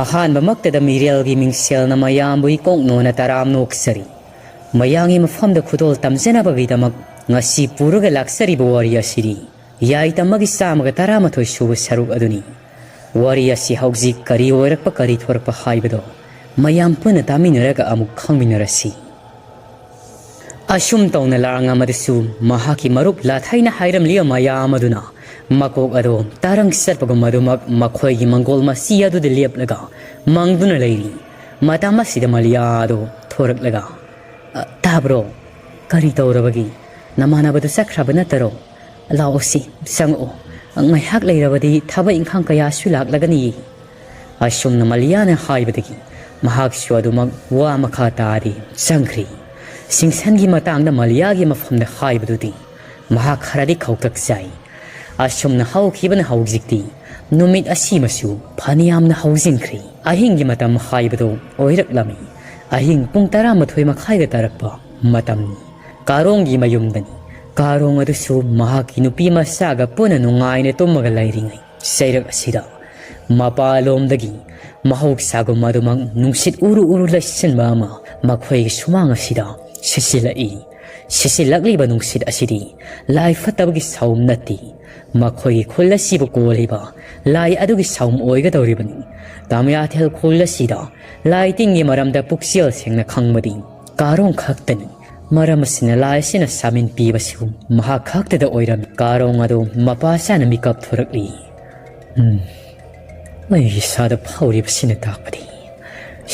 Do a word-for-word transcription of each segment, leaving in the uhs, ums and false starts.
ꯑꯍꯥꯟꯕꯃꯛꯇꯗ ꯃꯤꯔꯦꯜꯒꯤ ꯃꯤꯡꯁꯦꯜꯅ ꯃꯌꯥꯝꯕꯨ ꯏꯀꯣꯛ ꯅꯣꯟꯅ ꯇꯔꯥꯝ ꯅꯣꯛꯆꯔꯤ꯫ ꯃꯌꯥꯝꯒꯤ ꯃꯐꯝꯗ ꯈꯨꯗꯣꯜ ꯇꯝꯖꯅꯕꯒꯤꯗꯃꯛ ꯉꯁꯤ ꯄꯨꯔꯒ ꯂꯥꯛꯆꯔꯤꯕ ꯋꯥꯔꯤ ꯑꯁꯤꯗꯤ ꯌꯥꯏꯇꯝꯕꯒꯤ ꯆꯥꯝꯃꯒ ꯇꯔꯥꯃꯥꯊꯣꯏ ꯁꯨꯕ ꯁꯔꯨꯛ ꯑꯗꯨꯅꯤ꯫ ꯋꯥꯔꯤ ꯑꯁꯤ ꯍꯧꯖꯤꯛ ꯀꯔꯤ ꯑꯣꯏꯔꯛꯄ, ꯀꯔꯤ ꯊꯣꯔꯛꯄ ꯍꯥꯏꯕꯗꯣ ꯃꯌꯥꯝ ꯄꯨꯟꯅ ꯇꯥꯃꯤꯟꯅꯔꯒ ꯑꯃꯨꯛ ꯈꯪꯃꯤꯟꯅꯔꯁꯤ꯫ ꯑꯁꯨꯝ ꯇꯧꯅ ꯂꯥꯡ ꯑꯃꯗꯁꯨ ꯃꯍꯥꯛꯀꯤ ꯃꯔꯨꯞ ꯂꯥꯊꯩꯅ ꯍꯥꯏꯔꯝꯂꯤꯕ ꯃꯌꯥꯝ ꯑꯗꯨꯅ ꯃꯀꯣꯛ ꯑꯗꯣ ꯇꯔꯪ ꯆꯠꯄꯒꯨꯝ ꯑꯗꯨꯃꯛ ꯃꯈꯣꯏꯒꯤ ꯃꯪꯒꯣꯜ ꯃꯆꯤ ꯑꯗꯨꯗ ꯂꯦꯞꯂꯒ ꯃꯪꯗꯨꯅ ꯂꯩꯔꯤ꯫ ꯃꯇꯝ ꯑꯁꯤꯗ ꯃꯂꯤꯌꯥ ꯑꯗꯣ ꯊꯣꯔꯛꯂꯒ, "ꯑ, ꯇꯥꯕ꯭ꯔꯣ? ꯀꯔꯤ ꯇꯧꯔꯕꯒꯦ? ꯅꯃꯥꯟꯅꯕꯗꯨ ꯆꯠꯈ꯭ꯔꯕ ꯅꯠꯇꯔꯣ? ꯂꯥꯛꯑꯣꯁꯤ, ꯆꯪꯉꯛꯑꯣ꯫ ꯉꯥꯏꯍꯥꯛ ꯂꯩꯔꯕꯗꯤ ꯊꯕꯛ ꯏꯪꯈꯥꯡ ꯀꯌꯥꯁꯨ ꯂꯥꯛꯂꯒꯅꯤ"꯫ ꯑꯁꯨꯝꯅ ꯃꯂꯤꯌꯥꯅ ꯍꯥꯏꯕꯗꯒꯤ ꯃꯍꯥꯛꯁꯨ ꯑꯗꯨꯃꯛ ꯋꯥ ꯃꯈꯥ ꯇꯥꯗꯦ, ꯆꯪꯈ꯭ꯔꯤ꯫ ꯁꯤꯡꯁꯟꯒꯤ ꯃꯇꯥꯡꯗ ꯃꯂꯤꯌꯥꯒꯤ ꯃꯐꯝꯗ ꯍꯥꯏꯕꯗꯨꯗꯤ ꯃꯍꯥꯛ ꯈꯔꯗꯤ ꯈꯧꯇꯛ ꯆꯥꯏ꯫ ꯑꯁꯨꯝꯅ ꯍꯧꯈꯤꯕꯅ ꯍꯧꯖꯤꯛꯇꯤ ꯅꯨꯃꯤꯠ ꯑꯁꯤꯃꯁꯨ ꯐꯅꯌꯥꯝꯅ ꯍꯧꯖꯤꯟꯈ꯭ꯔꯦ꯫ ꯑꯍꯤꯡꯒꯤ ꯃꯇꯝ ꯍꯥꯏꯕꯗꯨ ꯑꯣꯏꯔꯛꯂꯝꯃꯤ꯫ ꯑꯍꯤꯡ ꯄꯨꯡ ꯇꯔꯥꯃꯥꯊꯣꯏ ꯃꯈꯥꯏꯒ ꯇꯥꯔꯛꯄ ꯃꯇꯝꯅꯤ꯫ ꯀꯥꯔꯣꯡꯒꯤ ꯃꯌꯨꯝꯗꯅꯤ꯫ ꯀꯥꯔꯣꯡ ꯑꯗꯨꯁꯨ ꯃꯍꯥꯛꯀꯤ ꯅꯨꯄꯤ ꯃꯆꯥꯒ ꯄꯨꯟꯅ ꯅꯨꯡꯉꯥꯏꯅ ꯇꯨꯝꯃꯒ ꯂꯩꯔꯤꯉꯩ ꯆꯩꯔꯛ ꯑꯁꯤꯗ ꯃꯄꯥꯂꯣꯝꯗꯒꯤ ꯃꯍꯧꯁꯥꯒꯨꯝ ꯑꯗꯨꯃꯛ ꯅꯨꯡꯁꯤꯠ ꯎꯔꯨ ꯎꯔꯨ ꯂꯩꯁꯤꯟꯕ ꯑꯃ ꯃꯈꯣꯏꯒꯤ ꯁꯨꯃꯥꯡ ꯑꯁꯤꯗ ꯁꯤꯠꯆꯤꯜꯂꯛꯏ꯫ ꯁꯤꯠꯆꯤꯜꯂꯛꯂꯤꯕ ꯅꯨꯡꯁꯤꯠ ꯑꯁꯤꯗꯤ ꯂꯥꯏ ꯐꯠꯇꯕꯒꯤ ꯁꯥꯎꯝ ꯅꯠꯇꯦ꯫ ꯃꯈꯣꯏꯒꯤ ꯈꯨꯜ ꯑꯁꯤꯕꯨ ꯀꯣꯜꯂꯤꯕ ꯂꯥꯏ ꯑꯗꯨꯒꯤ ꯁꯥꯎꯝ ꯑꯣꯏꯒꯗꯧꯔꯤꯕꯅꯤ꯫ ꯇꯥꯃꯤꯌꯥꯊꯦꯜ ꯈꯨꯜ ꯑꯁꯤꯗ ꯂꯥꯏ ꯇꯤꯟꯒꯤ ꯃꯔꯝꯗ ꯄꯨꯛꯆꯦꯜ ꯁꯦꯡꯅ ꯈꯪꯕꯗꯤ ꯀꯥꯔꯣꯡ ꯈꯛꯇꯅꯤ꯫ ꯃꯔꯝ ꯑꯁꯤꯅ ꯂꯥꯏ ꯑꯁꯤꯅ ꯁꯥꯃꯤꯟ ꯄꯤꯕꯁꯨ ꯃꯍꯥꯛ ꯈꯛꯇꯗ ꯑꯣꯏꯔꯝꯃꯤ꯫ ꯀꯥꯔꯣꯡ ꯑꯗꯨ ꯃꯄꯥ ꯆꯥꯅ ꯃꯤꯀꯞ ꯊꯣꯔꯛꯂꯤ꯫ ꯎꯝ, ꯑꯩ ꯏꯁꯥꯗ ꯐꯥꯎꯔꯤꯕꯁꯤꯅ ꯇꯥꯛꯄꯗꯤ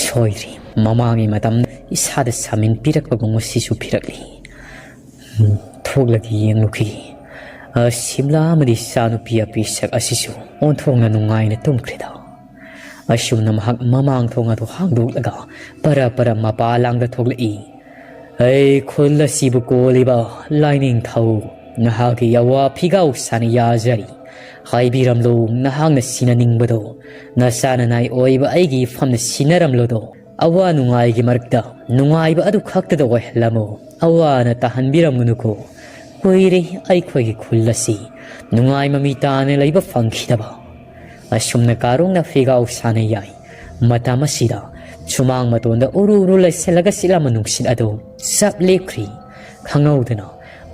ꯁꯣꯏꯗ꯭ꯔꯤ꯫ ꯃꯃꯥꯡꯒꯤ ꯃꯇꯝ ꯏꯁꯥꯗ ꯁꯥꯃꯤꯟ ꯄꯤꯔꯛꯄꯒꯨꯝ ꯉꯁꯤꯁꯨ ꯄꯤꯔꯛꯂꯤ꯫ ꯎꯝ, ꯊꯣꯛꯂꯒ ꯌꯦꯡꯂꯨꯈꯤ꯫ ꯑ, ꯁꯤꯝꯂꯥ ꯑꯃꯗꯤ ꯏꯆꯥꯅꯨꯄꯤ ꯑꯄꯤꯁꯛ ꯑꯁꯤꯁꯨ ꯑꯣꯟꯊꯣꯛꯅ ꯅꯨꯡꯉꯥꯏꯅ ꯇꯨꯝꯈ꯭ꯔꯦꯗ꯫ ꯑꯁꯨꯝꯅ ꯃꯍꯥꯛ ꯃꯃꯥꯡ ꯊꯣꯡ ꯑꯗꯨ ꯍꯥꯡꯗꯣꯛꯂꯒ ꯄꯔ ꯄꯔ ꯃꯄꯥ ꯂꯥꯡꯗ ꯊꯣꯛꯂꯛꯏ꯫ "ꯑꯩ ꯈꯨꯜ ꯑꯁꯤꯕꯨ ꯀꯣꯜꯂꯤꯕ ꯂꯥꯏꯅꯤꯡꯊꯧ, ꯅꯍꯥꯛꯀꯤ ꯑꯋꯥ ꯐꯤꯒꯥꯎ ꯁꯥꯅ ꯌꯥꯖꯔꯤ꯫ ꯍꯥꯏꯕꯤꯔꯝꯂꯣ, ꯅꯍꯥꯛꯅ ꯁꯤꯟꯅꯅꯤꯡꯕꯗꯣ꯫ ꯅꯆꯥ ꯅꯅꯥꯏ ꯑꯣꯏꯕ ꯑꯩꯒꯤ ꯏꯐꯝꯗ ꯁꯤꯟꯅꯔꯝꯂꯣꯗꯣ꯫ ꯑꯋꯥ ꯅꯨꯡꯉꯥꯏꯒꯤ ꯃꯔꯛꯇ ꯅꯨꯡꯉꯥꯏꯕ ꯑꯗꯨ ꯈꯛꯇꯗ ꯑꯣꯏꯍꯜꯂꯝꯃꯨ꯫ ꯑꯋꯥꯅ ꯇꯥꯍꯟꯕꯤꯔꯝꯒꯅꯨꯀꯣ꯫ ꯀꯨꯏꯔꯦ ꯑꯩꯈꯣꯏꯒꯤ ꯈꯨꯜ ꯑꯁꯤ ꯅꯨꯡꯉꯥꯏ ꯃꯃꯤ ꯇꯥꯅ ꯂꯩꯕ ꯐꯪꯈꯤꯗꯕ"꯫ ꯑꯁꯨꯝꯅ ꯀꯥꯔꯣꯡꯅ ꯐꯤꯒꯥꯎ ꯁꯥꯅ ꯌꯥꯏ꯫ ꯃꯇꯝ ꯑꯁꯤꯗ ꯁꯨꯃꯥꯡ ꯃꯇꯣꯟꯗ ꯎꯔꯨ ꯎꯔꯨ ꯂꯩꯁꯤꯜꯂꯒ ꯁꯤꯠꯂꯝꯕ ꯅꯨꯡꯁꯤꯠ ꯑꯗꯨ ꯆꯞ ꯂꯦꯞꯈ꯭ꯔꯤ꯫ ꯈꯪꯍꯧꯗꯅ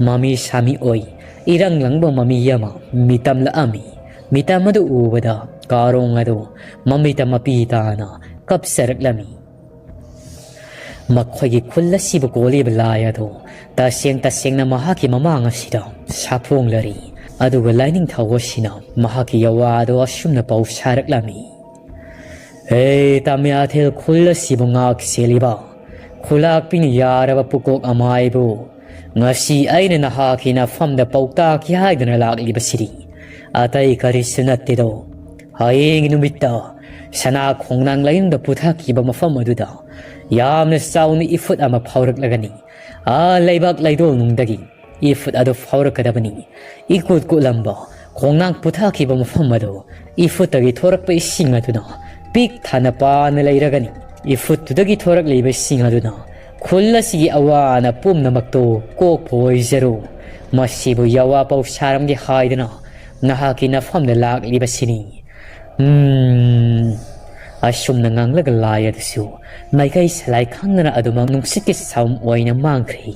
ꯃꯃꯤ ꯁꯥꯃꯤ ꯑꯣꯏ ꯏꯔꯪ ꯂꯪꯕ ꯃꯃꯤ ꯑꯃ ꯃꯤꯇꯝꯂꯛꯑꯝꯃꯤ꯫ ꯃꯤꯇꯝ ꯑꯗꯨ ꯎꯕꯗ ꯀꯥꯔꯣꯡ ꯑꯗꯨ ꯃꯃꯤꯠꯇ ꯃꯄꯤ ꯇꯥꯅ ꯀꯞꯆꯔꯛꯂꯝꯃꯤ꯫ ꯃꯈꯣꯏꯒꯤ ꯈꯨꯜ ꯑꯁꯤꯕꯨ ꯀꯣꯜꯂꯤꯕ ꯂꯥꯏ ꯑꯗꯨ ꯇꯁꯦꯡ ꯇꯁꯦꯡꯅ ꯃꯍꯥꯛꯀꯤ ꯃꯃꯥꯡ ꯑꯁꯤꯗ ꯁꯥꯐꯣꯡꯂꯔꯤ꯫ ꯑꯗꯨꯒ ꯂꯥꯏꯅꯤꯡꯊꯧ ꯑꯁꯤꯅ ꯃꯍꯥꯛꯀꯤ ꯌꯥꯋꯥ ꯑꯗꯨ ꯑꯁꯨꯝꯅ ꯄꯥꯎ ꯁꯥꯔꯛꯂꯝꯃꯤ꯫ "ꯍꯦ ꯇꯥꯃꯤꯌꯥꯊꯦꯜ ꯈꯨꯜ ꯑꯁꯤꯕꯨ ꯉꯥꯛ ꯁꯦꯜꯂꯤꯕ ꯈꯨꯂꯥꯛꯄꯤꯅ ꯌꯥꯔꯕ ꯄꯨꯀꯣꯛ ꯑꯃꯥꯏꯕꯨ, ꯉꯁꯤ ꯑꯩꯅ ꯅꯍꯥꯛꯀꯤ ꯅꯐꯝꯗ ꯄꯥꯎꯇꯥꯛꯀꯤ ꯍꯥꯏꯗꯨꯅ ꯂꯥꯛꯂꯤꯕꯁꯤꯗꯤ ꯑꯇꯩ ꯀꯔꯤꯁꯨ ꯅꯠꯇꯦꯗꯣ꯫ ꯍꯌꯦꯡꯒꯤ ꯅꯨꯃꯤꯠꯇ ꯁꯅꯥ ꯈꯣꯡꯅꯥꯡ ꯂꯥꯏꯌꯨꯝꯗ ꯄꯨꯊꯈꯤꯕ ꯃꯐꯝ ꯑꯗꯨꯗ ꯌꯥꯝꯅ ꯆꯥꯎꯅ ꯏꯐꯨꯠ ꯑꯃ ꯐꯥꯎꯔꯛꯂꯒꯅꯤ꯫ ꯑꯥ ꯂꯩꯕꯥꯛ ꯂꯩꯗꯣꯜ ꯅꯨꯡꯗꯒꯤ ꯏꯐꯨꯠ ꯑꯗꯨ ꯐꯥꯎꯔꯛꯀꯗꯕꯅꯤ꯫ ꯏꯀꯨꯠ ꯀꯨꯠꯂꯝꯕ ꯈꯣꯡꯅꯥꯡ ꯄꯨꯊꯈꯤꯕ ꯃꯐꯝ ꯑꯗꯨ ꯏꯐꯨꯠꯇꯒꯤ ꯊꯣꯔꯛꯄ ꯏꯁꯤꯡ ꯑꯗꯨꯅ ꯄꯤꯛ ꯊꯥꯅ ꯄꯥꯅ ꯂꯩꯔꯒꯅꯤ꯫ ꯏꯐꯨꯠꯇꯨꯗꯒꯤ ꯊꯣꯔꯛꯂꯤꯕ ꯏꯁꯤꯡ ꯑꯗꯨꯅ ꯈꯨꯜ ꯑꯁꯤꯒꯤ ꯑꯋꯥ ꯑꯅꯥ ꯄꯨꯝꯅꯃꯛꯇꯨ ꯀꯣꯛꯄ ꯑꯣꯏꯖꯔꯨ꯫ ꯃꯁꯤꯕꯨ ꯌꯥꯋꯥ ꯄꯥꯎ ꯁꯥꯔꯝꯒꯦ ꯍꯥꯏꯗꯨꯅ ꯅꯍꯥꯛꯀꯤ ꯅꯐꯝꯗ ꯂꯥꯛꯂꯤꯕꯁꯤꯅꯤ꯫ ꯎꯝ꯫ ꯑꯁꯨꯝꯅ ꯉꯥꯡꯂꯒ ꯂꯥꯏ ꯑꯗꯨꯁꯨ ꯃꯥꯏꯀꯩ ꯁꯂꯥꯏ ꯈꯪꯗꯅ ꯑꯗꯨꯃꯛ ꯅꯨꯡꯁꯤꯠꯀꯤ ꯁꯝ ꯑꯣꯏꯅ ꯃꯥꯡꯈ꯭ꯔꯦ꯫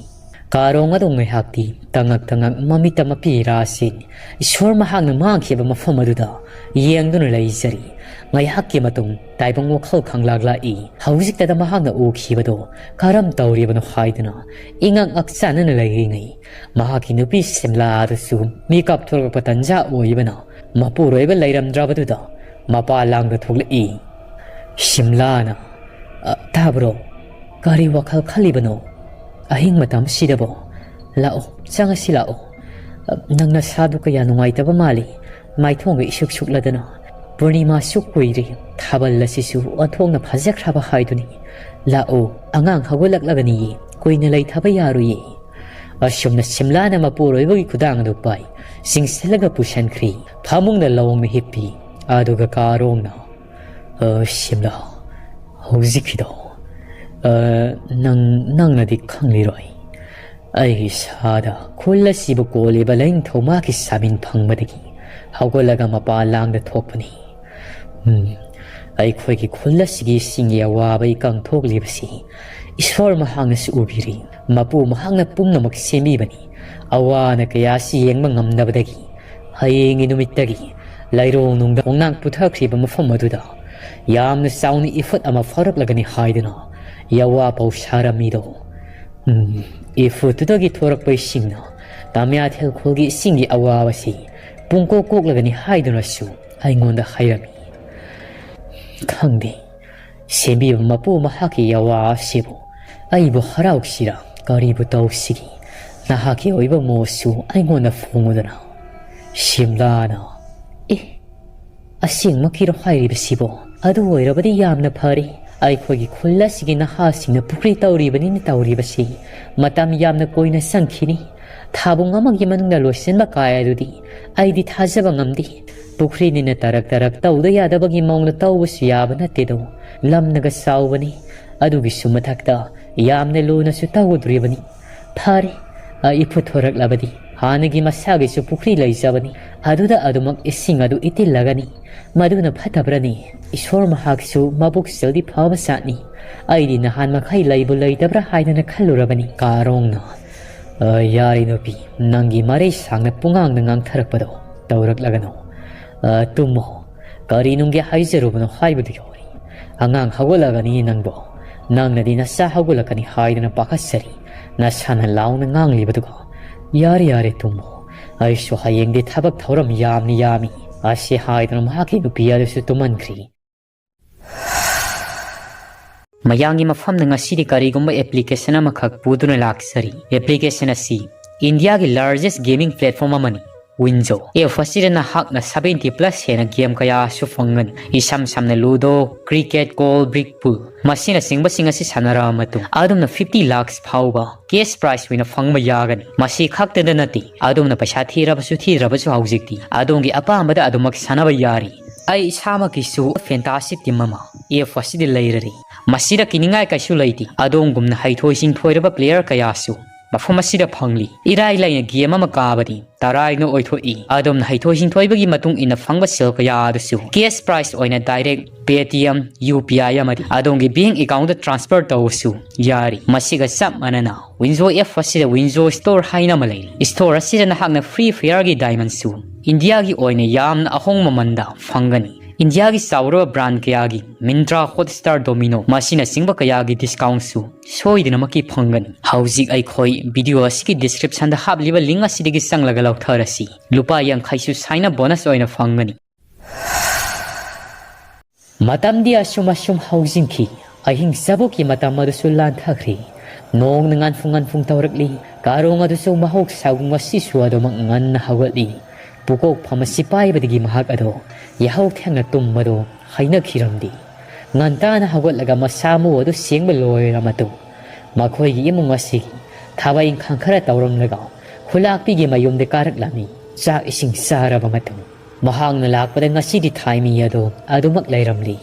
ꯀꯥꯔꯣꯡ ꯑꯗꯨ ꯉꯥꯏꯍꯥꯛꯇꯤ ꯇꯉꯛ ꯇꯉꯛ ꯃꯃꯤꯠꯇ ꯃꯄꯤ ꯔꯥꯁꯤ ꯏꯁꯣꯔ ꯃꯍꯥꯛꯅ ꯃꯥꯡꯈꯤꯕ ꯃꯐꯝ ꯑꯗꯨꯗ ꯌꯦꯡꯗꯨꯅ ꯂꯩꯖꯔꯤ꯫ ꯉꯥꯏꯍꯥꯛꯀꯤ ꯃꯇꯨꯡ ꯇꯥꯏꯕꯪ ꯋꯥꯈꯜ ꯈꯪꯂꯥꯛ ꯂꯥꯛꯏ꯫ ꯍꯧꯖꯤꯛꯇꯗ ꯃꯍꯥꯛꯅ ꯎꯈꯤꯕꯗꯣ ꯀꯔꯝ ꯇꯧꯔꯤꯕꯅꯣ ꯍꯥꯏꯗꯨꯅ ꯏꯉꯛ ꯉꯛ ꯆꯥꯟꯅꯅ ꯂꯩꯔꯤꯉꯩ ꯃꯍꯥꯛꯀꯤ ꯅꯨꯄꯤ ꯁꯤꯝꯂꯥ ꯑꯗꯨꯁꯨ ꯃꯤꯀꯞ ꯊꯣꯛꯂꯛꯄ ꯇꯟꯖꯥ ꯑꯣꯏꯕꯅ ꯃꯄꯨꯔꯣꯏꯕ ꯂꯩꯔꯝꯗ꯭ꯔꯕꯗꯨꯗ ꯃꯄꯥ ꯂꯥꯡꯗ ꯊꯣꯛꯂꯛꯏ꯫ ꯁꯤꯝꯂꯥꯅ, "ꯑ, ꯇꯥꯕ꯭ꯔꯣ? ꯀꯔꯤ ꯋꯥꯈꯜ ꯈꯜꯂꯤꯕꯅꯣ? ꯑꯍꯤꯡ ꯃꯇꯝꯁꯤꯗꯕꯣ? ꯂꯥꯛꯑꯣ, ꯆꯪꯉꯁꯤ ꯂꯥꯛꯑꯣ꯫ ꯑ, ꯅꯪ ꯅꯁꯥꯗꯨ ꯀꯌꯥ ꯅꯨꯡꯉꯥꯏꯇꯕ ꯃꯥꯜꯂꯤ꯫ ꯃꯥꯏꯊꯣꯡꯒ ꯏꯁꯨꯛ ꯁꯨꯛꯂꯗꯅ꯫ ꯄꯨꯔꯅꯤꯃꯥꯁꯨ ꯀꯨꯏꯔꯦ꯫ ꯊꯥꯕꯜ ꯑꯁꯤꯁꯨ ꯑꯣꯟꯊꯣꯛꯅ ꯐꯖꯈ꯭ꯔꯕ ꯍꯥꯏꯗꯨꯅꯤ꯫ ꯂꯥꯛꯑꯣ, ꯑꯉꯥꯡ ꯍꯧꯒꯠꯂꯛꯂꯒꯅꯤꯌꯦ꯫ ꯀꯨꯏꯅ ꯂꯩꯊꯕ ꯌꯥꯔꯣꯏꯌꯦ"꯫ ꯑꯁꯨꯝꯅ ꯁꯤꯝꯂꯥꯅ ꯃꯄꯨꯔꯣꯏꯕꯒꯤ ꯈꯨꯗꯥꯡ ꯑꯗꯨ ꯄꯥꯏ ꯆꯤꯡꯁꯤꯜꯂꯒ ꯄꯨꯁꯟꯈ꯭ꯔꯤ꯫ ꯐꯃꯨꯡꯗ ꯂꯣꯡꯅ ꯍꯤꯞꯄꯤ꯫ ꯑꯗꯨꯒ ꯀꯥꯔꯣꯡꯅ, "ꯑ, ꯁꯤꯝꯂꯥ, ꯍꯧꯖꯤꯛꯀꯤꯗꯣ, ꯑ, ꯅꯪ, ꯅꯪꯅꯗꯤ ꯈꯪꯂꯤꯔꯣꯏ꯫ ꯑꯩꯒꯤ ꯏꯁꯥꯗ ꯈꯨꯜ ꯑꯁꯤꯕꯨ ꯀꯣꯜꯂꯤꯕ ꯂꯥꯏꯅꯤꯡꯊꯧ ꯃꯥꯒꯤ ꯁꯥꯃꯤꯟ ꯐꯪꯕꯗꯒꯤ ꯍꯧꯒꯠꯂꯒ ꯃꯄꯥꯟ ꯂꯥꯡꯗ ꯊꯣꯛꯄꯅꯤ꯫ ꯎꯝ, ꯑꯩꯈꯣꯏꯒꯤ ꯈꯨꯜ ꯑꯁꯤꯒꯤ ꯏꯁꯤꯡꯒꯤ ꯑꯋꯥꯕ ꯏꯀꯪ ꯊꯣꯛꯂꯤꯕꯁꯤ ꯏꯁꯣꯔ ꯃꯍꯥꯛꯅꯁꯨ ꯎꯕꯤꯔꯤ꯫ ꯃꯄꯨ ꯃꯍꯥꯛꯅ ꯄꯨꯝꯅꯃꯛ ꯁꯦꯝꯕꯤꯕꯅꯤ꯫ ꯑꯋꯥ ꯑꯅꯥ ꯀꯌꯥ ꯑꯁꯤ ꯌꯦꯡꯕ ꯉꯝꯗꯕꯗꯒꯤ ꯍꯌꯦꯡꯒꯤ ꯅꯨꯃꯤꯠꯇꯒꯤ ꯂꯩꯔꯣꯡ ꯅꯨꯡꯗ ꯈꯣꯡꯅꯥꯡ ꯄꯨꯊꯈ꯭ꯔꯤꯕ ꯃꯐꯝ ꯑꯗꯨꯗ ꯌꯥꯝꯅ ꯆꯥꯎꯅ ꯏꯐꯨꯠ ꯑꯃ ꯐꯥꯎꯔꯛꯂꯒꯅꯤ ꯍꯥꯏꯗꯨꯅ ꯌꯥꯋꯥ ꯄꯥꯎ ꯁꯥꯔꯝꯃꯤꯗꯣ꯫ ꯎꯝ, ꯏꯐꯨꯠꯇꯨꯗꯒꯤ ꯊꯣꯔꯛꯄ ꯏꯁꯤꯡꯅ ꯇꯥꯃꯤꯌꯥꯊꯦꯜ ꯈꯨꯜꯒꯤ ꯏꯁꯤꯡꯒꯤ ꯑꯋꯥꯕꯁꯤ ꯄꯨꯡꯀꯣꯛ ꯀꯣꯛꯂꯒꯅꯤ ꯍꯥꯏꯗꯨꯅꯁꯨ ꯑꯩꯉꯣꯟꯗ ꯍꯥꯏꯔꯝꯃꯤ꯫ ꯈꯪꯗꯦ, ꯁꯦꯝꯕꯤꯕ ꯃꯄꯨ ꯃꯍꯥꯛꯀꯤ ꯌꯥꯋꯥ ꯑꯁꯤꯕꯨ ꯑꯩꯕꯨ ꯍꯔꯥꯎꯁꯤꯔ ꯀꯔꯤꯕꯨ ꯇꯧꯁꯤꯒꯦ? ꯅꯍꯥꯛꯀꯤ ꯑꯣꯏꯕ ꯃꯣꯠꯁꯨ ꯑꯩꯉꯣꯟꯗ ꯐꯣꯡꯉꯨꯗꯅ꯫ ꯁꯤꯝꯂꯥꯅ, ꯑꯦ, ꯑꯁꯦꯡꯃꯛꯀꯤꯔꯣ ꯍꯥꯏꯔꯤꯕꯁꯤꯕꯣ? ꯑꯗꯨ ꯑꯣꯏꯔꯕꯗꯤ ꯌꯥꯝꯅ ꯐꯔꯦ꯫ ꯑꯩꯈꯣꯏꯒꯤ ꯈꯨꯜ ꯑꯁꯤꯒꯤ ꯅꯍꯥꯁꯤꯡꯅ ꯄꯨꯈ꯭ꯔꯤ ꯇꯧꯔꯤꯕꯅꯤꯅ ꯇꯧꯔꯤꯕꯁꯤ ꯃꯇꯝ ꯌꯥꯝꯅ ꯀꯨꯏꯅ ꯆꯪꯈꯤꯅꯤ꯫ ꯊꯥꯕꯨꯡ ꯑꯃꯒꯤ ꯃꯅꯨꯡꯗ ꯂꯣꯏꯁꯤꯟꯕ ꯀꯥꯏ ꯑꯗꯨꯗꯤ ꯑꯩꯗꯤ ꯊꯥꯖꯕ ꯉꯝꯗꯦ꯫ ꯄꯨꯈ꯭ꯔꯤꯅꯤꯅ ꯇꯔꯛ ꯇꯔꯛ ꯇꯧꯗ ꯌꯥꯗꯕꯒꯤ ꯃꯑꯣꯡꯗ ꯇꯧꯕꯁꯨ ꯌꯥꯕ ꯅꯠꯇꯦꯗꯣ꯫ ꯂꯝꯅꯒ ꯆꯥꯎꯕꯅꯤ, ꯑꯗꯨꯒꯤꯁꯨ ꯃꯊꯛꯇ ꯌꯥꯝꯅ ꯂꯨꯅꯁꯨ ꯇꯧꯒꯗꯧꯔꯤꯕꯅꯤ꯫ ꯐꯔꯦ, ꯑ, ꯏꯐꯨꯠ ꯊꯣꯔꯛꯂꯕꯗꯤ ꯍꯥꯟꯅꯒꯤ ꯃꯁꯥꯒꯤꯁꯨ ꯄꯨꯈ꯭ꯔꯤ ꯂꯩꯖꯕꯅꯤ, ꯑꯗꯨꯗ ꯑꯗꯨꯃꯛ ꯏꯁꯤꯡ ꯑꯗꯨ ꯏꯠꯇꯤꯜꯂꯒꯅꯤ꯫ ꯃꯗꯨꯅ ꯐꯠꯇꯕ꯭ꯔꯅꯤ? ꯏꯁꯣꯔ ꯃꯍꯥꯛꯁꯨ ꯃꯕꯨꯛꯆꯦꯜꯗꯤ ꯐꯕ ꯖꯥꯠꯅꯤ꯫ ꯑꯩꯗꯤ ꯅꯍꯥꯟ ꯃꯈꯩ ꯂꯩꯕꯨ ꯂꯩꯇꯕ꯭ꯔꯥ ꯍꯥꯏꯗꯅ ꯈꯜꯂꯨꯔꯕꯅꯤ꯫ ꯀꯥꯔꯣꯡꯅ, "ꯑ, ꯌꯥꯔꯦ ꯅꯨꯄꯤ, ꯅꯪꯒꯤ ꯃꯔꯩ ꯁꯥꯡꯅ ꯄꯨꯡꯉꯥꯡꯗ ꯉꯥꯡꯊꯔꯛꯄꯗꯣ ꯇꯧꯔꯛꯂꯒꯅꯨ꯫ ꯑ, ꯇꯨꯝꯃꯣ꯫ ꯀꯔꯤ ꯅꯨꯡꯒꯤ ꯍꯥꯏꯖꯔꯨꯕꯅꯣ ꯍꯥꯏꯕꯗꯨ ꯌꯧꯔꯦ꯫ ꯑꯉꯥꯡ ꯍꯧꯒꯠꯂꯒꯅꯤ ꯅꯪꯕꯣ꯫ ꯅꯪꯅꯗꯤ ꯅꯆꯥ ꯍꯧꯒꯠꯂꯛꯀꯅꯤ ꯍꯥꯏꯗꯅ ꯄꯥꯈꯠꯆꯔꯤ꯫ ꯅꯁꯥꯅ ꯂꯥꯎꯅ ꯉꯥꯡꯂꯤꯕꯗꯨꯒ꯫ ꯌꯥꯔꯦ, ꯌꯥꯔꯦ, ꯇꯨꯝꯃꯣ꯫ ꯑꯩꯁꯨ ꯍꯌꯦꯡꯗꯤ ꯊꯕꯛ ꯊꯧꯔꯝ ꯌꯥꯝꯅ ꯌꯥꯝꯃꯤ", ꯑꯁꯤ ꯍꯥꯏꯗꯨꯅ ꯃꯍꯥꯛꯀꯤ ꯅꯨꯄꯤ ꯑꯗꯨꯁꯨ ꯇꯨꯝꯍꯟꯈ꯭ꯔꯤ꯫ ꯃꯌꯥꯝꯒꯤ ꯃꯐꯝꯗ ꯉꯁꯤꯗꯤ ꯀꯔꯤꯒꯨꯝꯕ application ꯑꯃꯈꯛ ꯄꯨꯗꯨꯅ ꯂꯥꯛꯆꯔꯤ꯫ Application ꯑꯁꯤ ꯏꯟꯗꯤꯌꯥꯒꯤ largest gaming platform ꯑꯃꯅꯤ, ꯋꯤꯟꯖꯣ꯫ App ꯑꯁꯤꯗ ꯅꯍꯥꯛꯅ seventy plus ꯍꯦꯟꯅ game ꯀꯌꯥꯁꯨ ꯐꯪꯒꯅꯤ꯫ ꯏꯁꯝ ꯁꯝꯅ Ludo, Cricket, Call, Brick Pool, ꯃꯁꯤꯅꯆꯤꯡꯕꯁꯤꯡ ꯑꯁꯤ ꯁꯥꯟꯅꯔꯕ ꯃꯇꯨꯡ ꯑꯗꯣꯝꯅ fifty lakhs ꯐꯥꯎꯕ cash prize ꯑꯣꯏꯅ ꯐꯪꯕ ꯌꯥꯒꯅꯤ꯫ ꯃꯁꯤ ꯈꯛꯇꯗ ꯅꯠꯇꯦ, ꯑꯗꯣꯝꯅ ꯄꯩꯁꯥ ꯊꯤꯔꯕꯁꯨ ꯊꯤꯗ꯭ꯔꯕꯁꯨ ꯍꯧꯖꯤꯛꯇꯤ ꯑꯗꯣꯝꯒꯤ ꯑꯄꯥꯝꯕꯗ ꯑꯗꯨꯃꯛ ꯁꯥꯟꯅꯕ ꯌꯥꯔꯤ꯫ ꯑꯩ ꯏꯁꯥꯃꯛꯀꯤꯁꯨ fantasy team ꯑꯃ app ꯑꯁꯤꯗ ꯂꯩꯔꯔꯤ꯫ ꯃꯁꯤꯗ ꯀꯤꯅꯤꯡꯉꯥꯏ ꯀꯩꯁꯨ ꯂꯩꯇꯦ꯫ ꯑꯗꯣꯝꯒꯨꯝꯅ ꯍꯩꯊꯣꯏ ꯁꯤꯡꯊꯣꯏꯔꯕ player ꯀꯌꯥꯁꯨ ꯃꯐꯝ ꯑꯁꯤꯗ ꯐꯪꯂꯤ꯫ ꯏꯔꯥꯏ ꯂꯥꯏꯅ ꯒꯦꯝ ꯑꯃ ꯀꯥꯕꯗꯤ ꯇꯔꯥꯏꯅ ꯑꯣꯏꯊꯣꯛꯏ꯫ ꯑꯗꯣꯝꯅ ꯍꯩꯊꯣꯏ ꯁꯤꯡꯊꯣꯏꯕꯒꯤ ꯃꯇꯨꯡ ꯏꯟꯅ ꯐꯪꯕ ꯁꯦꯜ ꯀꯌꯥ ꯑꯗꯨꯁꯨ ꯀꯦꯁ ꯄ꯭ꯔꯥꯏꯖ ꯑꯣꯏꯅ direct Paytm, U P I ꯑꯃꯗꯤ ꯑꯗꯣꯝꯒꯤ ꯕꯦꯡ ꯑꯦꯀꯥꯎꯟꯗ ꯇ꯭ꯔꯥꯟꯁꯐꯔ ꯇꯧꯕꯁꯨ ꯌꯥꯔꯤ꯫ ꯃꯁꯤꯒ ꯆꯞ ꯃꯥꯟꯅꯅ ꯋꯤꯟꯖꯣ ꯑꯦꯞ ꯑꯁꯤꯗ ꯋꯤꯟꯖꯣ ꯁ꯭ꯇꯣꯔ ꯍꯥꯏꯅ ꯑꯃ ꯂꯩꯔꯤ꯫ ꯁ꯭ꯇꯣꯔ ꯑꯁꯤꯗ ꯅꯍꯥꯛꯅ ꯐ꯭ꯔꯤ ꯐꯥꯌꯔꯒꯤ ꯗꯥꯏꯃꯟꯁꯨ ꯏꯟꯗꯤꯌꯥꯒꯤ ꯑꯣꯏꯅ ꯌꯥꯝꯅ ꯑꯍꯣꯡꯕ ꯃꯃꯜꯗ ꯐꯪꯒꯅꯤ꯫ ꯏꯟꯗꯤꯌꯥꯒꯤ ꯆꯥꯎꯔꯕ ꯕ꯭ꯔꯥꯟ ꯀꯌꯥꯒꯤ ꯃꯤꯟꯇ꯭ꯔꯥ, ꯍꯣꯠꯁ꯭ꯇꯥꯔ, ꯗꯣꯃꯤꯅꯣ ꯃꯁꯤꯅꯆꯤꯡꯕ ꯀꯌꯥꯒꯤ ꯗꯤꯁꯀꯥꯎꯟꯁꯨ ꯁꯣꯏꯗꯅꯃꯛꯀꯤ ꯐꯪꯒꯅꯤ꯫ ꯍꯧꯖꯤꯛ ꯑꯩꯈꯣꯏ ꯚꯤꯗꯤꯑꯣ ꯑꯁꯤꯒꯤ ꯗꯤꯁꯀ꯭ꯔꯤꯞꯁꯟꯗ ꯍꯥꯞꯂꯤꯕ ꯂꯤꯡ ꯑꯁꯤꯗꯒꯤ ꯆꯪꯂꯒ ꯂꯧꯊꯔꯁꯤ꯫ ꯂꯨꯄꯥ ꯌꯥꯡꯈꯩꯁꯨ ꯁꯥꯏꯟ ꯑꯞ ꯕꯣꯅꯁ ꯑꯣꯏꯅ ꯐꯪꯒꯅꯤ꯫ ꯃꯇꯝꯗꯤ ꯑꯁꯨꯝ ꯑꯁꯨꯝ ꯍꯧꯖꯤꯟꯈꯤ꯫ ꯑꯍꯤꯡ ꯆꯕꯣꯛꯀꯤ ꯃꯇꯝ ꯑꯗꯨꯁꯨ ꯂꯥꯟꯊꯈ꯭ꯔꯦ꯫ ꯅꯣꯡꯅ ꯉꯥꯟꯐꯨꯡ ꯉꯥꯟꯐꯨꯡ ꯇꯧꯔꯛꯂꯤ꯫ ꯀꯥꯔꯣꯡ ꯑꯗꯨꯁꯨ ꯃꯍꯧꯁꯥꯒꯨꯝ ꯉꯁꯤꯁꯨ ꯑꯗꯨꯃꯛ ꯉꯟꯅ ꯍꯧꯒꯠꯂꯤ꯫ ꯄꯨꯀꯣꯛ ꯐꯝ ꯑꯁꯤ ꯄꯥꯏꯕꯗꯒꯤ ꯃꯍꯥꯛ ꯑꯗꯣ ꯌꯥꯍꯧ ꯊꯦꯡꯅ ꯇꯨꯝꯕꯗꯣ ꯍꯩꯅꯈꯤꯔꯝꯗꯦ꯫ ꯉꯟꯇꯥꯅ ꯍꯧꯒꯠꯂꯒ ꯃꯁꯥ ꯃꯎ ꯑꯗꯨ ꯁꯦꯡꯕ ꯂꯣꯏꯔ ꯃꯇꯨꯡ ꯃꯈꯣꯏꯒꯤ ꯏꯃꯨꯡ ꯑꯁꯤꯒꯤ ꯊꯕꯛ ꯏꯪꯈꯥꯡ ꯈꯔ ꯇꯧꯔꯝꯂꯒ ꯈꯨꯂꯥꯛꯄꯤꯒꯤ ꯃꯌꯨꯝꯗ ꯀꯥꯔꯛꯂꯝꯃꯤ꯫ ꯆꯥꯛ ꯏꯁꯤꯡ ꯆꯥꯔꯕ ꯃꯇꯨꯡ ꯃꯍꯥꯛꯅ ꯂꯥꯛꯄꯗ ꯉꯁꯤꯗꯤ ꯊꯥꯏꯃꯩ ꯑꯗꯣ ꯑꯗꯨꯃꯛ ꯂꯩꯔꯝꯂꯤ꯫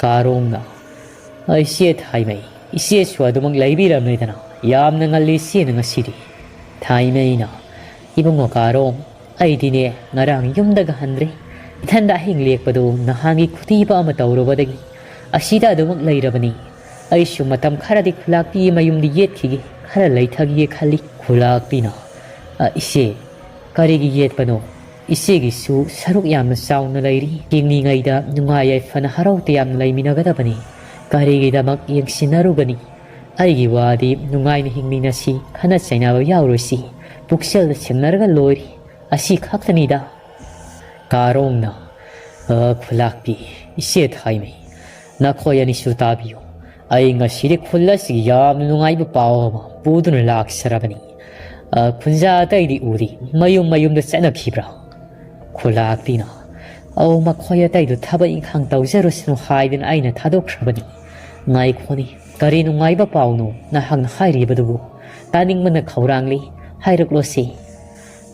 ꯀꯥꯔꯣꯡꯅ, "ꯏꯆꯦ ꯊꯥꯏꯃꯩ, ꯏꯆꯦꯁꯨ ꯑꯗꯨꯃꯛ ꯂꯩꯕꯤꯔꯝꯂꯦꯗꯅ, ꯌꯥꯝꯅ ꯉꯜꯂꯤ ꯏꯆꯦꯅ ꯉꯁꯤꯗꯤ꯫" ꯊꯥꯏꯃꯩꯅ, "ꯏꯕꯨꯡꯉꯣ ꯀꯥꯔꯣꯡ, ꯑꯩꯗꯤꯅꯦ ꯉꯔꯥꯡ ꯌꯨꯝꯗꯒ ꯍꯟꯗ꯭ꯔꯤ꯫ ꯏꯊꯟꯗ ꯑꯍꯤꯡ ꯂꯦꯛꯄꯗꯨ ꯅꯍꯥꯟꯒꯤ ꯈꯨꯊꯤꯕ ꯑꯃ ꯇꯧꯔꯨꯕꯗꯒꯤ ꯑꯁꯤꯗ ꯑꯗꯨꯃꯛ ꯂꯩꯔꯕꯅꯤ꯫ ꯑꯩꯁꯨ ꯃꯇꯝ ꯈꯔꯗꯤ ꯈꯨꯂꯥꯛꯄꯤꯒꯤ ꯃꯌꯨꯝꯗ ꯌꯦꯠꯈꯤꯒꯦ, ꯈꯔ ꯂꯩꯊꯒꯦ ꯈꯜꯂꯤ꯫" ꯈꯨꯂꯥꯛꯄꯤꯅ, "ꯑ, ꯏꯆꯦ, ꯀꯔꯤꯒꯤ ꯌꯦꯠꯄꯅꯣ? ꯏꯆꯦꯒꯤꯁꯨ ꯁꯔꯨꯛ ꯌꯥꯝꯅ ꯆꯥꯎꯅ ꯂꯩꯔꯤ꯫ ꯍꯤꯡꯂꯤꯉꯩꯗ ꯅꯨꯡꯉꯥꯏ ꯌꯥꯏꯐꯅ ꯍꯔꯥꯎ ꯇꯌꯥꯝꯅ ꯂꯩꯃꯤꯟꯅꯒꯗꯕꯅꯤ꯫ ꯀꯔꯤꯒꯤꯗꯃꯛ ꯌꯦꯡꯁꯤꯟꯅꯔꯨꯒꯅꯤ? ꯑꯩꯒꯤ ꯋꯥꯗꯤ ꯅꯨꯡꯉꯥꯏꯅ ꯍꯤꯡꯃꯤꯟꯅꯁꯤ, ꯈꯠꯅ ꯆꯩꯅꯕ ꯌꯥꯎꯔꯣꯏꯁꯤ, ꯄꯨꯛꯆꯦꯜꯗ ꯁꯦꯡꯅꯔꯒ ꯂꯣꯏꯔꯤ꯫ ꯑꯁꯤ ꯈꯛꯇꯅꯤꯗ꯫" ꯀꯥꯔꯣꯡꯅ, "ꯑ, ꯈꯨꯂꯥꯛꯄꯤ, ꯏꯆꯦ ꯊꯥꯏꯃꯩ, ꯅꯈꯣꯏ ꯑꯅꯤꯁꯨ ꯇꯥꯕꯤꯌꯨ꯫ ꯑꯩ ꯉꯁꯤꯗꯤ ꯈꯨꯜ ꯑꯁꯤꯒꯤ ꯌꯥꯝꯅ ꯅꯨꯡꯉꯥꯏꯕ ꯄꯥꯎ ꯑꯃ ꯄꯨꯗꯨꯅ ꯂꯥꯛꯆꯔꯕꯅꯤ꯫ ꯑ, ꯈꯨꯟꯖꯥ ꯑꯇꯩꯗꯤ ꯎꯗꯦ, ꯃꯌꯨꯝ ꯃꯌꯨꯝꯗ ꯆꯠꯅꯈꯤꯕ꯭ꯔꯥ?" ꯈꯨꯂꯥꯛꯄꯤꯅ, "ꯑꯧ, ꯃꯈꯣꯏ ꯑꯇꯩꯗꯨ ꯊꯕꯛ ꯏꯪꯈꯥꯡ ꯇꯧꯖꯔꯨꯁꯅꯨ ꯍꯥꯏꯗꯅ ꯑꯩꯅ ꯊꯥꯗꯣꯛꯈ꯭ꯔꯕꯅꯤ꯫ ꯉꯥꯏꯈꯣꯅꯦ, ꯀꯔꯤ ꯅꯨꯡꯉꯥꯏꯕ ꯄꯥꯎꯅꯣ ꯅꯍꯥꯛꯅ ꯍꯥꯏꯔꯤꯕꯗꯨꯕꯨ? ꯇꯥꯅꯤꯡꯕꯅ ꯈꯧꯔꯥꯡꯂꯤ, ꯍꯥꯏꯔꯛꯂꯣꯁꯦ꯫"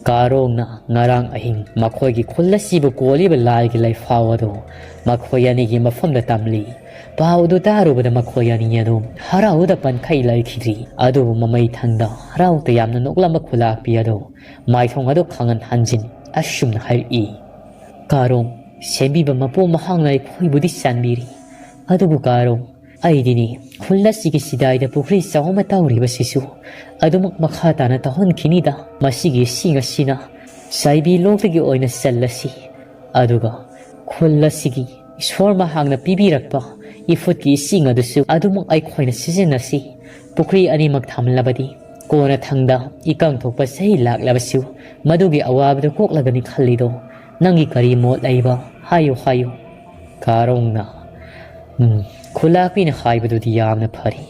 ꯀꯥꯔꯣꯡꯅ ꯉꯔꯥꯡ ꯑꯍꯤꯡ ꯃꯈꯣꯏꯒꯤ ꯈꯨꯜ ꯑꯁꯤꯕꯨ ꯀꯣꯜꯂꯤꯕ ꯂꯥꯏꯒꯤ ꯂꯩꯐꯥꯎ ꯑꯗꯨ ꯃꯈꯣꯏ ꯑꯅꯤꯒꯤ ꯃꯐꯝꯗ ꯇꯝꯂꯤ꯫ ꯄꯥꯎ ꯑꯗꯨ ꯇꯥꯔꯨꯕꯗ ꯃꯈꯣꯏ ꯑꯅꯤ ꯑꯗꯨ ꯍꯔꯥꯎꯕꯗ ꯄꯟꯈꯩ ꯂꯩꯈꯤꯗ꯭ꯔꯤ꯫ ꯑꯗꯨꯕꯨ ꯃꯃꯩ ꯊꯪꯗ ꯍꯔꯥꯎ ꯇꯌꯥꯝꯅ ꯅꯣꯛꯂꯝꯕ ꯈꯨꯂꯥꯛꯄꯤ ꯑꯗꯨ ꯃꯥꯏꯊꯣꯡ ꯑꯗꯨ ꯈꯪꯍꯟ ꯍꯟꯖꯤꯟ ꯑꯁꯨꯝꯅ ꯍꯥꯏꯔꯛꯏ, "ꯀꯥꯔꯣꯡ, ꯁꯦꯝꯕꯤꯕ ꯃꯄꯨ ꯃꯍꯥꯛꯅ ꯑꯩꯈꯣꯏꯕꯨꯗꯤ ꯆꯥꯟꯕꯤꯔꯤ꯫ ꯑꯗꯨꯕꯨ ꯀꯥꯔꯣꯡ, ꯑꯩꯗꯤꯅꯦ, ꯈꯨꯜ ꯑꯁꯤꯒꯤ ꯁꯤꯗꯥꯏꯗ ꯄꯨꯈ꯭ꯔꯤ ꯆꯥꯎ ꯑꯃ ꯇꯧꯔꯤꯕꯁꯤꯁꯨ ꯑꯗꯨꯃꯛ ꯃꯈꯥ ꯇꯥꯅ ꯇꯧꯍꯟꯈꯤꯅꯤꯗ꯫ ꯃꯁꯤꯒꯤ ꯏꯁꯤꯡ ꯑꯁꯤꯅ ꯆꯥꯏꯕꯤ ꯂꯣꯛꯇꯒꯤ ꯑꯣꯏꯅ ꯆꯜꯂꯁꯤ꯫ ꯑꯗꯨꯒ ꯈꯨꯜ ꯑꯁꯤꯒꯤ ꯏꯁꯣꯔ ꯃꯍꯥꯛꯅ ꯄꯤꯕꯤꯔꯛꯄ ꯏꯐꯨꯠꯀꯤ ꯏꯁꯤꯡ ꯑꯗꯨꯁꯨ ꯑꯗꯨꯃꯛ ꯑꯩꯈꯣꯏꯅ ꯁꯤꯖꯤꯟꯅꯁꯤ꯫ ꯄꯨꯈ꯭ꯔꯤ ꯑꯅꯤꯃꯛ ꯊꯝꯂꯕꯗꯤ ꯀꯣꯟꯅ ꯊꯪꯗ ꯏꯀꯪ ꯊꯣꯛꯄ ꯆꯍꯤ ꯂꯥꯛꯂꯕꯁꯨ ꯃꯗꯨꯒꯤ ꯑꯋꯥꯕꯗꯨ ꯀꯣꯛꯂꯒꯅꯤ ꯈꯜꯂꯤꯗꯣ꯫ ꯅꯪꯒꯤ ꯀꯔꯤ ꯃꯣꯠ ꯂꯩꯕ? ꯍꯥꯏꯌꯨ, ꯍꯥꯏꯌꯨ꯫" ꯀꯥꯔꯣꯡꯅ, "ꯎꯝ, ꯈꯨꯂꯥꯛꯄꯤꯅ ꯍꯥꯏꯕꯗꯨꯗꯤ ꯌꯥꯝꯅ ꯐꯔꯤ꯫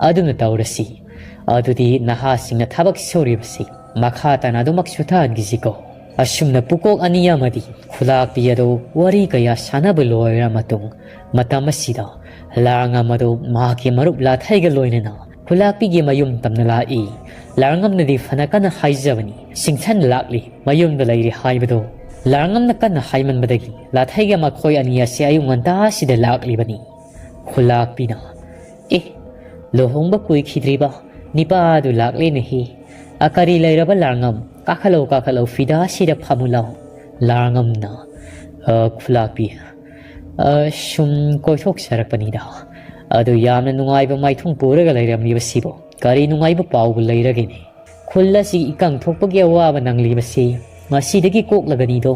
ꯑꯗꯨꯅ ꯇꯧꯔꯁꯤ꯫ ꯑꯗꯨꯗꯤ ꯅꯍꯥꯁꯤꯡꯅ ꯊꯕꯛ ꯁꯨꯔꯤꯕꯁꯤ ꯃꯈꯥ ꯇꯥꯅ ꯑꯗꯨꯃꯛ ꯁꯨꯊꯍꯟꯈꯤꯁꯤꯀꯣ꯫" ꯑꯁꯨꯝꯅ ꯄꯨꯀꯣꯛ ꯑꯅꯤ ꯑꯃꯗꯤ ꯈꯨꯂꯥꯛꯄꯤ ꯑꯗꯨ ꯋꯥꯔꯤ ꯀꯌꯥ ꯁꯥꯟꯅꯕ ꯂꯣꯏꯔ ꯃꯇꯨꯡ, ꯃꯇꯝ ꯑꯁꯤꯗ ꯂꯥꯡꯉꯝ ꯑꯗꯨ ꯃꯍꯥꯛꯀꯤ ꯃꯔꯨꯞ ꯂꯥꯊꯩꯒ ꯂꯣꯏꯅꯅ ꯈꯨꯂꯥꯛꯄꯤꯒꯤ ꯃꯌꯨꯝ ꯇꯝꯅ ꯂꯥꯛꯏ꯫ ꯂꯥꯡꯉꯝꯅꯗꯤ ꯐꯅ ꯀꯟꯅ ꯍꯥꯏꯖꯕꯅꯤ, ꯁꯤꯡꯁꯟ ꯂꯥꯛꯂꯤ, ꯃꯌꯨꯝꯗ ꯂꯩꯔꯤ ꯍꯥꯏꯕꯗꯣ꯫ ꯂꯥꯡꯉꯝꯅ ꯀꯟꯅ ꯍꯥꯏꯃꯟꯕꯗꯒꯤ ꯂꯥꯊꯩꯒ ꯃꯈꯣꯏ ꯑꯅꯤ ꯑꯁꯤ ꯑꯌꯨꯛ ꯉꯟꯇꯥꯁꯤꯗ ꯂꯥꯛꯂꯤꯕꯅꯤ꯫ ꯈꯨꯂꯥꯛꯄꯤꯅ, "ꯑꯦ, ꯂꯨꯍꯣꯡꯕ ꯀꯨꯏꯈꯤꯗ꯭ꯔꯤꯕ ꯅꯤꯄꯥꯗꯨ ꯂꯥꯛꯂꯦꯅꯦꯍꯦ꯫ ꯑ, ꯀꯔꯤ ꯂꯩꯔꯕ ꯂꯥꯡꯉꯝ? ꯀꯥꯈꯠꯂꯧ, ꯀꯥꯈꯠꯂꯧ, ꯐꯤꯗꯥꯁꯤꯗ ꯐꯝꯃꯨ ꯂꯥꯎ꯫" ꯂꯥꯡꯉꯝꯅ, "ꯑ, ꯈꯨꯂꯥꯛꯄꯤ, ꯑ, ꯁꯨꯝ ꯀꯣꯏꯊꯣꯛꯆꯔꯛꯄꯅꯤꯗ꯫ ꯑꯗꯨ ꯌꯥꯝꯅ ꯅꯨꯡꯉꯥꯏꯕ ꯃꯥꯏꯊꯣꯡ ꯄꯨꯔꯒ ꯂꯩꯔꯝꯂꯤꯕꯁꯤꯕꯨ ꯀꯔꯤ ꯅꯨꯡꯉꯥꯏꯕ ꯄꯥꯎꯕꯨ ꯂꯩꯔꯒꯦꯅꯦ? ꯈꯨꯜ ꯑꯁꯤ ꯏꯀꯪ ꯊꯣꯛꯄꯒꯤ ꯑꯋꯥꯕ ꯅꯪꯂꯤꯕꯁꯤ ꯃꯁꯤꯗꯒꯤ ꯀꯣꯛꯂꯒꯅꯤꯗꯣ꯫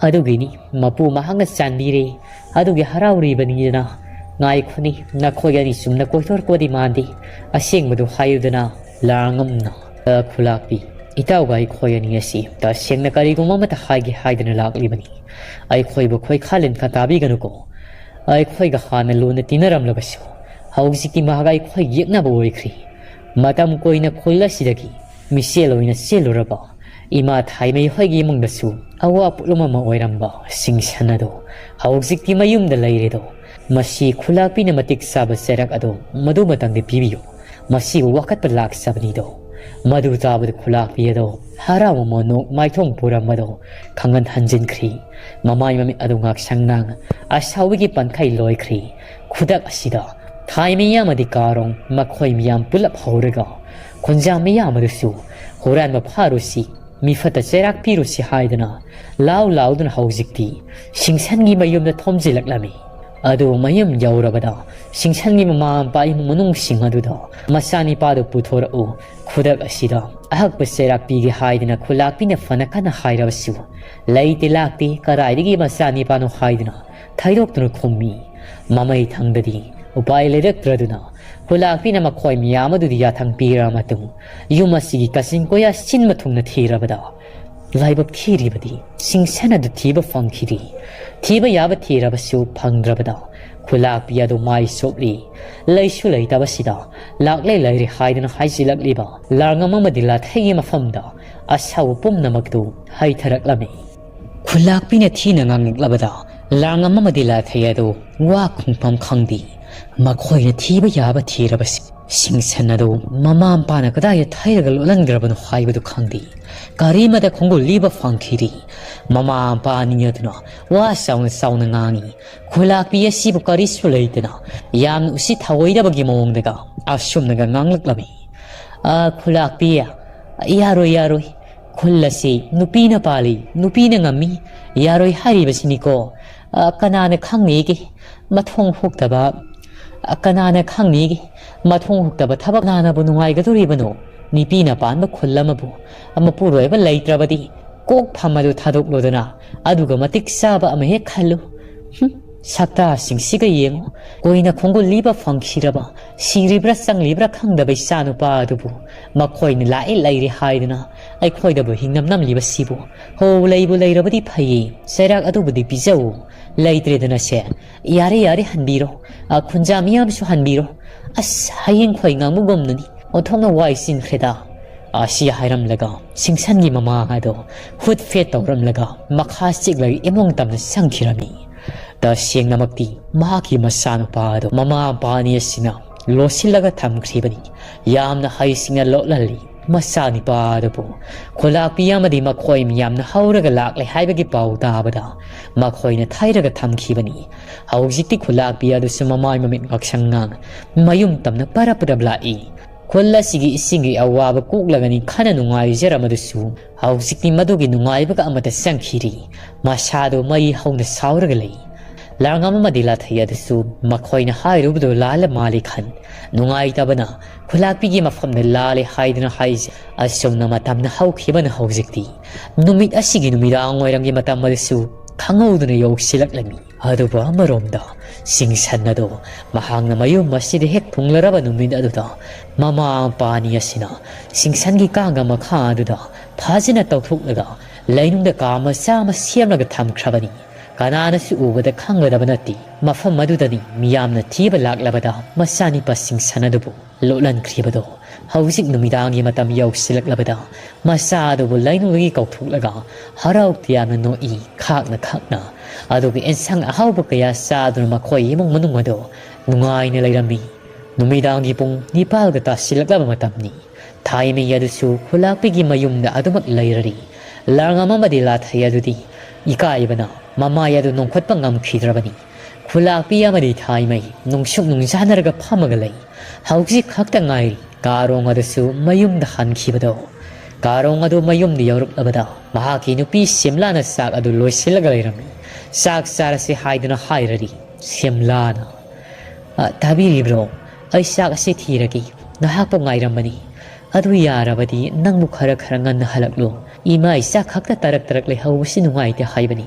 ꯑꯗꯨꯒꯤꯅꯤ ꯃꯄꯨ ꯃꯍꯥꯛꯅ ꯆꯥꯟꯕꯤꯔꯦ꯫ ꯑꯗꯨꯒꯤ ꯍꯔꯥꯎꯔꯤꯕꯅꯤꯗꯅ꯫ ꯉꯥꯏꯈꯣꯅꯦ, ꯅꯈꯣꯏ ꯑꯅꯤ ꯆꯨꯝꯅ ꯀꯣꯏꯊꯣꯔꯛꯄꯗꯤ ꯃꯥꯟꯗꯦ꯫ ꯑꯁꯦꯡꯕꯗꯨ ꯍꯥꯏꯌꯨꯗꯅ꯫" ꯂꯥꯡꯉꯝꯅ, "ꯑ, ꯈꯨꯂꯥꯛꯄꯤ, ꯏꯇꯥꯎꯒ ꯑꯩꯈꯣꯏ ꯑꯅꯤ ꯑꯁꯤ ꯇꯁꯦꯡꯅ ꯀꯔꯤꯒꯨꯝꯕ ꯑꯃꯠꯇ ꯍꯥꯏꯒꯦ ꯍꯥꯏꯗꯅ ꯂꯥꯛꯂꯤꯕꯅꯤ꯫ ꯑꯩꯈꯣꯏꯕꯨ ꯈꯣꯏꯈꯥ ꯂꯤꯟꯈꯥ ꯇꯥꯕꯤꯒꯅꯨꯀꯣ꯫ ꯑꯩꯈꯣꯏꯒ ꯍꯥꯟꯅ ꯂꯨꯅ ꯇꯤꯟꯅꯔꯝꯂꯕꯁꯨ ꯍꯧꯖꯤꯛꯇꯤ ꯃꯍꯥꯛ ꯑꯩꯈꯣꯏ ꯌꯦꯛꯅꯕ ꯑꯣꯏꯈ꯭ꯔꯦ꯫ ꯃꯇꯝ ꯀꯨꯏꯅ ꯈꯨꯜ ꯑꯁꯤꯗꯒꯤ ꯃꯤꯆꯦꯜ ꯑꯣꯏꯅ ꯆꯦꯜꯂꯨꯔꯕ ꯏꯃꯥ ꯊꯥꯏꯃꯩ ꯍꯣꯏꯒꯤ ꯏꯃꯨꯡꯗꯁꯨ ꯑꯋꯥ ꯄꯣꯠꯂꯨꯝ ꯑꯃ ꯑꯣꯏꯔꯝꯕ ꯁꯤꯡꯁꯟ ꯑꯗꯣ ꯍꯧꯖꯤꯛꯇꯤ ꯃꯌꯨꯝꯗ ꯂꯩꯔꯦꯗꯣ꯫ ꯃꯁꯤ ꯈꯨꯂꯥꯛꯄꯤꯅ ꯃꯇꯤꯛ ꯆꯥꯕ ꯆꯩꯔꯛ ꯑꯗꯣ ꯃꯗꯨꯃꯇꯪꯗꯤ ꯄꯤꯕꯤꯌꯨ꯫ ꯃꯁꯤꯕꯨ ꯋꯥꯀꯠꯄ ꯂꯥꯛꯆꯕꯅꯤꯗꯣ꯫ ꯃꯗꯨ ꯇꯥꯕꯗ ꯈꯨꯂꯥꯛꯄꯤ ꯑꯗꯣ ꯍꯔꯥꯎꯕ ꯃꯣꯅꯣꯛ ꯃꯥꯏꯊꯣꯡ ꯄꯨꯔꯝꯕꯗꯣ ꯈꯪꯍꯟ ꯍꯟꯖꯤꯟꯈ꯭ꯔꯤ꯫ ꯃꯃꯥꯏ ꯃꯃꯤꯠ ꯑꯗꯨ ꯉꯥꯛꯁꯪ ꯉꯥꯡ ꯑꯁꯥꯎꯕꯒꯤ ꯄꯟꯈꯩ ꯂꯣꯏꯈ꯭ꯔꯤ꯫ ꯈꯨꯗꯛ ꯑꯁꯤꯗ ꯊꯥꯏ ꯃꯤꯌꯥꯝ ꯑꯃꯗꯤ ꯀꯥꯔꯣꯡ ꯃꯈꯣꯏ ꯃꯤꯌꯥꯝ ꯄꯨꯂꯞ ꯍꯧꯔꯒ ꯈꯨꯟꯖꯥ ꯃꯤꯌꯥꯝ ꯑꯗꯨꯁꯨ ꯍꯨꯔꯥꯟꯕ ꯐꯥꯔꯨꯁꯤ, ꯃꯤꯐꯠꯇ ꯆꯩꯔꯥꯛ ꯄꯤꯔꯨꯁꯤ ꯍꯥꯏꯗꯨꯅ ꯂꯥꯎ ꯂꯥꯎꯗꯨꯅ ꯍꯧꯖꯤꯛꯇꯤ ꯁꯤꯡꯁꯟꯒꯤ ꯃꯌꯨꯝꯗ ꯊꯣꯝꯖꯤꯜꯂꯛꯂꯝꯃꯤ꯫ ꯑꯗꯨ ꯃꯌꯨꯝ ꯌꯧꯔꯕꯗ ꯁꯤꯡꯁꯟꯒꯤ ꯃꯃꯥ ꯃꯄꯥ ꯏꯃꯨꯡ ꯃꯅꯨꯡꯁꯤꯡ ꯑꯗꯨꯗ ꯃꯆꯥꯅꯤꯄꯥꯗꯨ ꯄꯨꯊꯣꯔꯛꯎ, ꯈꯨꯗꯛ ꯑꯁꯤꯗ ꯑꯍꯛꯄ ꯆꯩꯔꯥꯛ ꯄꯤꯒꯦ ꯍꯥꯏꯗꯨꯅ ꯈꯨꯂꯥꯛꯄꯤꯅ ꯐꯅ ꯀꯟꯅ ꯍꯥꯏꯔꯕꯁꯨ ꯂꯩꯇꯦ ꯂꯥꯛꯇꯦ, ꯀꯗꯥꯏꯗꯒꯤ ꯃꯆꯥꯅꯤꯄꯥꯅꯣ ꯍꯥꯏꯗꯨꯅ ꯊꯩꯗꯣꯛꯇꯨꯅ ꯈꯨꯝꯃꯤ꯫ ꯃꯃꯩ ꯊꯪꯗꯗꯤ ꯎꯄꯥꯏ ꯂꯩꯔꯛꯇ꯭ꯔꯗꯨꯅ ꯈꯨꯂꯥꯛꯄꯤꯅ ꯃꯈꯣꯏ ꯃꯤꯌꯥꯝ ꯑꯗꯨꯗꯤ ꯌꯥꯊꯪ ꯄꯤꯔꯕ ꯃꯇꯨꯡ ꯌꯨꯝ ꯑꯁꯤꯒꯤ ꯀꯥꯆꯤꯟ ꯀꯣꯌꯥ ꯁꯤꯟꯕ ꯊꯨꯡꯅ ꯊꯤꯔꯕꯗ ꯂꯥꯏꯕꯛ ꯊꯤꯔꯤꯕꯗꯤ ꯁꯤꯡꯁꯟ ꯑꯗꯨ ꯊꯤꯕ ꯐꯪꯈꯤꯗꯦ꯫ ꯊꯤꯕ ꯌꯥꯕ ꯊꯤꯔꯕꯁꯨ ꯐꯪꯗ꯭ꯔꯕꯗ ꯈꯨꯂꯥꯛꯄꯤ ꯑꯗꯨ ꯃꯥꯏ ꯁꯣꯛꯂꯤ꯫ ꯂꯩꯁꯨ ꯂꯩꯇꯕꯁꯤꯗ ꯂꯥꯛꯂꯦ ꯂꯩꯔꯦ ꯍꯥꯏꯗꯨꯅ ꯍꯥꯏꯖꯤꯜꯂꯛꯂꯤꯕ ꯂꯥꯡꯉꯝ ꯑꯃꯗꯤ ꯂꯥꯊꯩꯒꯤ ꯃꯐꯝꯗ ꯑꯁꯥꯎꯕ ꯄꯨꯝꯅꯃꯛꯇꯨ ꯍꯩꯊꯔꯛꯂꯝꯃꯤ꯫ ꯈꯨꯂꯥꯛꯄꯤꯅ ꯊꯤꯅ ꯉꯥꯡꯂꯛꯂꯕꯗ ꯂꯥꯡꯉꯝ ꯑꯃꯗꯤ ꯂꯥꯊꯩ ꯑꯗꯨ ꯋꯥ ꯈꯨꯝꯐꯝ ꯈꯪꯗꯦ꯫ ꯃꯈꯣꯏꯅ ꯊꯤꯕ ꯌꯥꯕ ꯊꯤꯔꯕꯁꯤ ꯁꯤꯡꯁꯟ ꯑꯗꯨ ꯃꯃꯥ ꯃꯄꯥꯅ ꯀꯗꯥꯏꯗ ꯊꯩꯔꯒ ꯂꯣꯠꯍꯟꯈ꯭ꯔꯕꯅꯣ ꯍꯥꯏꯕꯗꯨ ꯈꯪꯗꯦ꯫ ꯀꯔꯤꯃꯗ ꯈꯣꯡꯒꯨꯜ ꯂꯤꯕ ꯐꯪꯈꯤꯗꯦ꯫ ꯃꯃꯥ ꯃꯄꯥ ꯑꯅꯤ ꯑꯗꯨꯅ ꯋꯥ ꯆꯥꯎꯅ ꯆꯥꯎꯅ ꯉꯥꯡꯉꯤ꯫ ꯈꯨꯂꯥꯛꯄꯤ ꯑꯁꯤꯕꯨ ꯀꯔꯤꯁꯨ ꯂꯩꯇꯅ ꯌꯥꯝꯅ ꯎꯁꯤꯠ ꯊꯑꯣꯏꯗꯕꯒꯤ ꯃꯑꯣꯡꯗꯒ ꯑꯁꯨꯝꯅꯒ ꯉꯥꯡꯂꯛꯂꯝꯃꯤ꯫ "ꯑ, ꯈꯨꯂꯥꯛꯄꯤ, ꯌꯥꯔꯣꯏ, ꯌꯥꯔꯣꯏ꯫ ꯈꯨꯜ ꯑꯁꯤ ꯅꯨꯄꯤꯅ ꯄꯥꯜꯂꯤ, ꯅꯨꯄꯤꯅ ꯉꯝꯃꯤ꯫ ꯌꯥꯔꯣꯏ ꯍꯥꯏꯔꯤꯕꯁꯤꯅꯤꯀꯣ꯫ ꯑ, ꯀꯅꯥꯅ ꯈꯪꯅꯤꯒꯦ? ꯃꯊꯣꯡ ꯍꯨꯛꯇꯕ, ꯑ, ꯀꯅꯥꯅ ꯈꯪꯅꯤꯒꯦ? ꯃꯊꯣꯡ ꯍꯨꯛꯇꯕ ꯊꯕꯛ ꯀꯅꯥꯅꯕꯨ ꯅꯨꯡꯉꯥꯏꯒꯗꯣꯔꯤꯕꯅꯣ? ꯅꯨꯄꯤꯅ ꯄꯥꯟꯕ ꯈꯨꯜ ꯑꯃꯕꯨ ꯃꯄꯨꯔꯣꯏꯕ ꯂꯩꯇ꯭ꯔꯕꯗꯤ ꯀꯣꯛ ꯐꯝ ꯑꯗꯨ ꯊꯥꯗꯣꯛꯂꯨꯗꯅ ꯑꯗꯨꯒ ꯃꯇꯤꯛ ꯆꯥꯕ ꯑꯃ ꯍꯦꯛ ꯈꯜꯂꯨ꯫ ꯍꯨꯝ, ꯁꯛꯇꯥꯁꯤꯡꯁꯤꯒ ꯌꯦꯡꯉꯨ꯫ ꯀꯣꯏꯅ ꯈꯣꯡꯒꯨꯜ ꯂꯤꯕ ꯐꯪꯈꯤꯔꯕ, ꯁꯤꯔꯤꯕ꯭ꯔꯥ ꯆꯪꯂꯤꯕ꯭ꯔꯥ ꯈꯪꯗꯕ ꯏꯆꯥ ꯅꯨꯄꯥ ꯑꯗꯨꯕꯨ ꯃꯈꯣꯏꯅ ꯂꯥꯛꯑꯦ ꯂꯩꯔꯦ ꯍꯥꯏꯗꯨꯅ ꯑꯩꯈꯣꯏꯗꯕꯨ ꯍꯤꯡꯅꯝ ꯅꯝꯂꯤꯕꯁꯤꯕꯨ꯫ ꯍꯣ, ꯂꯩꯕꯨ ꯂꯩꯔꯕꯗꯤ ꯐꯩꯌꯦ, ꯆꯩꯔꯥꯛ ꯑꯗꯨꯕꯨꯗꯤ ꯄꯤꯖꯧ꯫ ꯂꯩꯇ꯭ꯔꯦꯗꯅ ꯁꯦ, ꯌꯥꯔꯦ, ꯌꯥꯔꯦ, ꯍꯟꯕꯤꯔꯣ꯫ ꯑ, ꯈꯨꯟꯖꯥ ꯃꯤꯌꯥꯝꯁꯨ ꯍꯟꯕꯤꯔꯣ꯫ ꯑꯁ, ꯍꯌꯦꯡ ꯈꯣꯏ ꯉꯥꯡꯕꯒꯨꯝꯅꯅꯤ꯫ ꯑꯣꯟꯊꯣꯛꯅ ꯋꯥꯏ ꯆꯤꯟꯈ꯭ꯔꯦꯗ꯫ ꯑꯁꯤ ꯍꯥꯏꯔꯝꯂꯒ ꯁꯤꯡꯁꯟꯒꯤ ꯃꯃꯥ ꯑꯗꯣ ꯍꯨꯠ ꯐꯦꯠ ꯇꯧꯔꯝꯂꯒ ꯃꯈꯥ ꯆꯤꯛꯂꯒ ꯏꯃꯨꯡ ꯇꯝꯅ ꯆꯪꯈꯤꯔꯝꯃꯤ꯫ ꯇꯁꯦꯡꯅꯃꯛꯇꯤ ꯃꯍꯥꯛꯀꯤ ꯃꯆꯥꯅꯨꯄꯥ ꯑꯗꯣ ꯃꯃꯥ ꯃꯄꯥ ꯑꯅꯤ ꯑꯁꯤꯅ ꯂꯣꯠꯁꯤꯜꯂꯒ ꯊꯝꯈ꯭ꯔꯤꯕꯅꯤ꯫ ꯌꯥꯝꯅ ꯍꯩꯁꯤꯡꯅ ꯂꯣꯠꯍꯜꯂꯤ꯫ ꯃꯆꯥꯅꯤꯄꯥ ꯑꯗꯨꯕꯨ ꯈꯨꯂꯥꯛꯄꯤ ꯑꯃꯗꯤ ꯃꯈꯣꯏ ꯃꯤꯌꯥꯝꯅ ꯍꯧꯔꯒ ꯂꯥꯛꯂꯦ ꯍꯥꯏꯕꯒꯤ ꯄꯥꯎ ꯇꯥꯕꯗ ꯃꯈꯣꯏꯅ ꯊꯩꯔꯒ ꯊꯝꯈꯤꯕꯅꯤ꯫ ꯍꯧꯖꯤꯛꯇꯤ ꯈꯨꯂꯥꯛꯄꯤ ꯑꯗꯨꯁꯨ ꯃꯃꯥꯏ ꯃꯃꯤꯠ ꯉꯛꯁꯪ ꯉꯥꯡ ꯃꯌꯨꯝ ꯇꯝꯅ ꯄꯔꯞ ꯄꯔꯞ ꯂꯥꯛꯏ꯫ ꯈꯨꯜ ꯑꯁꯤꯒꯤ ꯏꯁꯤꯡꯒꯤ ꯑꯋꯥꯕ ꯀꯣꯛꯂꯒꯅꯤ ꯈꯟꯅ ꯅꯨꯡꯉꯥꯏꯖꯔꯝꯕꯗꯨꯁꯨ ꯍꯧꯖꯤꯛꯇꯤ ꯃꯗꯨꯒꯤ ꯅꯨꯡꯉꯥꯏꯕꯒ ꯑꯃꯠꯇ ꯆꯪꯈꯤꯗ꯭ꯔꯤ꯫ ꯃꯁꯥꯗꯨ ꯃꯩ ꯍꯧꯅ ꯁꯥꯎꯔꯒ ꯂꯩ꯫ ꯂꯥꯡꯉꯝ ꯑꯃꯗꯤ ꯂꯥꯊꯩ ꯑꯗꯨꯁꯨ ꯃꯈꯣꯏꯅ ꯍꯥꯏꯔꯨꯕꯗꯨ ꯂꯥꯜꯂ ꯃꯥꯜꯂꯤ ꯈꯟ ꯅꯨꯡꯉꯥꯏꯇꯕꯅ ꯈꯨꯂꯥꯛꯄꯤꯒꯤ ꯃꯐꯝꯗ ꯂꯥꯜꯂꯦ ꯍꯥꯏꯗꯨꯅ ꯍꯥꯏꯖ ꯑꯁꯨꯝꯅ ꯃꯇꯝꯅ ꯍꯧꯈꯤꯕꯅ ꯍꯧꯖꯤꯛꯇꯤ ꯅꯨꯃꯤꯠ ꯑꯁꯤꯒꯤ ꯅꯨꯃꯤꯗꯥꯡ ꯋꯥꯏꯔꯝꯒꯤ ꯃꯇꯝ ꯑꯗꯨꯁꯨ ꯈꯪꯍꯧꯗꯅ ꯌꯧꯁꯤꯜꯂꯛꯂꯝꯃꯤ꯫ ꯑꯗꯨꯕꯨ ꯑꯃꯔꯣꯝꯗ ꯁꯤꯡꯁꯟ ꯑꯗꯨ ꯃꯍꯥꯛꯅ ꯃꯌꯨꯝ ꯑꯁꯤꯗ ꯍꯦꯛ ꯊꯨꯡꯂꯔꯕ ꯅꯨꯃꯤꯠ ꯑꯗꯨꯗ ꯃꯃꯥ ꯃꯄꯥ ꯑꯅꯤ ꯑꯁꯤꯅ ꯁꯤꯡꯁꯟꯒꯤ ꯀꯥꯡꯒ ꯃꯈꯥ ꯑꯗꯨꯗ ꯐꯖꯅ ꯇꯧꯊꯣꯛꯂꯒ ꯂꯩꯅꯨꯡꯗ ꯀꯥ ꯃꯆꯥ ꯑꯃ ꯁꯦꯝꯂꯒ ꯊꯝꯈ꯭ꯔꯕꯅꯤ꯫ ꯀꯅꯥꯅꯁꯨ ꯎꯕꯗ ꯈꯪꯒꯗꯕ ꯅꯠꯇꯦ꯫ ꯃꯐꯝ ꯑꯗꯨꯗꯅꯤ ꯃꯤꯌꯥꯝꯅ ꯊꯤꯕ ꯂꯥꯛꯂꯕꯗ ꯃꯆꯥꯅꯤꯄꯥ ꯁꯤꯡꯁꯟ ꯑꯗꯨꯕꯨ ꯂꯣꯠꯍꯟꯈ꯭ꯔꯤꯕꯗꯣ꯫ ꯍꯧꯖꯤꯛ ꯅꯨꯃꯤꯗꯥꯡꯒꯤ ꯃꯇꯝ ꯌꯧꯁꯤꯜꯂꯛꯂꯕꯗ ꯃꯆꯥ ꯑꯗꯨꯕꯨ ꯂꯩꯅꯨꯡꯗꯒꯤ ꯀꯧꯊꯣꯛꯂꯒ ꯍꯔꯥꯎ ꯇꯌꯥꯝꯅ ꯅꯣꯛꯏ ꯈꯥꯛꯅ ꯈꯥꯛꯅ꯫ ꯑꯗꯨꯒ ꯑꯦꯟꯁꯥꯡ ꯑꯍꯥꯎꯕ ꯀꯌꯥ ꯆꯥꯗꯨꯅ ꯃꯈꯣꯏ ꯏꯃꯨꯡ ꯃꯅꯨꯡ ꯑꯗꯨ ꯅꯨꯡꯉꯥꯏꯅ ꯂꯩꯔꯝꯃꯤ꯫ ꯅꯨꯃꯤꯗꯥꯡꯒꯤ ꯄꯨꯡ ꯅꯤꯄꯥꯜꯒ ꯇꯥꯁꯤꯜꯂꯛꯂꯕ ꯃꯇꯝꯅꯤ꯫ ꯊꯥꯏꯃꯩ ꯑꯗꯨꯁꯨ ꯈꯨꯂꯥꯛꯄꯤꯒꯤ ꯃꯌꯨꯝꯗ ꯑꯗꯨꯃꯛ ꯂꯩꯔꯔꯤ꯫ ꯂꯥꯡꯉꯝ ꯑꯃꯗꯤ ꯂꯥꯊꯩ ꯑꯗꯨꯗꯤ ꯏꯀꯥꯏꯕꯅ ꯃꯃꯥꯏ ꯑꯗꯨ ꯅꯣꯡꯈꯠꯄ ꯉꯝꯈꯤꯗ꯭ꯔꯕꯅꯤ꯫ ꯈꯨꯂꯥꯛꯄꯤ ꯑꯃꯗꯤ ꯊꯥꯏꯃꯩ ꯅꯨꯡꯁꯨꯛ ꯅꯨꯡꯖꯥꯅꯔꯒ ꯐꯝꯃꯒ ꯂꯩ꯫ ꯍꯧꯖꯤꯛ ꯈꯛꯇ ꯉꯥꯏꯔꯤ ꯀꯥꯔꯣꯡ ꯑꯗꯨꯁꯨ ꯃꯌꯨꯝꯗ ꯍꯟꯈꯤꯕꯗꯣ꯫ ꯀꯥꯔꯣꯡ ꯑꯗꯨ ꯃꯌꯨꯝꯗ ꯌꯧꯔꯛꯂꯕꯗ ꯃꯍꯥꯛꯀꯤ ꯅꯨꯄꯤ ꯁꯤꯝꯂꯥꯅ ꯆꯥꯛ ꯑꯗꯨ ꯂꯣꯏꯁꯤꯜꯂꯒ ꯂꯩꯔꯝꯃꯤ꯫ ꯆꯥꯛ ꯆꯥꯔꯁꯤ ꯍꯥꯏꯗꯨꯅ ꯍꯥꯏꯔꯔꯤ ꯁꯤꯝꯂꯥꯅ꯫ "ꯑ, ꯇꯥꯕꯤꯔꯤꯕ꯭ꯔꯣ? ꯑꯩ ꯆꯥꯛ ꯑꯁꯤ ꯊꯤꯔꯒꯦ꯫ ꯉꯥꯏꯍꯥꯛꯄꯨ ꯉꯥꯏꯔꯝꯕꯅꯤ꯫ ꯑꯗꯨ ꯌꯥꯔꯕꯗꯤ ꯅꯪꯕꯨ ꯈꯔ ꯈꯔ ꯉꯟꯅ ꯍꯜꯂꯛꯂꯣ꯫ ꯏꯃꯥ ꯏꯆꯥ ꯈꯛꯇ ꯇꯔꯛ ꯇꯔꯛ ꯂꯩꯍꯧꯕꯁꯤ ꯅꯨꯡꯉꯥꯏꯇꯦ ꯍꯥꯏꯕꯅꯤ꯫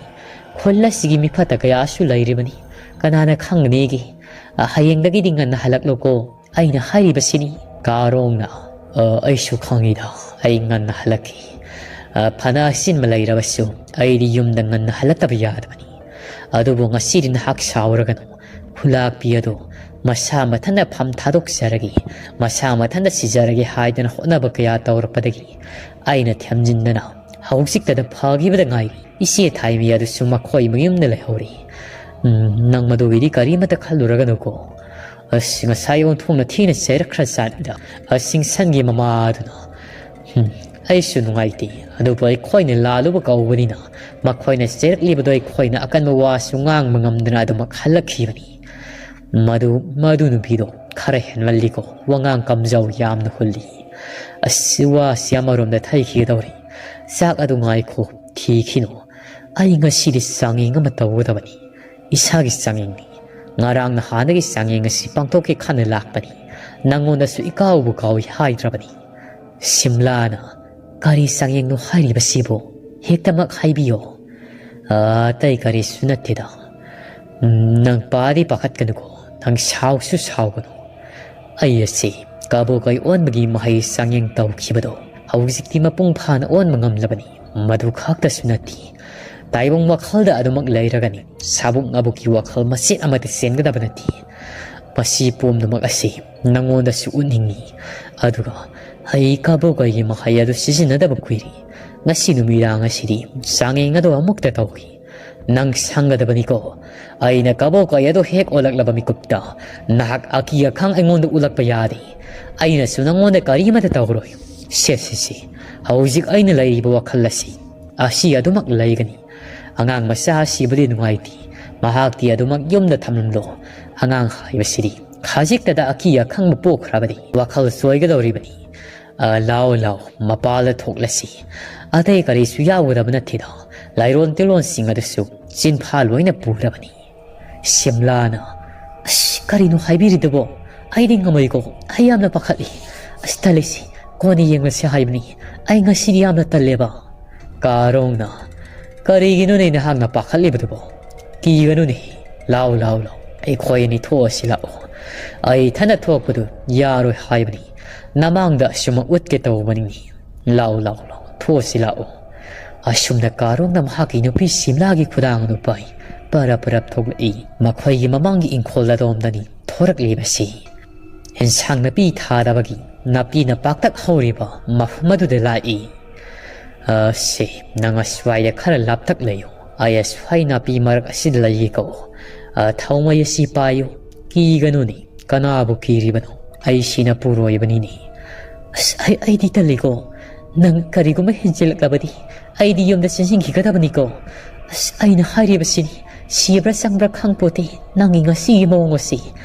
ꯈꯨꯜ ꯑꯁꯤꯒꯤ ꯃꯤꯐꯠꯇ ꯀꯌꯥꯁꯨ ꯂꯩꯔꯤꯕꯅꯤ꯫ ꯀꯅꯥꯅ ꯈꯪꯒꯅꯤꯒꯦ? ꯑ, ꯍꯌꯦꯡꯗꯒꯤꯗꯤ ꯉꯟꯅ ꯍꯜꯂꯛꯂꯣꯀꯣ꯫ ꯑꯩꯅ ꯍꯥꯏꯔꯤꯕꯁꯤꯅꯤ"꯫ ꯀꯥꯔꯣꯡꯅ, "ꯑ, ꯑꯩꯁꯨ ꯈꯪꯉꯤꯗ, ꯑꯩ ꯉꯟꯅ ꯍꯜꯂꯛꯈꯤ꯫ ꯑ, ꯐꯅ ꯑꯆꯤꯟꯕ ꯂꯩꯔꯕꯁꯨ ꯑꯩꯗꯤ ꯌꯨꯝꯗ ꯉꯟꯅ ꯍꯜꯂꯛꯇꯕ ꯌꯥꯗꯕꯅꯤ꯫ ꯑꯗꯨꯕꯨ ꯉꯁꯤꯗꯤ ꯅꯍꯥꯛ ꯁꯥꯎꯔꯒꯅꯨ꯫ ꯈꯨꯂꯥꯛꯄꯤ ꯑꯗꯨ ꯃꯁꯥ ꯃꯊꯟꯇ ꯐꯝ ꯊꯥꯗꯣꯛꯆꯔꯒꯦ, ꯃꯁꯥ ꯃꯊꯟꯇ ꯁꯤꯖꯔꯒꯦ ꯍꯥꯏꯗꯅ ꯍꯣꯠꯅꯕ ꯀꯌꯥ ꯇꯧꯔꯛꯄꯗꯒꯤ ꯑꯩꯅ ꯊꯦꯝꯖꯤꯟꯗꯅ ꯍꯧꯖꯤꯛꯇꯗ ꯐꯈꯤꯕꯗ ꯉꯥꯏꯔꯤ꯫ ꯏꯆꯦ ꯊꯥꯏꯃꯤ ꯑꯗꯨꯁꯨ ꯃꯈꯣꯏ ꯃꯌꯨꯝꯗ ꯂꯩꯍꯧꯔꯤ꯫ ꯎꯝ, ꯅꯪ ꯃꯗꯨꯒꯤꯗꯤ ꯀꯔꯤꯃꯠꯇ ꯈꯜꯂꯨꯔꯒꯅꯨꯀꯣ꯫ ꯑꯁ, ꯉꯁꯥꯏ ꯑꯣꯟꯊꯣꯛꯅ ꯊꯤꯅ ꯆꯩꯔꯛꯈ꯭ꯔ ꯖꯥꯠꯅꯤꯗ꯫ ꯑꯁ, ꯁꯤꯡꯁꯟꯒꯤ ꯃꯃꯥ ꯑꯗꯨꯅ ꯎꯝ, ꯑꯩꯁꯨ ꯅꯨꯡꯉꯥꯏꯇꯦ꯫ ꯑꯗꯨꯕꯨ ꯑꯩꯈꯣꯏꯅ ꯂꯥꯜꯂꯨꯕ ꯀꯧꯕꯅꯤꯅ ꯃꯈꯣꯏꯅ ꯆꯩꯔꯛꯂꯤꯕꯗꯣ ꯑꯩꯈꯣꯏꯅ ꯑꯀꯟꯕ ꯋꯥꯁꯨ ꯉꯥꯡꯕ ꯉꯝꯗꯅ ꯑꯗꯨꯃꯛ ꯍꯜꯂꯛꯈꯤꯕꯅꯤ꯫ ꯃꯗꯨ, ꯃꯗꯨ ꯅꯨꯄꯤꯗꯣ ꯈꯔ ꯍꯦꯟꯃꯜꯂꯤꯀꯣ, ꯋꯥꯉꯥꯡ ꯀꯝꯖꯥꯎ ꯌꯥꯝꯅ ꯍꯨꯜꯂꯤ꯫ ꯑꯁ, ꯋꯥꯁꯤ ꯑꯃꯔꯣꯝꯗ ꯊꯩꯈꯤꯒꯗꯧꯔꯤ꯫ ꯆꯥꯛ ꯑꯗꯨ ꯉꯥꯏꯈꯣ, ꯊꯤꯈꯤꯅꯨ꯫ ꯑꯩ ꯉꯁꯤꯗꯤ ꯆꯥꯡꯌꯦꯡ ꯑꯃ ꯇꯧꯒꯗꯕꯅꯤ꯫ ꯏꯁꯥꯒꯤ ꯆꯥꯡꯌꯦꯡꯅꯤ꯫ ꯉꯔꯥꯡ ꯅꯍꯥꯟꯗꯒꯤ ꯆꯥꯡꯌꯦꯡ ꯑꯁꯤ ꯄꯥꯡꯊꯣꯛꯀꯦ ꯈꯟꯅ ꯂꯥꯛꯄꯅꯤ꯫ ꯅꯪꯉꯣꯟꯗꯁꯨ ꯏꯀꯥꯎꯕꯨ ꯀꯥꯎꯏ ꯍꯥꯏꯗ꯭ꯔꯕꯅꯤ꯫ ꯁꯤꯝꯂꯥꯅ, "ꯀꯔꯤ ꯆꯥꯡꯌꯦꯡꯅꯣ ꯍꯥꯏꯔꯤꯕꯁꯤꯕꯨ? ꯍꯦꯛꯇꯃꯛ ꯍꯥꯏꯕꯤꯌꯣ꯫" "ꯑ, ꯑꯇꯩ ꯀꯔꯤꯁꯨ ꯅꯠꯇꯦꯗ꯫ ꯎꯝ, ꯅꯪ ꯄꯥꯗꯤ ꯄꯥꯈꯠꯀꯅꯨꯀꯣ, ꯅꯪ ꯁꯥꯎꯁꯨ ꯁꯥꯎꯒꯅꯨ꯫ ꯑꯩ ꯑꯁꯤ ꯀꯕꯣꯀꯩ ꯑꯣꯟꯕꯒꯤ ꯃꯍꯩ ꯆꯥꯡꯌꯦꯡ ꯇꯧꯈꯤꯕꯗꯣ ꯍꯧꯖꯤꯛꯇꯤ ꯃꯄꯨꯡ ꯐꯥꯅ ꯑꯣꯟꯕ ꯉꯝꯂꯕꯅꯤ꯫ ꯃꯗꯨ ꯈꯛꯇꯁꯨ ꯅꯠꯇꯦ, ꯇꯥꯏꯕꯪ ꯋꯥꯈꯜꯗ ꯑꯗꯨꯃꯛ ꯂꯩꯔꯒꯅꯤ꯫ ꯁꯥꯕꯨꯛ ꯉꯥꯕꯨꯛꯀꯤ ꯋꯥꯈꯜ ꯃꯆꯦꯠ ꯑꯃꯠꯇ ꯆꯦꯟꯒꯗꯕ ꯅꯠꯇꯦ꯫ ꯃꯁꯤ ꯄꯨꯝꯅꯃꯛ ꯑꯁꯤ ꯅꯪꯉꯣꯟꯗꯁꯨ ꯎꯠꯅꯤꯡꯏ꯫ ꯑꯗꯨꯒ ꯑꯩ ꯀꯕꯣꯀꯩꯒꯤ ꯃꯍꯩ ꯑꯗꯨ ꯁꯤꯖꯤꯟꯅꯗꯕ ꯀꯨꯏꯔꯦ꯫ ꯉꯁꯤ ꯅꯨꯃꯤꯗꯥꯡ ꯑꯁꯤꯗꯤ ꯆꯥꯡꯌꯦꯡ ꯑꯗꯨ ꯑꯃꯨꯛꯇ ꯇꯧꯈꯤ꯫ ꯅꯪ ꯁꯪꯒꯗꯕꯅꯤꯀꯣ꯫ ꯑꯩꯅ ꯀꯕꯣꯀꯩ ꯑꯗꯨ ꯍꯦꯛ ꯑꯣꯜꯂꯛꯂꯕ ꯃꯤꯀꯨꯞꯇ ꯅꯍꯥꯛ ꯑꯀꯤ ꯑꯈꯪ ꯑꯩꯉꯣꯟꯗ ꯎꯠꯂꯛꯄ ꯌꯥꯗꯦ꯫ ꯑꯩꯅꯁꯨ ꯅꯪꯉꯣꯟꯗ ꯀꯔꯤꯃꯠꯇ ꯇꯧꯔꯣꯏ꯫ ꯁꯦ, ꯁꯦ, ꯁꯦ꯫ ꯍꯧꯖꯤꯛ ꯑꯩꯅ ꯂꯩꯔꯤꯕ ꯋꯥꯈꯜ ꯑꯁꯤ, ꯑꯁꯤ ꯑꯗꯨꯃꯛ ꯂꯩꯒꯅꯤ꯫ ꯑꯉꯥꯡ ꯃꯆꯥ ꯑꯁꯤꯕꯨꯗꯤ ꯅꯨꯡꯉꯥꯏꯇꯦ꯫ ꯃꯍꯥꯛꯇꯤ ꯑꯗꯨꯃꯛ ꯌꯨꯝꯗ ꯊꯝꯂꯝꯂꯣ꯫ ꯑꯉꯥꯡ ꯍꯥꯏꯕꯁꯤꯗꯤ ꯈꯖꯤꯛꯇꯗ ꯑꯀꯤ ꯑꯈꯪꯕ ꯄꯣꯛꯈ꯭ꯔꯕꯗꯤ ꯋꯥꯈꯜ ꯆꯣꯏꯒꯗꯧꯔꯤꯕꯅꯤ꯫ ꯑ, ꯂꯥꯎ, ꯂꯥꯎ, ꯃꯄꯥꯜꯗ ꯊꯣꯛꯂꯁꯤ꯫ ꯑꯇꯩ ꯀꯔꯤꯁꯨ ꯌꯥꯎꯒꯗꯕ ꯅꯠꯇꯦꯗ꯫ ꯂꯥꯏꯔꯣꯟ ꯇꯤꯜꯂꯣꯟꯁꯤꯡ ꯑꯗꯨꯁꯨ ꯆꯤꯟꯐꯥ ꯂꯣꯏꯅ ꯄꯨꯔꯕꯅꯤ꯫ ꯁꯤꯝꯂꯥꯅ, "ꯑꯁ, ꯀꯔꯤꯅꯣ ꯍꯥꯏꯕꯤꯔꯤꯗꯨꯕꯣ? ꯑꯩꯗꯤ ꯉꯝꯃꯣꯏꯀꯣ, ꯑꯩ ꯌꯥꯝꯅ ꯄꯥꯈꯠꯂꯤ꯫ ꯑꯁ, ꯇꯜꯂꯤꯁꯤ, ꯀꯣꯟꯅ ꯌꯦꯡꯂꯁꯤ ꯍꯥꯏꯕꯅꯤ꯫ ꯑꯩ ꯉꯁꯤꯗꯤ ꯌꯥꯝꯅ ꯇꯜꯂꯦꯕ꯫" ꯀꯥꯔꯣꯡꯅ, "ꯀꯔꯤꯒꯤꯅꯣꯅꯦ ꯅꯍꯥꯛꯅ ꯄꯥꯈꯠꯂꯤꯕꯗꯨꯕꯣ? ꯀꯤꯒꯅꯨꯅꯦ꯫ ꯂꯥꯎ, ꯂꯥꯎ, ꯂꯥꯎ꯫ ꯑꯩꯈꯣꯏ ꯑꯅꯤ ꯊꯣꯛꯑꯁꯤ ꯂꯥꯛꯑꯣ꯫ ꯑꯩ ꯏꯊꯟꯗ ꯊꯣꯛꯄꯗꯨ ꯌꯥꯔꯣꯏ ꯍꯥꯏꯕꯅꯤ꯫ ꯅꯃꯥꯡꯗ ꯑꯁꯨꯝꯃꯛ ꯎꯠꯀꯦ ꯇꯧꯕꯅꯤꯅꯦ꯫ ꯂꯥꯎ, ꯂꯥꯎ, ꯂꯥꯎ꯫ ꯊꯣꯛꯑꯁꯤ ꯂꯥꯛꯑꯣ꯫" ꯑꯁꯨꯝꯅ ꯀꯥꯔꯣꯡꯅ ꯃꯍꯥꯛꯀꯤ ꯅꯨꯄꯤ ꯁꯤꯝꯂꯥꯒꯤ ꯈꯨꯗꯥꯡ ꯑꯗꯨ ꯄꯥꯏ꯫ ꯄꯔꯞ ꯄꯔꯞ ꯊꯣꯛꯂꯛꯏ꯫ ꯃꯈꯣꯏꯒꯤ ꯃꯃꯥꯡꯒꯤ ꯏꯪꯈꯣꯜ ꯑꯗꯣꯝꯗꯅꯤ ꯊꯣꯔꯛꯂꯤꯕꯁꯤ꯫ ꯑꯦꯟꯁꯥꯡ ꯅꯥꯄꯤ ꯊꯥꯗꯕꯒꯤ ꯅꯥꯄꯤꯅ ꯄꯥꯛꯇꯛ ꯍꯧꯔꯤꯕ ꯃꯐꯝ ꯑꯗꯨꯗ ꯂꯥꯛꯏ꯫ "ꯑ, ꯁꯦ, ꯅꯪ ꯑꯁ꯭ꯋꯥꯏꯗ ꯈꯔ ꯂꯥꯞꯇꯛ ꯂꯩꯌꯨ꯫ ꯑꯩ ꯑꯁ꯭ꯋꯥꯏ ꯅꯥꯄꯤ ꯃꯔꯛ ꯑꯁꯤꯗ ꯂꯩꯒꯦꯀꯣ꯫ ꯑ, ꯊꯥꯎꯃꯩ ꯑꯁꯤ ꯄꯥꯏꯌꯨ꯫ ꯀꯤꯒꯅꯨꯅꯦ꯫ ꯀꯅꯥꯕꯨ ꯀꯤꯔꯤꯕꯅꯣ? ꯑꯩ ꯁꯤꯅ ꯄꯨꯔꯣꯏꯕꯅꯤꯅꯦ꯫" "ꯑꯁ, ꯑꯩ, ꯑꯩꯗꯤ ꯇꯜꯂꯤꯀꯣ꯫ "ꯅꯪ ꯀꯔꯤꯒꯨꯝꯕ ꯍꯦꯟꯖꯤꯜꯂꯛꯂꯕꯗꯤ ꯑꯩꯗꯤ ꯌꯨꯝꯗ ꯆꯦꯟꯁꯤꯟꯈꯤꯒꯗꯕꯅꯤꯀꯣ꯫ ꯑꯁ, ꯑꯩꯅ ꯍꯥꯏꯔꯤꯕꯁꯤꯅꯤ, ꯁꯤꯕ꯭ꯔꯥ ꯆꯪꯕ꯭ꯔꯥ ꯈꯪꯄꯣꯠꯇꯦ꯫ ꯅꯪꯒꯤ ꯉꯁꯤꯒꯤ ꯃꯑꯣꯡ ꯑꯁꯤ,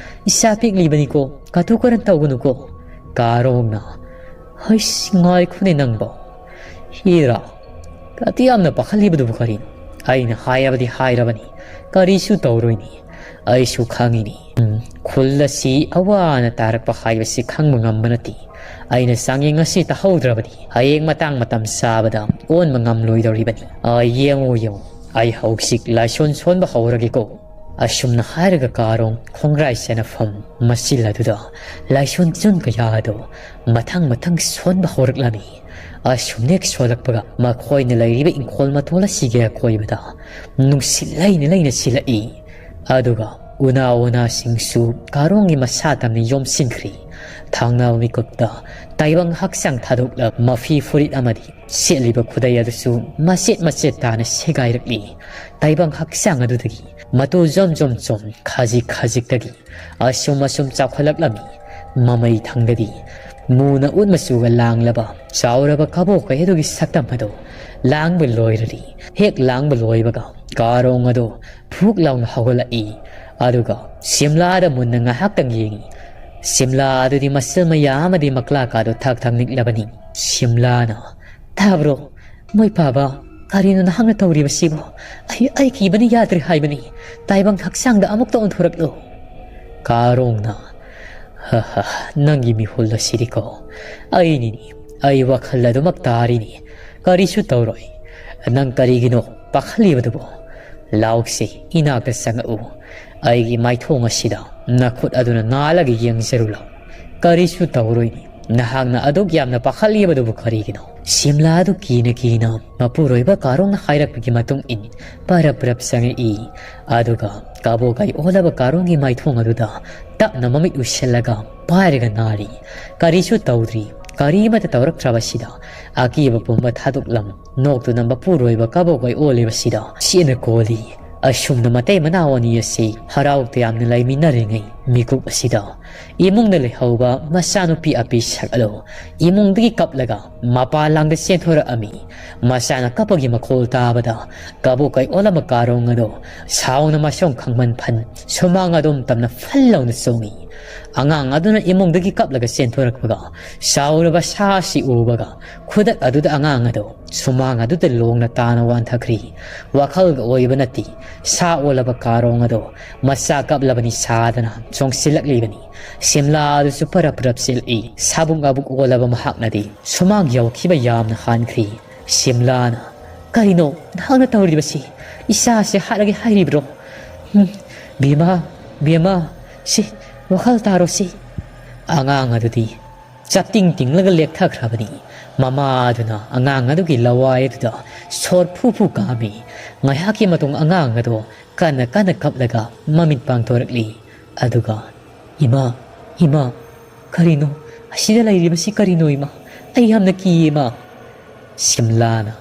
ꯏꯆꯥ ꯄꯤꯛꯂꯤꯕꯅꯤꯀꯣ, ꯀꯇꯨ ꯀꯔꯟ ꯇꯧꯒꯅꯨꯀꯣ"꯫ ꯀꯥꯔꯣꯡꯅ, "ꯍꯩꯁ, ꯉꯥꯏꯈꯣꯅꯦ ꯅꯪꯕꯣ꯫ ꯍꯤꯔꯥ, ꯀꯇꯤ ꯌꯥꯝꯅ ꯄꯥꯈꯠꯂꯤꯕꯗꯨꯕꯨ ꯀꯔꯤꯅꯣ? ꯑꯩꯅ ꯍꯥꯏꯔꯕꯗꯤ ꯍꯥꯏꯔꯕꯅꯤ, ꯀꯔꯤꯁꯨ ꯇꯧꯔꯣꯏꯅꯤ꯫ ꯑꯩꯁꯨ ꯈꯪꯉꯤꯅꯤ꯫ ꯎꯝ, ꯈꯨꯜ ꯑꯁꯤ ꯑꯋꯥ ꯑꯅꯥ ꯇꯥꯔꯛꯄ ꯍꯥꯏꯕꯁꯤ ꯈꯪꯕ ꯉꯝꯕ ꯅꯠꯇꯦ꯫ ꯑꯩꯅ ꯆꯥꯡꯌꯦꯡ ꯑꯁꯤ ꯇꯥꯍꯧꯗ꯭ꯔꯕꯗꯤ ꯍꯌꯦꯡ ꯃꯇꯥꯡ ꯃꯇꯝ ꯆꯥꯕꯗ ꯑꯣꯟꯕ ꯉꯝꯂꯣꯏꯗꯧꯔꯤꯕꯅꯤ꯫ ꯑ, ꯌꯦꯡꯉꯨ, ꯌꯦꯡꯉꯨ, ꯑꯩ ꯍꯧꯖꯤꯛ ꯂꯥꯏꯁꯣꯟ ꯁꯣꯟꯕ ꯍꯧꯔꯒꯦꯀꯣ"꯫ ꯑꯁꯨꯝꯅ ꯍꯥꯏꯔꯒ ꯀꯥꯔꯣꯡ ꯈꯣꯡꯒ꯭ꯔꯥꯏ ꯆꯦꯅꯐꯝ ꯃꯆꯤꯜ ꯑꯗꯨꯗ ꯂꯥꯏꯁꯣꯟ ꯆꯨꯟ ꯀꯌꯥ ꯑꯗꯨ ꯃꯊꯪ ꯃꯊꯪ ꯁꯣꯟꯕ ꯍꯧꯔꯛꯂꯝꯃꯤ꯫ ꯑꯁꯨꯝꯅ ꯍꯦꯛ ꯁꯣꯜꯂꯛꯄꯒ ꯃꯈꯣꯏꯅ ꯂꯩꯔꯤꯕ ꯏꯪꯈꯣꯜ ꯃꯇꯣꯜ ꯑꯁꯤꯒꯤ ꯑꯀꯣꯏꯕꯗ ꯅꯨꯡꯁꯤꯠ ꯂꯩꯅ ꯂꯩꯅ ꯁꯤꯜꯂꯛꯏ꯫ ꯑꯗꯨꯒ ꯎꯅꯥ ꯋꯥꯅꯥꯁꯤꯡꯁꯨ ꯀꯥꯔꯣꯡꯒꯤ ꯃꯁꯥ ꯇꯝꯅ ꯌꯣꯝꯁꯤꯟꯈ꯭ꯔꯤ꯫ ꯊꯪꯅꯕ ꯃꯤꯀꯨꯞꯇ ꯇꯥꯏꯕꯪ ꯍꯛꯆꯥꯡ ꯊꯥꯗꯣꯛꯂ ꯃꯐꯤ ꯐꯨꯔꯤꯠ ꯑꯃꯗꯤ ꯁꯦꯠꯂꯤꯕ ꯈꯨꯗꯩ ꯑꯗꯨꯁꯨ ꯃꯆꯦꯠ ꯃꯆꯦꯠ ꯇꯥꯅ ꯁꯦꯒꯥꯏꯔꯛꯂꯤ꯫ ꯇꯥꯏꯕꯪ ꯍꯛꯆꯥꯡ ꯑꯗꯨꯗꯒꯤ ꯃꯇꯨ ꯖꯣꯝ ꯖꯣꯝ ꯖꯣꯝ, ꯈꯖꯤꯛ ꯈꯖꯤꯛꯇꯒꯤ ꯑꯁꯨꯝ ꯑꯁꯨꯝ ꯆꯥꯎꯈꯠꯂꯛꯂꯝꯃꯤ꯫ ꯃꯃꯩ ꯊꯪꯗꯗꯤ ꯃꯨꯅ ꯎꯠ ꯃꯆꯨꯒ ꯂꯥꯡꯂꯕ ꯆꯥꯎꯔꯕ ꯀꯕꯣꯛ ꯀꯩ ꯑꯗꯨꯒꯤ ꯁꯛꯇꯝ ꯑꯗꯨ ꯂꯥꯡꯕ ꯂꯣꯏꯔꯔꯤ꯫ ꯍꯦꯛ ꯂꯥꯡꯕ ꯂꯣꯏꯕꯒ ꯀꯥꯔꯣꯡ ꯑꯗꯨ ꯐꯨꯛ ꯂꯥꯎꯅ ꯍꯧꯒꯠꯂꯛꯏ꯫ ꯑꯗꯨꯒ ꯁꯤꯝꯂꯥꯗ ꯃꯨꯟꯅ ꯉꯥꯏꯍꯥꯛꯇꯪ ꯌꯦꯡꯏ꯫ ꯁꯤꯝꯂꯥ ꯑꯗꯨꯗꯤ ꯃꯁꯜ ꯃꯌꯥꯝ ꯑꯃꯗꯤ ꯃꯀ꯭ꯂꯥꯛ ꯑꯗꯨ ꯊꯛ ꯊꯛ ꯅꯤꯛꯂꯕꯅꯤ꯫ ꯁꯤꯝꯂꯥꯅ, "ꯇꯥꯕ꯭ꯔꯣ, ꯃꯣꯏ ꯄꯥꯕ? ꯀꯔꯤꯅꯣ ꯅꯍꯥꯛꯅ ꯇꯧꯔꯤꯕꯁꯤꯕꯣ? ꯑꯩ, ꯑꯩ ꯀꯤꯕꯅ ꯌꯥꯗ꯭ꯔꯦ ꯍꯥꯏꯕꯅꯤ꯫ ꯇꯥꯏꯕꯪ ꯍꯛꯆꯥꯡꯗ ꯑꯃꯨꯛꯇ ꯑꯣꯟꯊꯣꯔꯛꯂꯣ"꯫ ꯀꯥꯔꯣꯡꯅ, "ꯍ ꯍ, ꯅꯪꯒꯤ ꯃꯤꯍꯨꯜ ꯑꯁꯤꯗꯤꯀꯣ꯫ ꯑꯩꯅꯤꯅꯤ, ꯑꯩ ꯋꯥꯈꯜ ꯑꯗꯨꯃꯛ ꯇꯥꯔꯤꯅꯤ꯫ ꯀꯔꯤꯁꯨ ꯇꯧꯔꯣꯏ꯫ ꯅꯪ ꯀꯔꯤꯒꯤꯅꯣ ꯄꯥꯈꯠꯂꯤꯕꯗꯨꯕꯣ? ꯂꯥꯎꯁꯤ, ꯏꯅꯥꯛꯇ ꯆꯪꯉꯛꯎ꯫ ꯑꯩꯒꯤ ꯃꯥꯏꯊꯣꯡ ꯑꯁꯤꯗ ꯅꯈꯨꯠ ꯑꯗꯨꯅ ꯅꯥꯜꯂꯒ ꯌꯦꯡꯖꯔꯨ ꯂꯥꯎ꯫ ꯀꯔꯤꯁꯨ ꯇꯧꯔꯣꯏꯅꯤ꯫ ꯅꯍꯥꯛꯅ ꯑꯗꯨꯛ ꯌꯥꯝꯅ ꯄꯥꯈꯠꯂꯤꯕꯗꯨꯕꯨ ꯀꯔꯤꯒꯤꯅꯣ?" ꯁꯤꯝꯂꯥ ꯑꯗꯨ ꯀꯤꯅ ꯀꯤꯅ ꯃꯄꯨꯔꯣꯏꯕ ꯀꯥꯔꯣꯡꯅ ꯍꯥꯏꯔꯛꯄꯒꯤ ꯃꯇꯨꯡ ꯏꯟ ꯄꯔꯞ ꯄꯔꯞ ꯆꯪꯉꯛꯏ꯫ ꯑꯗꯨꯒ ꯀꯕꯣꯛ ꯀꯩ ꯑꯣꯜꯂꯕ ꯀꯥꯔꯣꯡꯒꯤ ꯃꯥꯏꯊꯣꯡ ꯑꯗꯨꯗ ꯇꯞꯅ ꯃꯃꯤꯠ ꯎꯏꯁꯤꯜꯂꯒ ꯄꯥꯏꯔꯒ ꯅꯥꯔꯤ꯫ ꯀꯔꯤꯁꯨ ꯇꯧꯗ꯭ꯔꯤ꯫ ꯀꯔꯤꯃꯠꯇ ꯇꯧꯔꯛꯇ꯭ꯔꯕꯁꯤꯗ ꯑꯀꯤꯕ ꯄꯨꯝꯕ ꯊꯥꯗꯣꯛꯂꯝ ꯅꯣꯛꯇꯨꯅ ꯃꯄꯨꯔꯣꯏꯕ ꯀꯕꯣꯛ ꯀꯩ ꯑꯣꯜꯂꯤꯕꯁꯤꯗ ꯆꯦꯠꯅ ꯀꯣꯜꯂꯤ꯫ ꯑꯁꯨꯝꯅ ꯃꯇꯩ ꯃꯅꯥꯎ ꯑꯅꯤ ꯑꯁꯤ ꯍꯔꯥꯎ ꯇꯌꯥꯝꯅ ꯂꯩꯃꯤꯟꯅꯔꯤꯉꯩ, ꯃꯤꯀꯨꯞ ꯑꯁꯤꯗ ꯏꯃꯨꯡꯗ ꯂꯩꯍꯧꯕ ꯃꯆꯥꯅꯨꯄꯤ ꯑꯄꯤꯁꯛ ꯑꯗꯣ ꯏꯃꯨꯡꯗꯒꯤ ꯀꯞꯂꯒ ꯃꯄꯥꯟ ꯂꯥꯡꯗ ꯆꯦꯟꯊꯣꯔꯛꯑꯝꯃꯤ꯫ ꯃꯆꯥꯅ ꯀꯞꯄꯒꯤ ꯃꯈꯣꯜ ꯇꯥꯕꯗ ꯀꯕꯣꯛ ꯀꯩ ꯑꯣꯜꯂꯝꯕ ꯀꯥꯔꯣꯡ ꯑꯗꯣ ꯁꯥꯎꯅ ꯃꯁꯝ ꯈꯪꯃꯟ ꯐꯟ ꯁꯨꯃꯥꯡ ꯑꯗꯨꯝ ꯇꯝꯅ ꯐꯜ ꯂꯥꯎꯅ ꯆꯣꯡꯉꯤ꯫ ꯑꯉꯥꯡ ꯑꯗꯨꯅ ꯏꯃꯨꯡꯗꯒꯤ ꯀꯞꯂꯒ ꯆꯦꯟꯊꯣꯔꯛꯄꯒ ꯆꯥꯎꯔꯕ ꯁꯥ ꯑꯁꯤ ꯎꯕꯒ ꯈꯨꯗꯛ ꯑꯗꯨꯗ ꯑꯉꯥꯡ ꯑꯗꯨ ꯁꯨꯃꯥꯡ ꯑꯗꯨꯗ ꯂꯣꯡꯅ ꯇꯥꯅ ꯋꯥꯟꯊꯈ꯭ꯔꯤ꯫ ꯋꯥꯈꯜꯒ ꯑꯣꯏꯕ ꯅꯠꯇꯦ꯫ ꯁꯥ ꯑꯣꯜꯂꯕ ꯀꯥꯔꯣꯡ ꯑꯗꯣ ꯃꯆꯥ ꯀꯞꯂꯕꯅꯤ ꯁꯥꯗꯅ ꯆꯣꯡꯁꯤꯜꯂꯛꯂꯤꯕꯅꯤ꯫ ꯁꯤꯝꯂꯥ ꯑꯗꯨꯁꯨ ꯄꯔꯞ ꯄꯔꯞ ꯆꯦꯜꯂꯛꯏ꯫ ꯁꯥꯕꯨꯛ ꯉꯥꯕꯨꯛ ꯑꯣꯜꯂꯕ ꯃꯍꯥꯛꯅꯗꯤ ꯁꯨꯃꯥꯡ ꯌꯧꯈꯤꯕ ꯌꯥꯝꯅ ꯍꯥꯟꯈ꯭ꯔꯤ꯫ ꯁꯤꯝꯂꯥꯅ, "ꯀꯔꯤꯅꯣ ꯅꯍꯥꯛꯅ ꯇꯧꯔꯤꯕꯁꯤ? ꯏꯆꯥꯁꯦ ꯍꯥꯠꯂꯒꯦ ꯍꯥꯏꯔꯤꯕ꯭ꯔꯣ? ꯎꯝ, ꯕꯦꯝꯃ, ꯕꯦꯝꯃ, ꯁꯤ ꯋꯥꯈꯜ ꯇꯥꯔꯣ ꯁꯤ꯫" ꯑꯉꯥꯡ ꯑꯗꯨꯗꯤ ꯆꯞꯇꯤꯡ ꯇꯤꯡꯂꯒ ꯂꯦꯛꯊꯈ꯭ꯔꯕꯅꯤ꯫ ꯃꯃꯥ ꯑꯗꯨꯅ ꯑꯉꯥꯡ ꯑꯗꯨꯒꯤ ꯂꯋꯥꯏ ꯑꯗꯨꯗ ꯁꯣꯔ ꯐꯨ ꯐꯨ ꯀꯥꯝꯃꯤ꯫ ꯉꯥꯏꯍꯥꯛꯀꯤ ꯃꯇꯨꯡ ꯑꯉꯥꯡ ꯑꯗꯨ ꯀꯟꯅ ꯀꯟꯅ ꯀꯞꯂꯒ ꯃꯃꯤꯠ ꯄꯥꯡꯊꯣꯔꯛꯂꯤ꯫ ꯑꯗꯨꯒ, "ꯏꯃꯥ, ꯏꯃꯥ, ꯀꯔꯤꯅꯣ? ꯑꯁꯤꯗ ꯂꯩꯔꯤꯕꯁꯤ ꯀꯔꯤꯅꯣ ꯏꯃꯥ? ꯑꯩ ꯌꯥꯝꯅ ꯀꯤ ꯏꯃꯥ꯫" ꯁꯤꯝꯂꯥꯅ,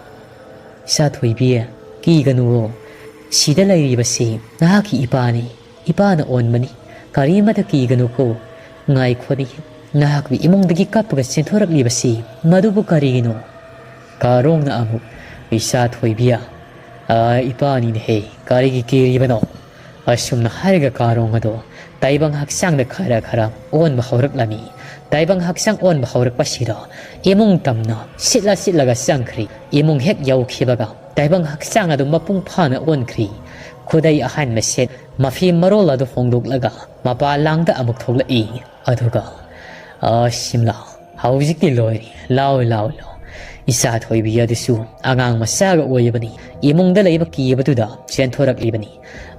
"ꯏꯆꯥ ꯊꯣꯏꯕꯤ, ꯀꯤꯒꯅꯨꯋꯣ꯫ ꯁꯤꯗ ꯂꯩꯔꯤꯕꯁꯤ ꯅꯍꯥꯛꯀꯤ ꯏꯄꯥꯅꯤ꯫ ꯏꯄꯥꯅ ꯑꯣꯟꯕꯅꯤ꯫ ꯀꯔꯤꯃꯇ ꯀꯤꯒꯅꯨꯀꯣ꯫ ꯉꯥꯏꯈꯣꯅꯦ, ꯅꯍꯥꯛꯀꯤ ꯏꯃꯨꯡꯗꯒꯤ ꯀꯞꯄꯒ ꯆꯦꯟꯊꯣꯔꯛꯂꯤꯕꯁꯤ ꯃꯗꯨꯕꯨ ꯀꯔꯤꯒꯤꯅꯣ?" ꯀꯥꯔꯣꯡꯅ ꯑꯃꯨꯛ, "ꯏꯆꯥ ꯊꯣꯏꯕꯤ, ꯑꯥ, ꯏꯄꯥꯅꯤꯅꯦꯍꯦ, ꯀꯔꯤꯒꯤ ꯀꯤꯔꯤꯕꯅꯣ?" ꯑꯁꯨꯝꯅ ꯍꯥꯏꯔꯒ ꯀꯥꯔꯣꯡ ꯑꯗꯣ ꯇꯥꯏꯕꯪ ꯍꯛꯆꯥꯡꯗ ꯈꯔ ꯈꯔ ꯑꯣꯟꯕ ꯍꯧꯔꯛꯂꯝꯃꯤ꯫ ꯇꯥꯏꯕꯪ ꯍꯛꯆꯥꯡ ꯑꯣꯟꯕ ꯍꯧꯔꯛꯄꯁꯤꯗ ꯏꯃꯨꯡ ꯇꯝꯅ ꯁꯤꯠꯂ ꯁꯤꯠꯂꯒ ꯆꯪꯈ꯭ꯔꯤ꯫ ꯏꯃꯨꯡ ꯍꯦꯛ ꯌꯧꯈꯤꯕꯒ ꯇꯥꯏꯕꯪ ꯍꯛꯆꯥꯡ ꯑꯗꯨ ꯃꯄꯨꯡ ꯐꯥꯅ ꯑꯣꯟꯈ꯭ꯔꯤ꯫ ꯈꯨꯗꯩ ꯑꯍꯟꯕ ꯁꯦꯠ, ꯃꯐꯤ ꯃꯔꯣꯜ ꯑꯗꯨ ꯍꯣꯡꯗꯣꯛꯂꯒ ꯃꯄꯥꯟ ꯂꯥꯡꯗ ꯑꯃꯨꯛ ꯊꯣꯛꯂꯛꯏ꯫ ꯑꯗꯨꯒ, "ꯑ, ꯁꯤꯝꯂꯥ, ꯍꯧꯖꯤꯛꯇꯤ ꯂꯣꯏꯔꯦ꯫ ꯂꯥꯎ, ꯂꯥꯎ, ꯂꯥꯎ꯫" ꯏꯆꯥ ꯊꯣꯏꯕꯤ ꯑꯗꯨꯁꯨ ꯑꯉꯥꯡ ꯃꯆꯥꯒ ꯑꯣꯏꯕꯅꯤ꯫ ꯏꯃꯨꯡꯗ ꯂꯩꯕ ꯀꯤꯕꯗꯨꯗ ꯆꯦꯟꯊꯣꯔꯛꯂꯤꯕꯅꯤ꯫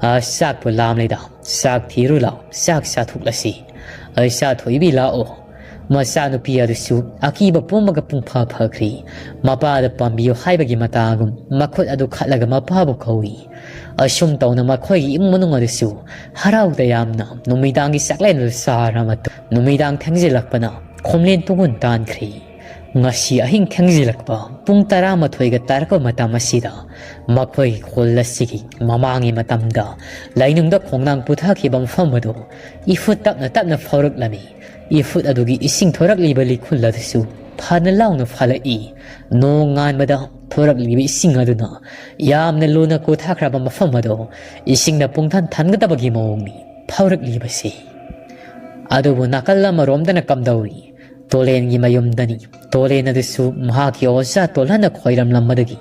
"ꯑ, ꯆꯥꯛꯄꯨ ꯂꯥꯝꯂꯦꯗ꯫ ꯆꯥꯛ ꯊꯤꯔꯨ ꯂꯥꯎ, ꯆꯥꯛ ꯆꯥꯊꯣꯛꯂꯁꯤ꯫ ꯑ, ꯏꯆꯥ ꯊꯣꯏꯕꯤ ꯂꯥꯛꯑꯣ꯫" ꯃꯆꯥꯅꯨꯄꯤ ꯑꯗꯨꯁꯨ ꯑꯀꯤꯕ ꯄꯨꯝꯃꯒ ꯄꯨꯡꯐꯥ ꯐꯈ꯭ꯔꯤ꯫ ꯃꯄꯥꯗ ꯄꯥꯝꯕꯤꯌꯨ ꯍꯥꯏꯕꯒꯤ ꯃꯇꯥꯒꯨꯝ ꯃꯈꯨꯠ ꯑꯗꯨ ꯈꯠꯂꯒ ꯃꯄꯥꯕꯨ ꯀꯧꯏ꯫ ꯑꯁꯨꯝ ꯇꯧꯅ ꯃꯈꯣꯏꯒꯤ ꯏꯃꯨꯡ ꯃꯅꯨꯡ ꯑꯗꯨꯁꯨ ꯍꯔꯥꯎ ꯇꯌꯥꯝꯅ ꯅꯨꯃꯤꯗꯥꯡꯒꯤ ꯆꯥꯛꯂꯦꯟ ꯑꯗꯨ ꯆꯥꯔ ꯃꯇꯨꯡ ꯅꯨꯃꯤꯗꯥꯡ ꯊꯦꯡꯖꯤꯜꯂꯛꯄꯅ ꯈꯣꯝꯂꯦꯟ ꯇꯨꯡꯒꯨꯟ ꯇꯥꯟꯈ꯭ꯔꯤ꯫ ꯉꯁꯤ ꯑꯍꯤꯡ ꯊꯦꯡꯖꯤꯜꯂꯛꯄ ꯄꯨꯡ ꯇꯔꯥꯃꯥꯊꯣꯏꯒ ꯇꯥꯔꯛꯄ ꯃꯇꯝ ꯑꯁꯤꯗ ꯃꯈꯣꯏꯒꯤ ꯈꯨꯜ ꯑꯁꯤꯒꯤ ꯃꯃꯥꯡꯒꯤ ꯃꯇꯝꯗ ꯂꯥꯏꯅꯨꯡꯗ ꯈꯣꯡꯅꯥꯡ ꯄꯨꯊꯈꯤꯕ ꯃꯐꯝ ꯑꯗꯨ ꯏꯐꯨꯠ ꯇꯞꯅ ꯇꯞꯅ ꯐꯥꯎꯔꯛꯂꯝꯃꯤ꯫ ꯏꯐꯨꯠ ꯑꯗꯨꯒꯤ ꯏꯁꯤꯡ ꯊꯣꯔꯛꯂꯤꯕ ꯂꯤꯈꯨꯜ ꯑꯗꯨꯁꯨ ꯐꯅ ꯂꯥꯎꯅ ꯐꯥꯜꯂꯛꯏ꯫ ꯅꯣꯡ ꯉꯥꯟꯕꯗ ꯊꯣꯔꯛꯂꯤꯕ ꯏꯁꯤꯡ ꯑꯗꯨꯅ ꯌꯥꯝꯅ ꯂꯨꯅ ꯀꯣꯊꯈ꯭ꯔꯕ ꯃꯐꯝ ꯑꯗꯨ ꯏꯁꯤꯡꯅ ꯄꯨꯡꯊꯟ ꯊꯟꯒꯗꯕꯒꯤ ꯃꯑꯣꯡꯅꯤ ꯐꯥꯎꯔꯛꯂꯤꯕꯁꯤ꯫ ꯑꯗꯨꯕꯨ ꯅꯥꯀꯜ ꯑꯃꯔꯣꯝꯗꯅ ꯀꯝꯗꯧꯔꯤ? ꯇꯣꯂꯦꯟꯒꯤ ꯃꯌꯨꯝꯗꯅꯤ꯫ ꯇꯣꯂꯦꯟ ꯑꯗꯨꯁꯨ ꯃꯍꯥꯛꯀꯤ ꯑꯣꯖꯥ ꯇꯣꯜꯍꯟꯅ ꯈꯣꯏꯔꯝꯂꯝꯕꯗꯒꯤ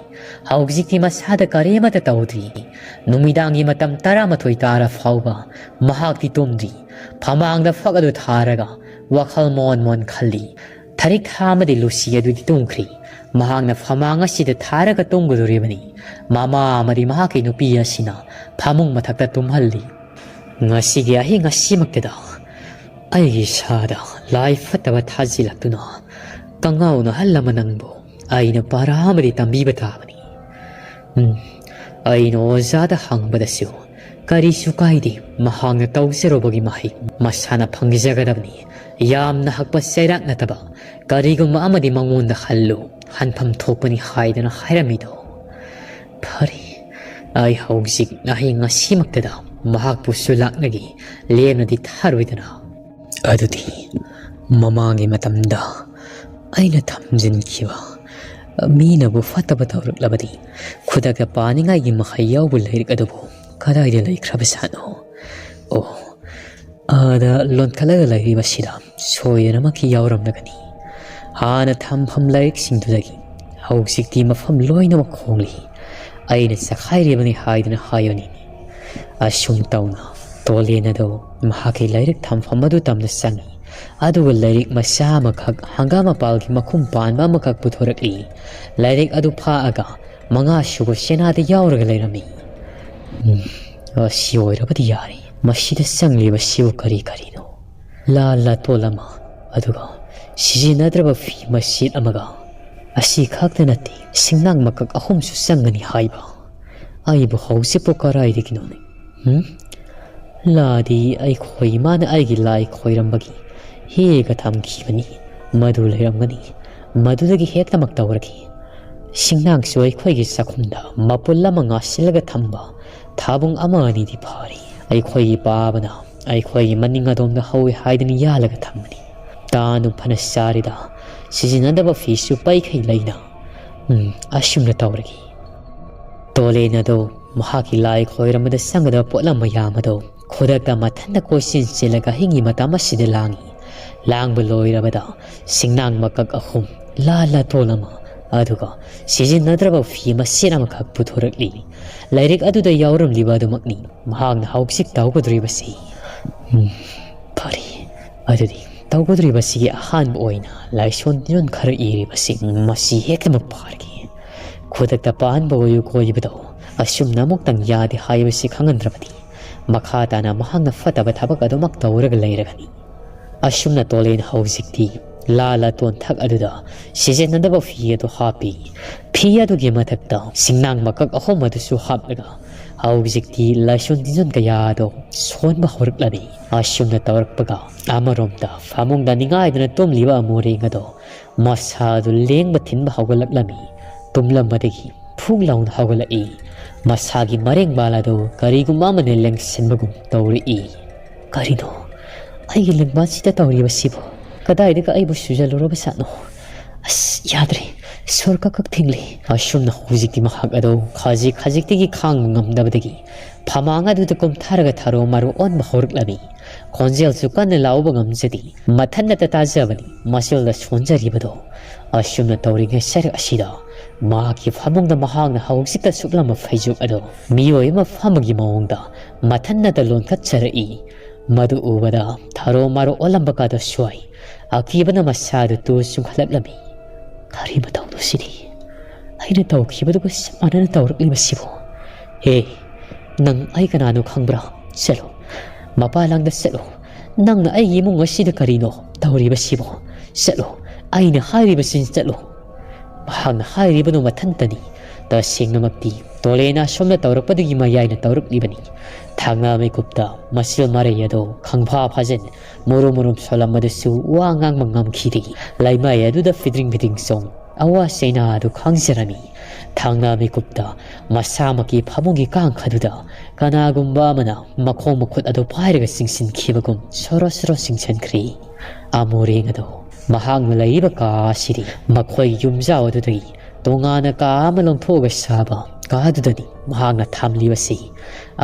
ꯍꯧꯖꯤꯛꯇꯤ ꯃꯁꯥꯗ ꯀꯔꯤꯃꯠꯇ ꯇꯧꯗ꯭ꯔꯤ꯫ ꯅꯨꯃꯤꯗꯥꯡꯒꯤ ꯃꯇꯝ ꯇꯔꯥꯃꯥꯊꯣꯏ ꯇꯥꯔ ꯐꯥꯎꯕ ꯃꯍꯥꯛꯇꯤ ꯇꯨꯝꯗ꯭ꯔꯤ꯫ ꯐꯃꯥꯡꯗ ꯐꯛ ꯑꯗꯨ ꯊꯥꯔꯒ ꯋꯥꯈꯜ ꯃꯣꯟ ꯃꯣꯟ ꯈꯜꯂꯤ꯫ ꯊꯔꯤꯛ ꯊꯥ ꯑꯃꯗꯤ ꯂꯨꯁꯤ ꯑꯗꯨꯗꯤ ꯇꯨꯝꯈ꯭ꯔꯤ꯫ ꯃꯍꯥꯛꯅ ꯐꯃꯥꯡ ꯑꯁꯤꯗ ꯊꯥꯔꯒ ꯇꯨꯝꯒꯗꯧꯔꯤꯕꯅꯤ꯫ ꯃꯃꯥ ꯑꯃꯗꯤ ꯃꯍꯥꯛꯀꯤ ꯅꯨꯄꯤ ꯑꯁꯤꯅ ꯐꯃꯨꯡ ꯃꯊꯛꯇ ꯇꯨꯝꯍꯜꯂꯤ꯫ ꯉꯁꯤꯒꯤ ꯑꯍꯤꯡ ꯑꯁꯤꯃꯛꯇꯗ ꯑꯩꯒꯤ ꯏꯁꯥꯗ ꯂꯥꯏ ꯐꯠꯇꯕ ꯊꯥꯖꯤꯜꯂꯛꯇꯨꯅ ꯀꯉꯥꯎꯅ ꯑꯍꯜ ꯑꯃ ꯅꯪꯕꯨ ꯑꯩꯅ ꯄꯥꯔꯥ ꯑꯃꯗꯤ ꯇꯝꯕꯤꯕ ꯇꯥꯕꯅꯤ꯫ ꯎꯝ, ꯑꯩꯅ ꯑꯣꯖꯥꯗ ꯍꯪꯕꯗꯁꯨ ꯀꯔꯤꯁꯨ ꯀꯥꯏꯗꯦ, ꯃꯍꯥꯛꯅ ꯇꯧꯖꯔꯨꯕꯒꯤ ꯃꯍꯩ ꯃꯁꯥꯅ ꯐꯪꯖꯒꯗꯕꯅꯤ꯫ ꯌꯥꯝꯅ ꯍꯛꯄ ꯆꯩꯔꯥꯛ ꯅꯠꯇꯕ ꯀꯔꯤꯒꯨꯝꯕ ꯑꯃꯗꯤ ꯃꯉꯣꯟꯗ ꯍꯜꯂꯨ, ꯍꯟꯐꯝ ꯊꯣꯛꯄꯅꯤ ꯍꯥꯏꯗꯅ ꯍꯥꯏꯔꯝꯃꯤꯗꯣ꯫ ꯐꯔꯦ, ꯑꯩ ꯍꯧꯖꯤꯛ ꯑꯍꯤꯡ ꯉꯁꯤꯃꯛꯇꯗ ꯃꯍꯥꯛꯄꯨꯁꯨ ꯂꯥꯛꯅꯒꯦ, ꯂꯦꯝꯅꯗꯤ ꯊꯥꯔꯣꯏꯗꯅ꯫ ꯑꯗꯨꯗꯤ ꯃꯃꯥꯡꯒꯤ ꯃꯇꯝꯗ ꯑꯩꯅ ꯊꯝꯖꯤꯟꯈꯤꯕ, ꯃꯤꯅꯕꯨ ꯐꯠꯇꯕ ꯇꯧꯔꯛꯂꯕꯗꯤ ꯈꯨꯗꯛꯇ ꯄꯥꯅꯤꯡꯉꯥꯏꯒꯤ ꯃꯍꯩ ꯌꯥꯎꯕ ꯂꯥꯏꯔꯤꯛ ꯑꯗꯨꯕꯨ ꯀꯗꯥꯏꯗ ꯂꯩꯈ꯭ꯔꯕꯖꯥꯠꯅꯣ? ꯑꯣ, ꯑꯥꯗ ꯂꯣꯟꯈꯠꯂꯒ ꯂꯩꯔꯤꯕꯁꯤꯗ ꯁꯣꯏꯗꯅꯃꯛꯀꯤ ꯌꯥꯎꯔꯝꯂꯒꯅꯤ꯫ ꯍꯥꯟꯅ ꯊꯝꯐꯝ ꯂꯥꯏꯔꯤꯛꯁꯤꯡꯗꯨꯗꯒꯤ ꯍꯧꯖꯤꯛꯇꯤ ꯃꯐꯝ ꯂꯣꯏꯅꯃꯛ ꯍꯣꯡꯂꯤ꯫ ꯑꯩꯅ ꯆꯈꯥꯏꯔꯤꯕꯅꯤ ꯍꯥꯏꯗꯨꯅ ꯍꯥꯏꯕꯅꯤ꯫ ꯑꯁꯨꯝ ꯇꯧꯅ ꯇꯣꯂꯦꯟ ꯑꯗꯨ ꯃꯍꯥꯛꯀꯤ ꯂꯥꯏꯔꯤꯛ ꯊꯝꯐꯝ ꯑꯗꯨ ꯇꯝꯅ ꯆꯪꯏ꯫ ꯑꯗꯨꯒ ꯂꯥꯏꯔꯤꯛ ꯃꯆꯥ ꯑꯃꯈꯛ ꯍꯪꯒꯥꯝ ꯃꯄꯥꯜꯒꯤ ꯃꯈꯨꯝ ꯄꯥꯟꯕ ꯑꯃꯈꯛ ꯄꯨꯊꯣꯔꯛꯂꯤ꯫ ꯂꯥꯏꯔꯤꯛ ꯑꯗꯨ ꯐꯥꯛꯑꯒ ꯃꯉꯥ ꯁꯨꯕ ꯆꯦꯅꯥꯗ ꯌꯥꯎꯔꯒ ꯂꯩꯔꯝꯃꯤ꯫ ꯎꯝ, ꯑꯁꯤ ꯑꯣꯏꯔꯕꯗꯤ ꯌꯥꯔꯦ꯫ ꯃꯁꯤꯗ ꯆꯪꯂꯤꯕꯁꯤꯕꯨ ꯀꯔꯤ ꯀꯔꯤꯅꯣ? ꯂꯥ ꯂꯥꯇꯣꯟ ꯑꯃ, ꯑꯗꯨꯒ ꯁꯤꯖꯤꯟꯅꯗ꯭ꯔꯕ ꯐꯤ ꯃꯆꯦꯠ ꯑꯃꯒ꯫ ꯑꯁꯤ ꯈꯛꯇ ꯅꯠꯇꯦ, ꯁꯤꯡꯅꯥꯡ ꯃꯀꯛ ꯑꯍꯨꯝꯁꯨ ꯆꯪꯒꯅꯤ ꯍꯥꯏꯕ꯫ ꯑꯩꯕꯨ ꯍꯧꯖꯤꯛꯄꯨ ꯀꯔꯥꯏꯗꯒꯤꯅꯣꯅꯦ? ꯎꯝ? ꯂꯥꯗꯤ ꯑꯩꯈꯣꯏ ꯏꯃꯥꯅ ꯑꯩꯒꯤ ꯂꯥꯏ ꯈꯣꯏꯔꯝꯕꯒꯤ ꯍꯦꯛꯑꯒ ꯊꯝꯈꯤꯕꯅꯤ꯫ ꯃꯗꯨ ꯂꯩꯔꯝꯒꯅꯤ꯫ ꯃꯗꯨꯗꯒꯤ ꯍꯦꯛꯇꯃꯛ ꯇꯧꯔꯒꯦ꯫ ꯁꯤꯡꯅꯥꯡꯁꯨ ꯑꯩꯈꯣꯏꯒꯤ ꯆꯥꯛꯈꯨꯝꯗ ꯃꯄꯨꯜ ꯑꯃ ꯉꯥꯁꯤꯜꯂꯒ ꯊꯝꯕ ꯊꯥꯕꯨꯡ ꯑꯃ ꯑꯅꯤꯗꯤ ꯐꯥꯔꯦ꯫ ꯑꯩꯈꯣꯏꯒꯤ ꯄꯥꯕꯅ ꯑꯩꯈꯣꯏꯒꯤ ꯃꯅꯤꯡ ꯑꯗꯣꯝꯗ ꯍꯧꯏ ꯍꯥꯏꯗꯨꯅ ꯌꯥꯜꯂꯒ ꯊꯝꯕꯅꯤ꯫ ꯇꯥꯟꯗꯨ ꯐꯅ ꯆꯥꯔꯦꯗ, ꯁꯤꯖꯤꯟꯅꯗꯕ ꯐꯤꯁꯨ ꯄꯩꯈꯩ ꯂꯩꯅ꯫ ꯎꯝ, ꯑꯁꯨꯝꯅ ꯇꯧꯔꯒꯦ꯫ ꯇꯣꯂꯦꯟ ꯑꯗꯣ ꯃꯍꯥꯛꯀꯤ ꯂꯥꯏ ꯈꯣꯏꯔꯝꯕꯗ ꯆꯪꯒꯗꯕ ꯄꯣꯠꯂꯝ ꯃꯌꯥꯝ ꯑꯗꯣ ꯈꯨꯗꯛꯇ ꯃꯊꯟꯇ ꯀꯣꯏꯆꯦꯟ ꯆꯦꯜꯂꯒ ꯑꯍꯤꯡꯒꯤ ꯃꯇꯝ ꯑꯁꯤꯗ ꯂꯥꯡꯏ꯫ ꯂꯥꯡꯕ ꯂꯣꯏꯔꯕꯗ ꯁꯤꯡꯅꯥꯡ ꯃꯀꯛ ꯑꯍꯨꯝ, ꯂꯥ ꯂꯥꯇꯣꯟ ꯑꯃ, ꯑꯗꯨꯒ ꯁꯤꯖꯤꯟꯅꯗ꯭ꯔꯕ ꯐꯤ ꯃꯆꯦꯠ ꯑꯃꯈꯛ ꯄꯨꯊꯣꯔꯛꯂꯤ꯫ ꯂꯥꯏꯔꯤꯛ ꯑꯗꯨꯗ ꯌꯥꯎꯔꯝꯂꯤꯕ ꯑꯗꯨꯃꯛꯅꯤ ꯃꯍꯥꯛꯅ ꯍꯧꯖꯤꯛ ꯇꯧꯒꯗꯧꯔꯤꯕꯁꯤ꯫ ꯎꯝ, ꯐꯔꯦ꯫ ꯑꯗꯨꯗꯤ ꯇꯧꯒꯗꯧꯔꯤꯕꯁꯤꯒꯤ ꯑꯍꯥꯟꯕ ꯑꯣꯏꯅ ꯂꯥꯏꯁꯣꯟ ꯇꯤꯟꯖꯣꯟ ꯈꯔ ꯏꯔꯤꯕꯁꯤꯡ ꯃꯁꯤ ꯍꯦꯛꯇꯃꯛ ꯄꯥꯔꯒꯦ꯫ ꯈꯨꯗꯛꯇ ꯄꯥꯍꯟꯕ ꯑꯣꯏꯌꯨ ꯀꯣꯏꯕꯗꯣ ꯑꯁꯨꯝꯅ ꯑꯃꯨꯛꯇꯪ ꯌꯥꯗꯦ ꯍꯥꯏꯕꯁꯤ ꯈꯪꯍꯟꯗ꯭ꯔꯕꯗꯤ ꯃꯈꯥ ꯇꯥꯅ ꯃꯍꯥꯛꯅ ꯐꯠꯇꯕ ꯊꯕꯛ ꯑꯗꯨꯃꯛ ꯇꯧꯔꯒ ꯂꯩꯔꯒꯅꯤ꯫ ꯑꯁꯨꯝꯅ ꯇꯣꯂꯦꯟ ꯍꯧꯖꯤꯛꯇꯤ ꯂꯥ ꯂꯥꯇꯣꯟ ꯊꯛ ꯑꯗꯨꯗ ꯁꯤꯖꯤꯟꯅꯗꯕ ꯐꯤ ꯑꯗꯨ ꯍꯥꯞꯄꯤ꯫ ꯐꯤ ꯑꯗꯨꯒꯤ ꯃꯊꯛꯇ ꯁꯤꯡꯅꯥꯡ ꯃꯀꯛ ꯑꯍꯨꯝ ꯑꯗꯨꯁꯨ ꯍꯥꯞꯂꯒ ꯍꯧꯖꯤꯛꯇꯤ ꯂꯥꯏꯁꯣꯟ ꯇꯤꯟꯖꯣꯟ ꯀꯌꯥ ꯑꯗꯨ ꯁꯣꯟꯕ ꯍꯧꯔꯛꯂꯝꯃꯤ꯫ ꯑꯁꯨꯝꯅ ꯇꯧꯔꯛꯄꯒ ꯑꯃꯔꯣꯝꯗ ꯐꯃꯨꯡꯗ ꯅꯤꯡꯉꯥꯏꯗꯨꯅ ꯇꯨꯝꯂꯤꯕ ꯑꯃꯣꯔꯦꯡ ꯑꯗꯣ ꯃꯁꯥꯗꯨ ꯂꯦꯡꯕ ꯊꯤꯟꯕ ꯍꯧꯒꯠꯂꯛꯂꯝꯃꯤ꯫ ꯇꯨꯝꯂꯝꯕꯗꯒꯤ ꯐꯨꯛ ꯂꯥꯎꯅ ꯍꯧꯒꯠꯂꯛꯏ꯫ ꯃꯁꯥꯒꯤ ꯃꯔꯦꯡꯕꯥꯜ ꯑꯗꯨ ꯀꯔꯤꯒꯨꯝꯕ ꯑꯃꯅ ꯂꯦꯡꯁꯤꯟꯕꯒꯨꯝ ꯇꯧꯔꯛꯏ꯫ ꯀꯔꯤꯅꯣ ꯑꯩꯒꯤ ꯂꯦꯡꯕꯥꯜꯁꯤꯗ ꯇꯧꯔꯤꯕꯁꯤꯕꯨ? ꯀꯗꯥꯏꯗꯒ ꯑꯩꯕꯨ ꯁꯨꯖꯜꯂꯨꯔꯕ ꯖꯥꯠꯅꯣ? ꯑꯁ, ꯌꯥꯗ꯭ꯔꯦ, ꯁꯣꯔ ꯀꯛ ꯀꯛ ꯊꯤꯡꯂꯦ꯫ ꯑꯁꯨꯝꯅ ꯍꯧꯖꯤꯛꯇꯤ ꯃꯍꯥꯛ ꯑꯗꯨ ꯈꯖꯤꯛ ꯈꯖꯤꯛꯇꯒꯤ ꯈꯥꯡꯕ ꯉꯝꯗꯕꯗꯒꯤ ꯐꯃꯥꯡ ꯑꯗꯨꯗ ꯀꯨꯝꯊꯔꯒ ꯊꯥꯔꯣ ꯃꯥꯔꯣ ꯑꯣꯟꯕ ꯍꯧꯔꯛꯂꯝꯃꯤ꯫ ꯈꯣꯟꯖꯦꯜꯁꯨ ꯀꯟꯅ ꯂꯥꯎꯕ ꯉꯝꯖꯗꯦ꯫ ꯃꯊꯟꯅꯇ ꯇꯥꯖꯕꯅꯤ ꯃꯆꯜꯗ ꯁꯣꯟꯖꯔꯤꯕꯗꯣ꯫ ꯑꯁꯨꯝꯅ ꯇꯧꯔꯤꯉꯩ ꯁꯔꯨꯛ ꯑꯁꯤꯗ ꯃꯍꯥꯛꯀꯤ ꯐꯃꯨꯡꯗ ꯃꯍꯥꯛꯅ ꯍꯧꯖꯤꯛꯇ ꯁꯨꯞꯂꯝꯕ ꯐꯩꯖꯨꯞ ꯑꯗꯨ ꯃꯤꯑꯣꯏ ꯑꯃ ꯐꯝꯕꯒꯤ ꯃꯑꯣꯡꯗ ꯃꯊꯟꯅꯇ ꯂꯣꯟꯈꯠꯆꯔꯛꯏ꯫ ꯃꯗꯨ ꯎꯕꯗ ꯊꯥꯔꯣ ꯃꯥꯔꯣ ꯑꯣꯜꯂꯝꯕ ꯀꯥꯗꯣ ꯁ꯭ꯋꯥꯏ ꯑꯀꯤꯕꯅ ꯃꯁꯥꯗꯨ ꯇꯨ ꯆꯨꯡꯈꯠꯂꯛꯂꯝꯃꯤ꯫ ꯀꯔꯤ ꯃꯇꯧꯅꯣ ꯁꯤꯗꯤ? ꯑꯩꯅ ꯇꯧꯈꯤꯕꯗꯨꯒ ꯆꯞ ꯃꯥꯟꯅꯅ ꯇꯧꯔꯛꯂꯤꯕꯁꯤꯕꯨ? ꯍꯦ, ꯅꯪ ꯑꯩ ꯀꯅꯥꯅꯣ ꯈꯪꯕ꯭ꯔꯥ? ꯆꯠꯂꯣ, ꯃꯄꯥꯟ ꯂꯥꯡꯗ ꯆꯠꯂꯣ꯫ ꯅꯪꯅ ꯑꯩꯒꯤ ꯏꯃꯨꯡ ꯑꯁꯤꯗ ꯀꯔꯤꯅꯣ ꯇꯧꯔꯤꯕꯁꯤꯕꯣ? ꯆꯠꯂꯣ, ꯑꯩꯅ ꯍꯥꯏꯔꯤꯕꯁꯤꯡ ꯆꯠꯂꯣ꯫ ꯃꯍꯥꯛꯅ ꯍꯥꯏꯔꯤꯕꯗꯨ ꯃꯊꯟꯇꯅꯤ꯫ ꯇꯁꯦꯡꯅꯃꯛꯇꯤ ꯇꯣꯂꯦꯅ ꯑꯁꯨꯝꯅ ꯇꯧꯔꯛꯄꯗꯨꯒꯤ ꯃꯌꯥꯏꯅ ꯇꯧꯔꯛꯂꯤꯕꯅꯤ꯫ ꯊꯥꯡꯅ ꯃꯤꯀꯨꯞꯇ ꯃꯆꯤꯜ ꯃꯔꯩ ꯑꯗꯣ ꯈꯪꯐꯥ ꯐꯥꯖꯤꯟ ꯃꯨꯔꯨꯝ ꯃꯨꯔꯨꯝ ꯁꯣꯜꯂꯝꯕꯗꯨꯁꯨ ꯋꯥ ꯉꯥꯡꯕ ꯉꯝꯈꯤꯗꯦ꯫ ꯂꯩꯃꯥꯏ ꯑꯗꯨꯗ ꯐꯤꯗ꯭ꯔꯤꯡ ꯐꯤꯗ꯭ꯔꯤꯡ ꯆꯣꯡ ꯑꯋꯥ ꯆꯩꯅꯥ ꯑꯗꯨ ꯈꯥꯡꯖꯔꯝꯃꯤ꯫ ꯊꯥꯡꯅ ꯃꯤꯀꯨꯞꯇ ꯃꯁꯥꯃꯛꯀꯤ ꯐꯃꯨꯡꯒꯤ ꯀꯥꯡꯈꯗꯨꯗ ꯀꯅꯥꯒꯨꯝꯕ ꯑꯃꯅ ꯃꯈꯣꯡ ꯃꯈꯨꯠ ꯑꯗꯨ ꯄꯥꯏꯔꯒ ꯆꯤꯡꯁꯤꯟꯈꯤꯕꯒꯨꯝ ꯁꯣꯔꯣ ꯁꯣꯔꯣ ꯆꯤꯡꯁꯤꯟꯈ꯭ꯔꯤ꯫ ꯑꯃꯣꯔꯦꯡ ꯑꯗꯣ ꯃꯍꯥꯛꯅ ꯂꯩꯔꯤꯕ ꯀꯥ ꯑꯁꯤꯗꯤ ꯃꯈꯣꯏ ꯌꯨꯝꯖꯥꯎ ꯑꯗꯨꯗꯒꯤ ꯇꯣꯉꯥꯟꯅ ꯀꯥ ꯑꯃ ꯂꯧꯊꯣꯛꯑꯒ ꯁꯥꯕ ꯀꯥꯗꯨꯗꯅꯤ ꯃꯍꯥꯛꯅ ꯊꯝꯂꯤꯕꯁꯤ꯫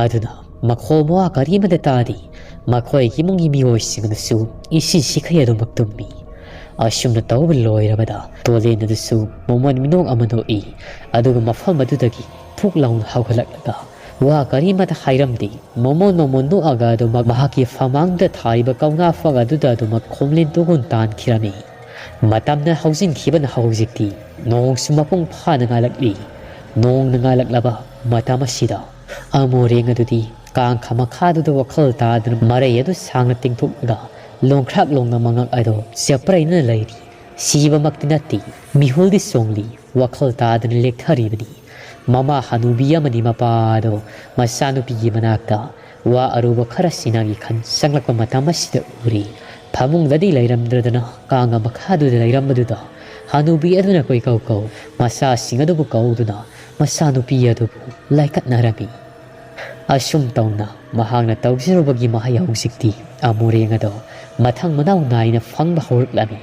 ꯑꯗꯨꯅ ꯃꯈꯣꯜ ꯃꯋꯥ ꯀꯔꯤꯃꯠꯇ ꯇꯥꯗꯦ꯫ ꯃꯈꯣꯏ ꯏꯃꯨꯡꯒꯤ ꯃꯤꯑꯣꯏꯁꯤꯡ ꯑꯗꯨꯁꯨ ꯏꯁꯤ ꯁꯤꯈꯩ ꯑꯗꯨꯃꯛ ꯇꯨꯝꯃꯤ꯫ ꯑꯁꯨꯝꯅ ꯇꯧꯕ ꯂꯣꯏꯔꯕꯗ ꯇꯣꯂꯦꯟ ꯑꯗꯨꯁꯨ ꯃꯃꯣꯟ ꯃꯤꯅꯣꯛ ꯑꯃ ꯅꯣꯛꯏ꯫ ꯑꯗꯨꯒ ꯃꯐꯝ ꯑꯗꯨꯗꯒꯤ ꯊꯨꯛ ꯂꯥꯎꯅ ꯍꯧꯒꯠꯂꯛꯂꯒ ꯋꯥ ꯀꯔꯤꯃꯠꯇ ꯍꯥꯏꯔꯝꯗꯦ꯫ ꯃꯃꯣꯟ ꯃꯃꯣꯟ ꯅꯣꯛꯑꯒ ꯑꯗꯨꯃꯛ ꯃꯍꯥꯛꯀꯤ ꯐꯃꯥꯡꯗ ꯊꯥꯔꯤꯕ ꯀꯧꯅꯥ ꯐꯛ ꯑꯗꯨꯗ ꯑꯗꯨꯃꯛ ꯈꯣꯝꯂꯦꯟ ꯇꯨꯒꯨꯟ ꯇꯥꯟꯈꯤꯔꯝꯃꯤ꯫ ꯃꯇꯝꯅ ꯍꯧꯖꯤꯟꯈꯤꯕꯅ ꯍꯧꯖꯤꯛꯇꯤ ꯅꯣꯡꯁꯨ ꯃꯄꯨꯡ ꯐꯥꯅ ꯉꯥꯜꯂꯛꯂꯤ꯫ ꯅꯣꯡꯅ ꯉꯥꯜꯂꯛꯂꯕ ꯃꯇꯝ ꯑꯁꯤꯗ ꯑꯃꯣꯔꯦꯡ ꯑꯗꯨꯗꯤ ꯀꯥꯡꯈ ꯃꯈꯥꯗꯨꯗ ꯋꯥꯈꯜ ꯇꯥꯗꯨꯅ ꯃꯔꯩ ꯑꯗꯨ ꯁꯥꯡꯅ ꯇꯤꯡꯊꯣꯛꯂꯒ ꯂꯣꯡꯈ꯭ꯔꯥꯛ ꯂꯣꯡꯅ ꯃꯉꯛ ꯑꯗꯨ ꯆꯦꯞꯄꯔꯩꯅ ꯂꯩꯔꯤ꯫ ꯁꯤꯕꯃꯛꯇꯤ ꯅꯠꯇꯦ, ꯃꯤꯍꯨꯜꯗꯤ ꯆꯣꯡꯂꯤ, ꯋꯥꯈꯜ ꯇꯥꯗꯅ ꯂꯦꯛꯊꯔꯤꯕꯅꯤ꯫ ꯃꯃꯥ ꯍꯅꯨꯕꯤ ꯑꯃꯗꯤ ꯃꯄꯥ ꯑꯗꯣ ꯃꯆꯥꯅꯨꯄꯤꯒꯤ ꯃꯅꯥꯛꯇ ꯋꯥ ꯑꯔꯨꯕ ꯈꯔ ꯁꯤꯟꯅꯒꯦ ꯈꯟ ꯆꯪꯂꯛꯄ ꯃꯇꯝ ꯑꯁꯤꯗ ꯎꯔꯤ꯫ ꯐꯃꯨꯡꯗꯗꯤ ꯂꯩꯔꯝꯗ꯭ꯔꯗꯅ ꯀꯥꯡꯒ ꯃꯈꯥꯗꯨꯗ ꯂꯩꯔꯝꯕꯗꯨꯗ ꯍꯅꯨꯕꯤ ꯑꯗꯨꯅ ꯀꯣꯏꯀꯧ ꯀꯧ ꯃꯆꯥꯁꯤꯡ ꯑꯗꯨꯕꯨ ꯀꯧꯗꯨꯅ ꯃꯆꯥꯅꯨꯄꯤ ꯑꯗꯨꯕꯨ ꯂꯥꯏꯀꯠꯅꯔꯝꯃꯤ꯫ ꯑꯁꯨꯝ ꯇꯧꯅ ꯃꯍꯥꯛꯅ ꯇꯧꯖꯔꯨꯕꯒꯤ ꯃꯍꯩ ꯍꯧꯖꯤꯛꯇꯤ ꯑꯃꯨꯔꯦꯡ ꯑꯗꯣ ꯃꯊꯪ ꯃꯅꯥꯎ ꯅꯥꯏꯅ ꯐꯪꯕ ꯍꯧꯔꯛꯂꯝꯃꯤ꯫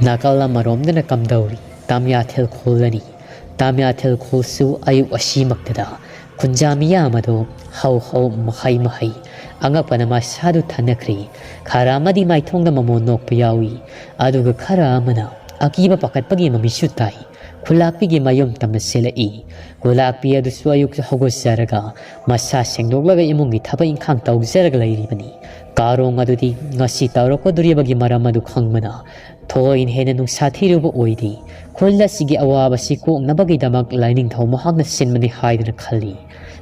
ꯅꯥꯀꯜ ꯑꯃꯔꯣꯝꯗꯅ ꯀꯝꯗꯧꯔꯤ ꯇꯥꯃꯤꯌꯥꯊꯦꯜ ꯈꯣꯜ ꯑꯅꯤ꯫ ꯇꯥꯃꯤꯌꯥꯊꯦꯜ ꯈꯣꯜꯁꯨ ꯑꯌꯨꯛ ꯑꯁꯤꯃꯛꯇꯗ ꯈꯨꯟꯖꯥ ꯃꯤꯌꯥꯝ ꯑꯗꯣ ꯍꯧ ꯍꯧ ꯃꯍꯩ ꯃꯍꯩ ꯑꯉꯛꯄꯅ ꯃꯁꯥꯗꯨ ꯊꯟꯅꯈ꯭ꯔꯦ꯫ ꯈꯔ ꯑꯃꯗꯤ ꯃꯥꯏꯊꯣꯡꯗ ꯃꯃꯣꯟ ꯅꯣꯛꯄ ꯌꯥꯎꯏ, ꯑꯗꯨꯒ ꯈꯔ ꯑꯃꯅ ꯑꯀꯤꯕ ꯄꯥꯈꯠꯄꯒꯤ ꯃꯃꯤꯁꯨ ꯇꯥꯏ꯫ ꯈꯨꯂꯥꯛꯄꯤꯒꯤ ꯃꯌꯨꯝ ꯇꯝꯅ ꯆꯦꯜꯂꯛꯏ꯫ ꯈꯨꯂꯥꯛꯄꯤ ꯑꯗꯨꯁꯨ ꯑꯌꯨꯛꯇ ꯍꯧꯒꯠꯆꯔꯒ ꯃꯁꯥ ꯁꯦꯡꯗꯣꯛꯂꯒ ꯏꯃꯨꯡꯒꯤ ꯊꯕꯛ ꯏꯪꯈꯥꯡ ꯇꯧꯖꯔꯒ ꯂꯩꯔꯤꯕꯅꯤ꯫ ꯀꯥꯔꯣꯡ ꯑꯗꯨꯗꯤ ꯉꯁꯤ ꯇꯧꯔꯛꯀꯗꯣꯔꯤꯕꯒꯤ ꯃꯔꯝ ꯑꯗꯨ ꯈꯪꯕꯅ ꯊꯣꯏꯅ ꯍꯦꯟꯅ ꯅꯨꯡꯁꯥ ꯊꯤꯔꯨꯕ ꯑꯣꯏꯗꯦ꯫ ꯈꯨꯜ ꯑꯁꯤꯒꯤ ꯑꯋꯥꯕꯁꯤ ꯀꯣꯛꯅꯕꯒꯤꯗꯃꯛ ꯂꯥꯏꯅꯤꯡꯊꯧ ꯃꯍꯥꯛꯅ ꯁꯤꯟꯕꯅꯤ ꯍꯥꯏꯗꯨꯅ ꯈꯜꯂꯤ꯫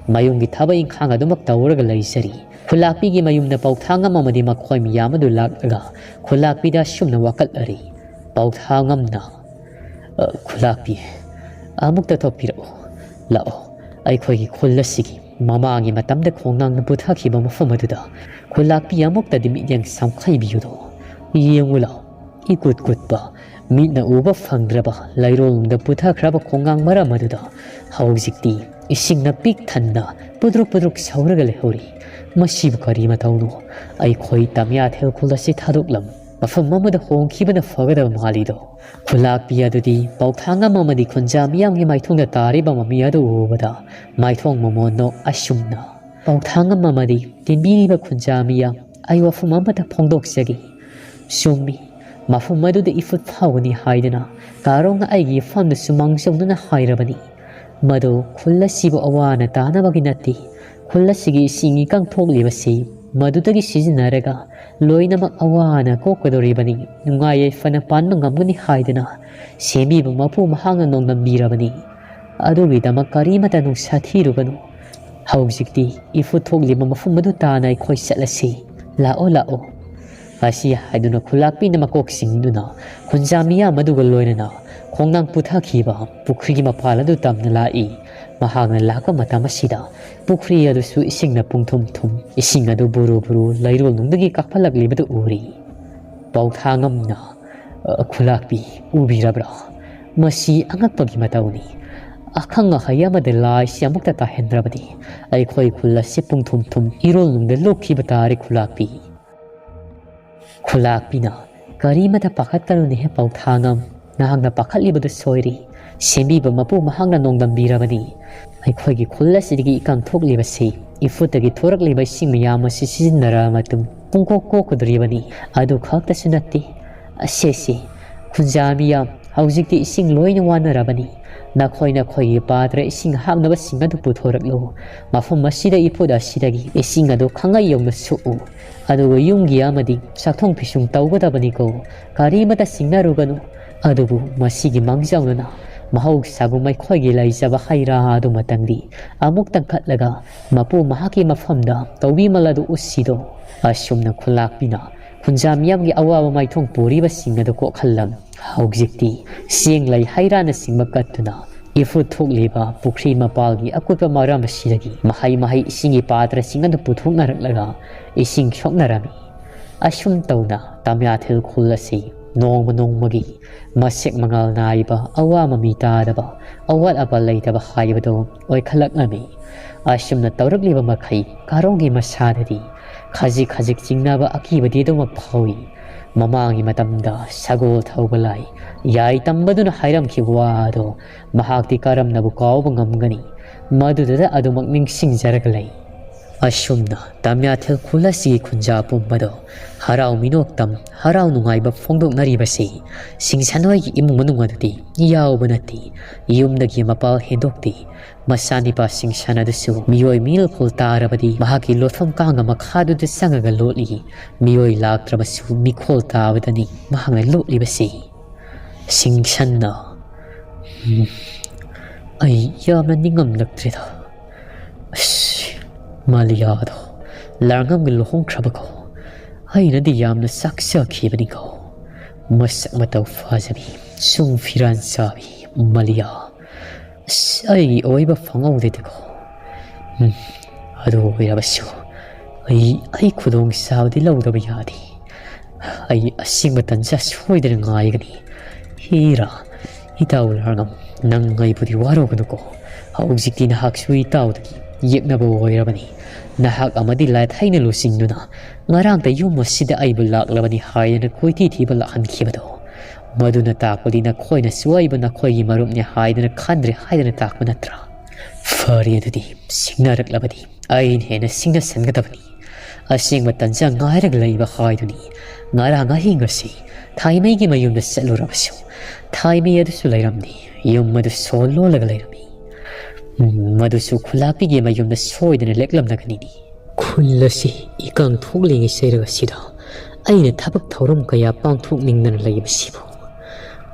ꯃꯌꯨꯝꯒꯤ ꯊꯕꯛ ꯏꯪꯈꯥꯡ ꯑꯗꯨꯃꯛ ꯇꯧꯔꯒ ꯂꯩꯖꯔꯤ꯫ ꯈꯨꯂꯥꯛꯄꯤꯒꯤ ꯃꯌꯨꯝꯗ ꯄꯧꯊꯥꯡ ꯑꯃꯗꯤ ꯃꯈꯣꯏ ꯃꯤꯌꯥꯝ ꯑꯗꯨ ꯂꯥꯛꯂꯒ ꯈꯨꯂꯥꯛꯄꯤꯗ ꯑꯁꯨꯝꯅ ꯋꯥꯀꯠꯂꯔꯤ꯫ ꯄꯧꯊꯥꯡ ꯑꯃꯅ, "ꯑ, ꯈꯨꯂꯥꯛꯄꯤ, ꯑꯃꯨꯛꯇ ꯊꯣꯛꯄꯤꯔꯛꯎ꯫ ꯂꯥꯛꯑꯣ, ꯑꯩꯈꯣꯏꯒꯤ ꯈꯨꯜ ꯑꯁꯤꯒꯤ ꯃꯃꯥꯡꯒꯤ ꯃꯇꯝꯗ ꯈꯣꯡꯅꯥꯡꯅ ꯄꯨꯊꯈꯤꯕ ꯃꯐꯝ ꯑꯗꯨꯗ ꯈꯨꯜꯂꯥꯛꯄꯤ ꯑꯃꯨꯛꯇꯗꯤ ꯃꯤꯠꯌꯦꯡ ꯁꯝꯈꯩꯕꯤꯌꯨꯗꯣ꯫ ꯌꯦꯡꯉꯨ ꯂꯥꯎ, ꯏꯀꯨꯠ ꯀꯨꯠꯄ, ꯃꯤꯠꯅ ꯎꯕ ꯐꯪꯗ꯭ꯔꯕ ꯂꯩꯔꯣꯜꯗ ꯄꯨꯊꯈ꯭ꯔꯕ ꯈꯣꯡꯅꯥꯡ ꯃꯔꯝ ꯑꯗꯨꯗ ꯍꯧꯖꯤꯛꯇꯤ ꯏꯁꯤꯡꯅ ꯄꯤꯛ ꯊꯟꯅ ꯄꯨꯗ꯭ꯔꯨꯛ ꯄꯨꯗ꯭ꯔꯨꯛ ꯁꯧꯔꯒ ꯂꯩꯍꯧꯔꯤ꯫ ꯃꯁꯤꯕꯨ ꯀꯔꯤ ꯃꯇꯧꯅꯣ? ꯑꯩꯈꯣꯏ ꯇꯝꯌꯥꯊꯦꯜ ꯈꯨꯜ ꯑꯁꯤ ꯊꯥꯗꯣꯛꯂꯝ ꯃꯐꯝ ꯑꯃꯗ ꯍꯣꯡꯈꯤꯕꯅ ꯐꯒꯗꯕ ꯃꯥꯜꯂꯤꯗꯣ꯫ ꯈꯨꯜꯂꯥꯛꯄꯤ ꯑꯗꯨꯗꯤ ꯄꯥꯎꯊꯥꯡ ꯑꯃꯗꯤ ꯈꯨꯟꯖꯥ ꯃꯤꯌꯥꯝꯒꯤ ꯃꯥꯏꯊꯣꯡꯗ ꯇꯥꯔꯤꯕ ꯃꯃꯤ ꯑꯗꯨ ꯎꯕꯗ ꯃꯥꯏꯊꯣꯡ ꯃꯃꯣꯟꯅꯣ ꯑꯁꯨꯝꯅ ꯄꯥꯎꯊꯥꯡ ꯑꯃꯗꯤ ꯇꯤꯟꯕꯤꯔꯤꯕ ꯈꯨꯟꯖꯥ ꯃꯤꯌꯥꯝ, ꯑꯩ ꯋꯥꯐꯝ ꯑꯃꯇ ꯐꯣꯡꯗꯣꯛꯆꯒꯦ꯫ ꯆꯨꯝꯃꯤ, ꯃꯐꯝ ꯑꯗꯨꯗ ꯏꯐꯨꯠ ꯐꯥꯎꯒꯅꯤ ꯍꯥꯏꯗꯨꯅ ꯀꯥꯔꯣꯡꯅ ꯑꯩꯒꯤ ꯏꯐꯝꯗꯁꯨ ꯃꯥꯡꯖꯧꯅꯅ ꯍꯥꯏꯔꯕꯅꯤ꯫ ꯃꯗꯨ ꯈꯨꯜ ꯑꯁꯤꯕꯨ ꯑꯋꯥ ꯑꯅꯥ ꯇꯥꯅꯕꯒꯤ ꯅꯠꯇꯦ꯫ ꯈꯨꯜ ꯑꯁꯤꯒꯤ ꯏꯁꯤꯡ ꯏꯀꯪ ꯊꯣꯛꯂꯤꯕꯁꯤ ꯃꯗꯨꯗꯒꯤ ꯁꯤꯖꯤꯟꯅꯔꯒ ꯂꯣꯏꯅꯃꯛ ꯑꯋꯥ ꯑꯅꯥ ꯀꯣꯛꯀꯗꯧꯔꯤꯕꯅꯤ꯫ ꯅꯨꯡꯉꯥꯏ ꯌꯥꯏꯐꯅ ꯄꯥꯟꯕ ꯉꯝꯒꯅꯤ ꯍꯥꯏꯗꯨꯅ ꯁꯦꯝꯕꯤꯕ ꯃꯄꯨ ꯃꯍꯥꯛꯅ ꯅꯣꯡꯗꯝꯕꯤꯔꯕꯅꯤ꯫ ꯑꯗꯨꯒꯤꯗꯃꯛ ꯀꯔꯤꯃꯇ ꯅꯨꯡꯁꯥ ꯊꯤꯔꯨꯒꯅꯨ꯫ ꯍꯧꯖꯤꯛꯇꯤ ꯏꯐꯨꯠ ꯊꯣꯛꯂꯤꯕ ꯃꯐꯝ ꯑꯗꯨ ꯇꯥꯅ ꯑꯩꯈꯣꯏ ꯆꯠꯂꯁꯤ꯫ ꯂꯥꯛꯑꯣ, ꯂꯥꯛꯑꯣ꯫ ꯑꯁꯤ ꯍꯥꯏꯗꯨꯅ ꯈꯨꯜꯂꯥꯛꯄꯤꯅ ꯃꯀꯣꯛ ꯆꯤꯡꯗꯨꯅ ꯈꯨꯟꯖꯥ ꯃꯤꯌꯥꯝ ꯑꯗꯨꯒ ꯂꯣꯏꯅꯅ ꯈꯣꯡꯅꯥꯡ ꯄꯨꯊꯈꯤꯕ ꯄꯨꯈ꯭ꯔꯤꯒꯤ ꯃꯄꯥꯜ ꯑꯗꯨ ꯇꯝꯅ ꯂꯥꯛꯏ꯫ ꯃꯍꯥꯛꯅ ꯂꯥꯛꯄ ꯃꯇꯝ ꯑꯁꯤꯗ ꯄꯨꯈ꯭ꯔꯤ ꯑꯗꯨꯁꯨ ꯏꯁꯤꯡꯅ ꯄꯨꯡꯊꯨꯝ ꯊꯨꯝ, ꯏꯁꯤꯡ ꯑꯗꯨ ꯕꯨꯔꯨ ꯕꯨꯔꯨ ꯂꯩꯔꯣꯜꯅꯨꯡꯗꯒꯤ ꯀꯥꯈꯠꯂꯛꯂꯤꯕꯗꯨ ꯎꯔꯤ꯫ ꯄꯥꯎꯊꯥꯡ ꯑꯃꯅ, "ꯑ, ꯈꯨꯂꯥꯛꯄꯤ, ꯎꯕꯤꯔꯕ꯭ꯔꯥ? ꯃꯁꯤ ꯑꯉꯛꯄꯒꯤ ꯃꯇꯧꯅꯤ꯫ ꯑꯈꯪ ꯑꯍꯩ ꯑꯃꯗ ꯂꯥꯏꯁꯤ ꯑꯃꯨꯛꯇ ꯇꯥꯍꯟꯗ꯭ꯔꯕꯗꯤ ꯑꯩꯈꯣꯏ ꯈꯨꯜ ꯑꯁꯤ ꯄꯨꯡꯊꯨꯝ ꯊꯨꯝ ꯏꯔꯣꯜꯅꯨꯡꯗ ꯂꯨꯞꯈꯤꯕ ꯇꯥꯔꯦ ꯈꯨꯂꯥꯛꯄꯤ꯫" ꯈꯨꯂꯥꯛꯄꯤꯅ, "ꯀꯔꯤꯃꯇ ꯄꯥꯈꯠꯀꯅꯨꯅꯦꯍꯦ ꯄꯥꯎꯊꯥꯡ ꯑꯃ, ꯅꯍꯥꯛꯅ ꯄꯥꯈꯠꯂꯤꯕꯗꯨ ꯁꯣꯏꯔꯤ꯫ ꯁꯦꯝꯕꯤꯕ ꯃꯄꯨ ꯃꯍꯥꯛꯅ ꯅꯣꯡꯗꯝꯕꯤꯔꯕꯅꯤ꯫ ꯑꯩꯈꯣꯏꯒꯤ ꯈꯨꯜ ꯑꯁꯤꯗꯒꯤ ꯏꯀꯪ ꯊꯣꯛꯂꯤꯕꯁꯤ ꯏꯐꯨꯠꯇꯒꯤ ꯊꯣꯔꯛꯂꯤꯕ ꯏꯁꯤꯡ ꯃꯌꯥꯝ ꯑꯁꯤ ꯁꯤꯖꯤꯟꯅꯔꯕ ꯃꯇꯨꯡ ꯄꯨꯡꯀꯣꯛ ꯀꯣꯛꯀꯗꯧꯔꯤꯕꯅꯤ꯫ ꯑꯗꯨ ꯈꯛꯇꯁꯨ ꯅꯠꯇꯦ, ꯑꯁꯦꯁꯦ, ꯈꯨꯟꯖꯥ ꯃꯤꯌꯥꯝ, ꯍꯧꯖꯤꯛꯇꯤ ꯏꯁꯤꯡ ꯂꯣꯏꯅ ꯋꯥꯅꯔꯕꯅꯤ꯫ ꯅꯈꯣꯏ ꯅꯈꯣꯏꯒꯤ ꯄꯥꯇ꯭ꯔ ꯏꯁꯤꯡ ꯍꯥꯞꯅꯕꯁꯤꯡ ꯑꯗꯨ ꯄꯨꯊꯣꯔꯛꯂꯨ꯫ ꯃꯐꯝ ꯑꯁꯤꯗ ꯏꯐꯨꯠ ꯑꯁꯤꯗꯒꯤ ꯏꯁꯤꯡ ꯑꯗꯨ ꯈꯪꯉꯩ ꯌꯧꯅ ꯁꯣꯛꯎ꯫ ꯑꯗꯨꯒ ꯌꯨꯝꯒꯤ ꯑꯃꯗꯤ ꯆꯥꯛꯊꯣꯡ ꯐꯤꯁꯨꯡ ꯇꯧꯒꯗꯕꯅꯤꯀꯣ꯫ ꯀꯔꯤꯃꯇ ꯁꯤꯡꯅꯔꯨꯒꯅꯨ꯫ ꯑꯗꯨꯕꯨ ꯃꯁꯤꯒꯤ ꯃꯥꯡꯖꯧꯅꯅ ꯃꯍꯧꯁꯥꯒꯨꯝ ꯑꯩꯈꯣꯏꯒꯤ ꯂꯩꯖꯕ ꯍꯩ ꯔꯥ ꯑꯗꯨꯃꯇꯪꯗꯤ ꯑꯃꯨꯛ ꯇꯪꯈꯠꯂꯒ ꯃꯄꯨ ꯃꯍꯥꯛꯀꯤ ꯃꯐꯝꯗ ꯇꯧꯕꯤꯃꯜ ꯑꯗꯨ ꯎꯠꯁꯤꯗꯣ꯫" ꯑꯁꯨꯝꯅ ꯈꯨꯂꯥꯛꯄꯤꯅ ꯈꯨꯟꯖꯥ ꯃꯤꯌꯥꯝꯒꯤ ꯑꯋꯥꯕ ꯃꯥꯏꯊꯣꯡ ꯄꯨꯔꯤꯕꯁꯤꯡ ꯑꯗꯨ ꯀꯣꯛꯍꯜꯂꯝ꯫ ꯍꯧꯖꯤꯛꯇꯤ ꯆꯦꯡ ꯂꯩ ꯍꯩ ꯔꯥꯅꯆꯤꯡꯕ ꯀꯠꯇꯨꯅ ꯏꯐꯨꯠ ꯊꯣꯛꯂꯤꯕ ꯄꯨꯈ꯭ꯔꯤ ꯃꯄꯥꯜꯒꯤ ꯑꯀꯨꯠꯄ ꯃꯔꯝ ꯑꯁꯤꯗꯒꯤ ꯃꯍꯩ ꯃꯍꯩ ꯏꯁꯤꯡꯒꯤ ꯄꯥꯇ꯭ꯔꯁꯤꯡ ꯑꯗꯨ ꯄꯨꯊꯣꯛꯅꯔꯛꯂꯒ ꯏꯁꯤꯡ ꯁꯣꯛꯅꯔꯝꯃꯤ꯫ ꯑꯁꯨꯝ ꯇꯧꯅ ꯇꯃꯌꯥꯊꯤꯜ ꯈꯨꯜ ꯑꯁꯤ ꯅꯣꯡꯃ ꯅꯣꯡꯃꯒꯤ ꯃꯁꯦꯛ ꯃꯉꯥꯜ ꯅꯥꯏꯕ, ꯑꯋꯥ ꯃꯃꯤ ꯇꯥꯗꯕ, ꯑꯋꯥꯠ ꯑꯄꯥ ꯂꯩꯇꯕ ꯍꯥꯏꯕꯗꯨ ꯑꯣꯏꯈꯠꯂꯛꯂꯝꯃꯤ꯫ ꯑꯁꯨꯝꯅ ꯇꯧꯔꯛꯂꯤꯕ ꯃꯈꯩ ꯀꯥꯔꯣꯡꯒꯤ ꯃꯁꯥꯗꯗꯤ ꯈꯖꯤꯛ ꯈꯖꯤꯛ ꯆꯤꯡꯅꯕ ꯑꯀꯤꯕꯗꯤ ꯑꯗꯨꯃꯛ ꯐꯥꯎꯏ꯫ ꯃꯃꯥꯡꯒꯤ ꯃꯇꯝꯗ ꯁꯒꯣꯜ ꯊꯧꯕ ꯂꯥꯏ ꯌꯥꯏ ꯇꯝꯕꯗꯨꯅ ꯍꯥꯏꯔꯝꯈꯤꯕ ꯋꯥ ꯑꯗꯣ ꯃꯍꯥꯛꯇꯤ ꯀꯔꯝꯅꯕꯨ ꯀꯥꯎꯕ ꯉꯝꯒꯅꯤ? ꯃꯗꯨꯗꯨꯗ ꯑꯗꯨꯃꯛ ꯅꯤꯡꯁꯤꯡꯖꯔꯒ ꯂꯩ꯫ ꯑꯁꯨꯝꯅ ꯇꯃꯌꯥꯊꯤꯜ ꯈꯨꯜ ꯑꯁꯤꯒꯤ ꯈꯨꯟꯖꯥ ꯄꯨꯝꯕꯗꯣ ꯍꯔꯥꯎ ꯃꯤꯅꯣꯛꯇꯝ, ꯍꯔꯥꯎ ꯅꯨꯡꯉꯥꯏꯕ ꯐꯣꯡꯗꯣꯛꯅꯔꯤꯕꯁꯤ ꯁꯤꯡꯁꯟ ꯍꯣꯏꯒꯤ ꯏꯃꯨꯡ ꯃꯅꯨꯡ ꯑꯗꯨꯗꯤ ꯌꯥꯎꯕ ꯅꯠꯇꯦ꯫ ꯌꯨꯝꯗꯒꯤ ꯃꯄꯥꯜ ꯍꯦꯟꯗꯣꯛꯇꯦ꯫ ꯃꯆꯥꯅꯤꯄꯥ ꯁꯤꯡꯁꯟ ꯑꯗꯨꯁꯨ ꯃꯤꯑꯣꯏ ꯃꯤꯜꯐꯨꯜ ꯇꯥꯔꯕꯗꯤ ꯃꯍꯥꯛꯀꯤ ꯂꯣꯠꯐꯝ ꯀꯥꯡꯒ ꯃꯈꯥꯗꯨꯗ ꯆꯪꯉꯒ ꯂꯣꯠꯂꯤ꯫ ꯃꯤꯑꯣꯏ ꯂꯥꯛꯇ꯭ꯔꯕꯁꯨ ꯃꯤꯈꯣꯜ ꯇꯥꯕꯗꯅꯤ ꯃꯍꯥꯛꯅ ꯂꯣꯠꯂꯤꯕꯁꯤ꯫ ꯁꯤꯡꯁꯟꯅ, "ꯎꯝ, ꯑꯩ ꯌꯥꯝꯅ ꯅꯤꯡꯉꯝꯂꯛꯇ꯭ꯔꯦꯗ꯫ ꯑꯁ, ꯃꯥꯂꯤꯌꯥꯗꯣ ꯂꯥꯡꯉꯝꯒ ꯂꯨꯍꯣꯡꯈ꯭ꯔꯕꯀꯣ? ꯑꯩꯅꯗꯤ ꯌꯥꯝꯅ ꯆꯥꯛꯆꯈꯤꯕꯅꯤꯀꯣ꯫ ꯃꯁꯛ ꯃꯇꯧ ꯐꯖꯕꯤ, ꯁꯨꯝ ꯐꯤꯔꯥꯟ ꯆꯥꯕꯤ ꯃꯥꯂꯤꯌꯥ꯫ ꯑꯁ, ꯑꯩꯒꯤ ꯑꯣꯏꯕ ꯐꯪꯍꯧꯗꯦꯗꯀꯣ꯫ ꯎꯝ, ꯑꯗꯨ ꯑꯣꯏꯔꯕꯁꯨ ꯑꯩ, ꯑꯩ ꯈꯨꯗꯣꯡ ꯆꯥꯕꯗꯤ ꯂꯧꯗꯕ ꯌꯥꯗꯦ꯫ ꯑꯩ ꯑꯁꯦꯡꯕ ꯇꯟꯖꯥ ꯁꯣꯏꯗꯅ ꯉꯥꯏꯒꯅꯤ꯫ ꯍꯤꯔꯥ, ꯏꯇꯥꯎ ꯂꯥꯡꯉꯝ, ꯅꯪ ꯑꯩꯕꯨꯗꯤ ꯋꯥꯔꯧꯒꯅꯨꯀꯣ꯫ ꯍꯧꯖꯤꯛꯇꯤ ꯅꯍꯥꯛꯁꯨ ꯏꯇꯥꯎꯗꯒꯤ ꯌꯦꯛꯅꯕ ꯑꯣꯏꯔꯕꯅꯤ꯫ ꯅꯍꯥꯛ ꯑꯃꯗꯤ ꯂꯥꯊꯩꯅ ꯂꯨꯆꯤꯡꯗꯨꯅ ꯉꯔꯥꯡꯇ ꯌꯨꯝ ꯑꯁꯤꯗ ꯑꯩꯕꯨ ꯂꯥꯛꯂꯕꯅꯤ ꯍꯥꯏꯗꯅ ꯀꯣꯏꯊꯤ ꯊꯤꯕ ꯂꯥꯛꯍꯟꯈꯤꯕꯗꯣ꯫ ꯃꯗꯨꯅ ꯇꯥꯛꯄꯗꯤ ꯅꯈꯣꯏꯅꯁꯨ ꯑꯩꯕꯨ ꯅꯈꯣꯏꯒꯤ ꯃꯔꯨꯞꯅꯤ ꯍꯥꯏꯗꯅ ꯈꯟꯗ꯭ꯔꯦ ꯍꯥꯏꯗꯅ ꯇꯥꯛꯄ ꯅꯠꯇ꯭ꯔꯥ? ꯐꯔꯦ, ꯑꯗꯨꯗꯤ ꯁꯤꯡꯅꯔꯛꯂꯕꯗꯤ ꯑꯩꯅ ꯍꯦꯟꯅ ꯁꯤꯡꯅꯁꯟꯒꯗꯕꯅꯤ꯫ ꯑꯁꯦꯡꯕ ꯇꯟꯖꯥ ꯉꯥꯏꯔꯒ ꯂꯩꯕ ꯍꯥꯏꯗꯨꯅꯤ꯫ ꯉꯔꯥꯡ ꯑꯍꯤꯡ ꯑꯁꯤ ꯊꯥꯏꯃꯩꯒꯤ ꯃꯌꯨꯝꯗ ꯆꯠꯂꯨꯔꯕꯁꯨ ꯊꯥꯏꯃꯩ ꯑꯗꯨꯁꯨ ꯂꯩꯔꯝꯗꯦ꯫ ꯌꯨꯝ ꯑꯗꯨ ꯁꯣ ꯂꯣꯜꯂꯒ ꯂꯩꯔꯝꯃꯤ꯫ ꯎꯝ, ꯃꯗꯨꯁꯨ ꯈꯨꯂꯥꯛꯄꯤꯒꯤ ꯃꯌꯨꯝꯗ ꯁꯣꯏꯗꯅ ꯂꯦꯛꯂꯝꯂꯒꯅꯤꯅꯤ꯫ ꯈꯨꯜ ꯑꯁꯤ ꯏꯀꯪ ꯊꯣꯛꯂꯤꯉꯩ ꯆꯩꯔꯛ ꯑꯁꯤꯗ ꯑꯩꯅ ꯊꯕꯛ ꯊꯧꯔꯝ ꯀꯌꯥ ꯄꯥꯡꯊꯣꯛꯅꯤꯡꯗꯅ ꯂꯩꯕꯁꯤꯕꯨ꯫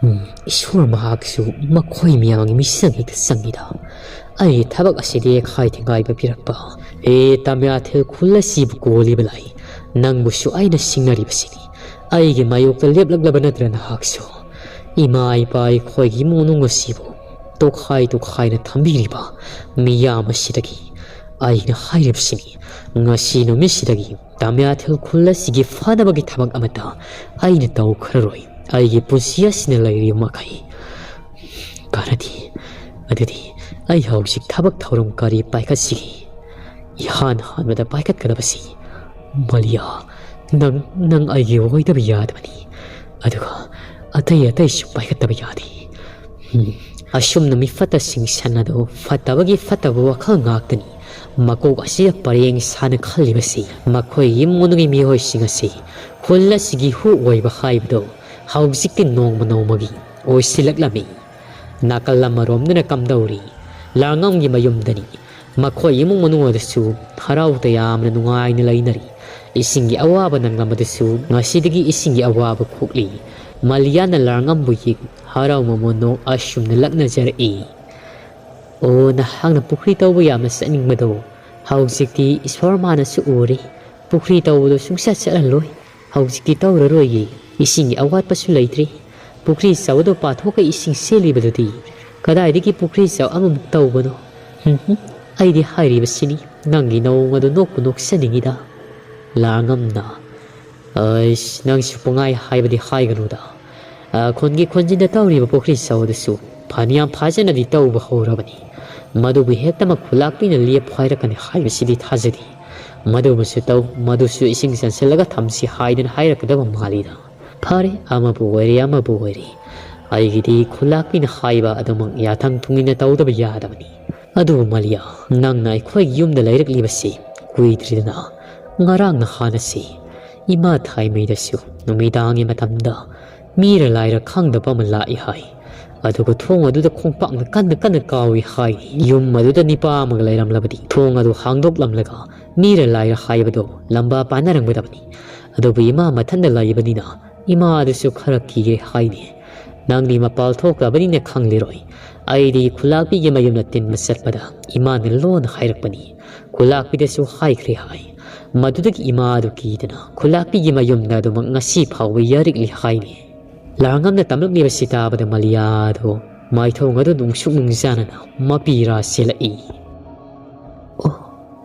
ꯎꯝ, ꯏꯁꯣꯔ ꯃꯍꯥꯛꯁꯨ ꯃꯈꯣꯏ ꯃꯌꯥꯝꯒꯤ ꯃꯤꯆꯪ ꯍꯦꯛꯇ ꯆꯪꯉꯤꯗ꯫ ꯑꯩꯒꯤ ꯊꯕꯛ ꯑꯁꯤꯗꯤ ꯌꯦꯈꯥꯏ ꯊꯤꯡꯒꯥꯏꯕ ꯄꯤꯔꯛꯄ꯫ ꯑꯦ, ꯇꯃꯌꯥꯊꯤꯜ ꯈꯨꯜ ꯑꯁꯤꯕꯨ ꯀꯣꯜꯂꯤꯕ ꯂꯥꯏ, ꯅꯪꯕꯨꯁꯨ ꯑꯩꯅ ꯁꯤꯡꯅꯔꯤꯕꯁꯤꯅꯤ꯫ ꯑꯩꯒꯤ ꯃꯥꯌꯣꯛꯇ ꯂꯦꯞꯂꯛꯂꯕ ꯅꯠꯇ꯭ꯔ ꯅꯍꯥꯛꯁꯨ? ꯏꯃꯥ ꯏꯄꯥ ꯑꯩꯈꯣꯏꯒꯤ ꯏꯃꯨꯡ ꯃꯅꯨꯡ ꯑꯁꯤꯕꯨ ꯇꯣꯈꯥꯏ ꯇꯣꯈꯥꯏꯅ ꯊꯝꯕꯤꯔꯤꯕ ꯃꯤꯌꯥꯝ ꯑꯁꯤꯗꯒꯤ ꯑꯩꯅ ꯍꯥꯏꯔꯤꯕꯁꯤꯅꯤ, ꯉꯁꯤ ꯅꯨꯃꯤꯠꯁꯤꯗꯒꯤ ꯇꯃꯤꯌꯥꯊꯤꯜ ꯈꯨꯜ ꯑꯁꯤꯒꯤ ꯐꯅꯕꯒꯤ ꯊꯕꯛ ꯑꯃꯠꯇ ꯑꯩꯅ ꯇꯧꯈ꯭ꯔꯔꯣꯏ꯫ ꯑꯩꯒꯤ ꯄꯨꯟꯁꯤ ꯑꯁꯤꯅ ꯂꯩꯔꯤꯕ ꯃꯈꯩ ꯀꯥꯟꯅꯗꯦ꯫ ꯑꯗꯨꯗꯤ ꯑꯩ ꯍꯧꯖꯤꯛ ꯊꯕꯛ ꯊꯧꯔꯝ ꯀꯔꯤ ꯄꯥꯏꯈꯠꯁꯤꯒꯦ? ꯏꯍꯥꯟ ꯍꯥꯟꯕꯗ ꯄꯥꯏꯈꯠꯀꯗꯕꯁꯤ, ꯃꯥꯂꯤꯌꯥ, ꯅꯪ, ꯅꯪ ꯑꯩꯒꯤ ꯑꯣꯏꯗꯕ ꯌꯥꯗꯕꯅꯤ꯫ ꯑꯗꯨꯒ ꯑꯇꯩ ꯑꯇꯩꯁꯨ ꯄꯥꯏꯈꯠꯇꯕ ꯌꯥꯗꯦ꯫ ꯎꯝ, ꯑꯁꯨꯝꯅ ꯃꯤꯐꯠꯇꯁꯤꯡ ꯁꯟ ꯑꯗꯨ ꯐꯠꯇꯕꯒꯤ ꯐꯠꯇꯕ ꯋꯥꯈꯜ ꯉꯥꯛꯇꯅꯤ꯫ ꯃꯀꯣꯛ ꯑꯁꯤꯗ ꯄꯔꯦꯡ ꯁꯥꯅ ꯈꯜꯂꯤꯕꯁꯤ ꯃꯈꯣꯏ ꯏꯃꯨꯡ ꯃꯅꯨꯡꯒꯤ ꯃꯤꯑꯣꯏꯁꯤꯡ ꯑꯁꯤ ꯈꯨꯜ ꯑꯁꯤꯒꯤ ꯍꯨ ꯑꯣꯏꯕ ꯍꯥꯏꯕꯗꯨ ꯍꯧꯖꯤꯛꯇꯤ ꯅꯣꯡꯃ ꯅꯣꯡꯃꯒꯤ ꯑꯣꯏꯁꯤꯜꯂꯛꯂꯝꯃꯤ꯫ ꯅꯥꯀꯜ ꯑꯃꯔꯣꯝꯗꯅ ꯀꯝꯗꯧꯔꯤ? ꯂꯥꯡꯉꯝꯒꯤ ꯃꯌꯨꯝꯗꯅꯤ꯫ ꯃꯈꯣꯏ ꯏꯃꯨꯡ ꯃꯅꯨꯡ ꯑꯗꯨꯁꯨ ꯍꯔꯥꯎ ꯇꯌꯥꯝꯅ ꯅꯨꯡꯉꯥꯏꯅ ꯂꯩꯅꯔꯤ꯫ ꯏꯁꯤꯡꯒꯤ ꯑꯋꯥꯕ ꯅꯪꯂꯝꯕꯗꯨꯁꯨ ꯉꯁꯤꯗꯒꯤ ꯏꯁꯤꯡꯒꯤ ꯑꯋꯥꯕ ꯀꯣꯛꯂꯤ꯫ ꯃꯥꯂꯤꯌꯥꯅ ꯂꯥꯡꯉꯝꯕꯨ ꯌꯦꯡ ꯍꯔꯥꯎ ꯃꯃꯣꯟ ꯅꯣꯛ ꯑꯁꯨꯝꯅ ꯂꯛꯅꯖꯔꯛꯏ꯫ ꯑꯣ, ꯅꯍꯥꯛꯅ ꯄꯨꯈ꯭ꯔꯤ ꯇꯧꯕ ꯌꯥꯝꯅ ꯆꯠꯅꯤꯡꯕꯗꯣ ꯍꯧꯖꯤꯛꯇꯤ ꯏꯁꯣꯔ ꯃꯥꯅꯁꯨ ꯎꯔꯦ꯫ ꯄꯨꯈ꯭ꯔꯤ ꯇꯧꯕꯗꯣ ꯁꯨꯡꯆꯠ ꯆꯠꯍꯜꯂꯣꯏ꯫ ꯍꯧꯖꯤꯛꯇꯤ ꯇꯧꯔꯔꯣꯏꯌꯦ꯫ ꯏꯁꯤꯡꯒꯤ ꯑꯋꯥꯠꯄꯁꯨ ꯂꯩꯇ꯭ꯔꯦ꯫ ꯄꯨꯈ꯭ꯔꯤ ꯆꯥꯎꯕꯗꯣ ꯄꯥꯊꯣꯛꯀ ꯏꯁꯤꯡ ꯆꯦꯜꯂꯤꯕꯗꯨꯗꯤ ꯀꯗꯥꯏꯗꯒꯤ ꯄꯨꯈ꯭ꯔꯤ ꯆꯥꯎ ꯑꯃꯃꯨꯛ ꯇꯧꯕꯅꯣ? ꯍꯨꯝ ꯍꯨꯝ, ꯑꯩꯗꯤ ꯍꯥꯏꯔꯤꯕꯁꯤꯅꯤ, ꯅꯪꯒꯤ ꯅꯑꯣꯡ ꯑꯗꯨ ꯅꯣꯛꯄꯨ ꯅꯣꯛꯆꯅꯤꯡꯉꯤꯗ꯫ ꯂꯥꯡꯉꯝꯅ, ꯑꯩꯁ, ꯅꯪꯁꯨ ꯄꯪꯍꯥꯏ ꯍꯥꯏꯕꯗꯤ ꯍꯥꯏꯒꯅꯨꯗ꯫ ꯑ, ꯈꯨꯟꯒꯤ ꯈꯨꯟꯖꯤꯟꯗ ꯇꯧꯔꯤꯕ ꯄꯨꯈ꯭ꯔꯤ ꯆꯥꯎ ꯑꯗꯨꯁꯨ ꯐꯅꯌꯥꯝ ꯐꯖꯅꯗꯤ ꯇꯧꯕ ꯍꯧꯔꯕꯅꯤ꯫ ꯃꯗꯨꯕꯨ ꯍꯦꯛꯇꯃꯛ ꯈꯨꯂꯥꯛꯄꯤꯅ ꯂꯦꯞꯄꯨ ꯍꯥꯏꯔꯛꯀꯅꯤ ꯍꯥꯏꯕꯁꯤꯗꯤ ꯊꯥꯖꯗꯦ꯫ ꯃꯗꯨꯃꯁꯨ ꯇꯧ, ꯃꯗꯨꯁꯨ ꯏꯁꯤꯡ ꯆꯟꯁꯤꯜꯂꯒ ꯊꯝꯁꯤ ꯍꯥꯏꯗꯅ ꯍꯥꯏꯔꯛꯀꯗꯕ ꯃꯥꯜꯂꯤꯗ꯫ ꯐꯔꯦ, ꯑꯃꯕꯨ ꯑꯣꯏꯔꯦ, ꯑꯃꯕꯨ ꯑꯣꯏꯔꯦ꯫ ꯑꯩꯒꯤꯗꯤ ꯈꯨꯂꯥꯛꯄꯤꯅ ꯍꯥꯏꯕ ꯑꯗꯨꯃꯛ ꯌꯥꯊꯪ ꯊꯨꯡꯅꯤꯅ ꯇꯧꯗꯕ ꯌꯥꯗꯕꯅꯤ꯫ ꯑꯗꯨꯕꯨ ꯃꯥꯂꯤꯌꯥ, ꯅꯪꯅ ꯑꯩꯈꯣꯏꯒꯤ ꯌꯨꯝꯗ ꯂꯩꯔꯛꯂꯤꯕꯁꯤ ꯀꯨꯏꯗ꯭ꯔꯤꯗꯅ, ꯉꯔꯥꯡ ꯅꯍꯥꯟ ꯑꯁꯤ ꯏꯃꯥ ꯊꯥꯏꯃꯩꯗꯁꯨ ꯅꯨꯃꯤꯗꯥꯡꯒꯤ ꯃꯇꯝꯗ ꯃꯤꯔ ꯂꯥꯏꯔ ꯈꯪꯗꯕ ꯑꯃ ꯂꯥꯛꯏ ꯍꯥꯏ꯫ ꯑꯗꯨꯒ ꯊꯣꯡ ꯑꯗꯨꯗ ꯈꯣꯡꯄꯥꯛꯅ ꯀꯟꯅ ꯀꯟꯅ ꯀꯥꯎꯏ ꯍꯥꯏ꯫ ꯌꯨꯝ ꯑꯗꯨꯗ ꯅꯤꯄꯥ ꯑꯃꯒ ꯂꯩꯔꯝꯂꯕꯗꯤ ꯊꯣꯡ ꯑꯗꯨ ꯍꯥꯡꯗꯣꯛꯂꯝꯂꯒ ꯃꯤꯔ ꯂꯥꯏꯔ ꯍꯥꯏꯕꯗꯣ ꯂꯝꯕꯥ ꯄꯥꯟꯅꯔꯝꯒꯗꯕꯅꯤ꯫ ꯑꯗꯨꯕꯨ ꯏꯃꯥ ꯃꯊꯟꯇ ꯂꯩꯕꯅꯤꯅ ꯏꯃꯥ ꯑꯗꯨꯁꯨ ꯈꯔ ꯀꯤꯔꯦ ꯍꯥꯏꯅꯤ꯫ ꯅꯪꯗꯤ ꯃꯄꯥꯜ ꯊꯣꯛꯈ꯭ꯔꯕꯅꯤꯅ ꯈꯪꯂꯤꯔꯣꯏ꯫ ꯑꯩꯗꯤ ꯈꯨꯂꯥꯛꯄꯤꯒꯤ ꯃꯌꯨꯝꯗ ꯇꯤꯟꯕ ꯆꯠꯄꯗ ꯏꯃꯥꯅ ꯂꯣꯟꯅ ꯍꯥꯏꯔꯛꯄꯅꯤ꯫ ꯈꯨꯂꯥꯛꯄꯤꯗꯁꯨ ꯍꯥꯏꯈ꯭ꯔꯦ ꯍꯥꯏ꯫ ꯃꯗꯨꯗꯒꯤ ꯏꯃꯥ ꯑꯗꯨ ꯀꯤꯗꯅ ꯈꯨꯂꯥꯛꯄꯤꯒꯤ ꯃꯌꯨꯝꯗ ꯑꯗꯨꯃꯛ ꯉꯁꯤ ꯐꯥꯎꯕ ꯌꯥꯔꯤꯛꯂꯤ ꯍꯥꯏꯅꯤ꯫ ꯂꯥꯡꯉꯝꯅ ꯇꯝꯂꯛꯂꯤꯕꯁꯤ ꯇꯥꯕꯗ ꯃꯥꯂꯤꯌꯥ ꯑꯗꯨ ꯃꯥꯏꯊꯣꯡ ꯑꯗꯨ ꯅꯨꯡꯁꯨꯛ ꯅꯨꯡꯖꯥꯅꯅ ꯃꯄꯤ ꯔꯥ ꯆꯦꯜꯂꯛꯏ꯫ ꯑꯣ,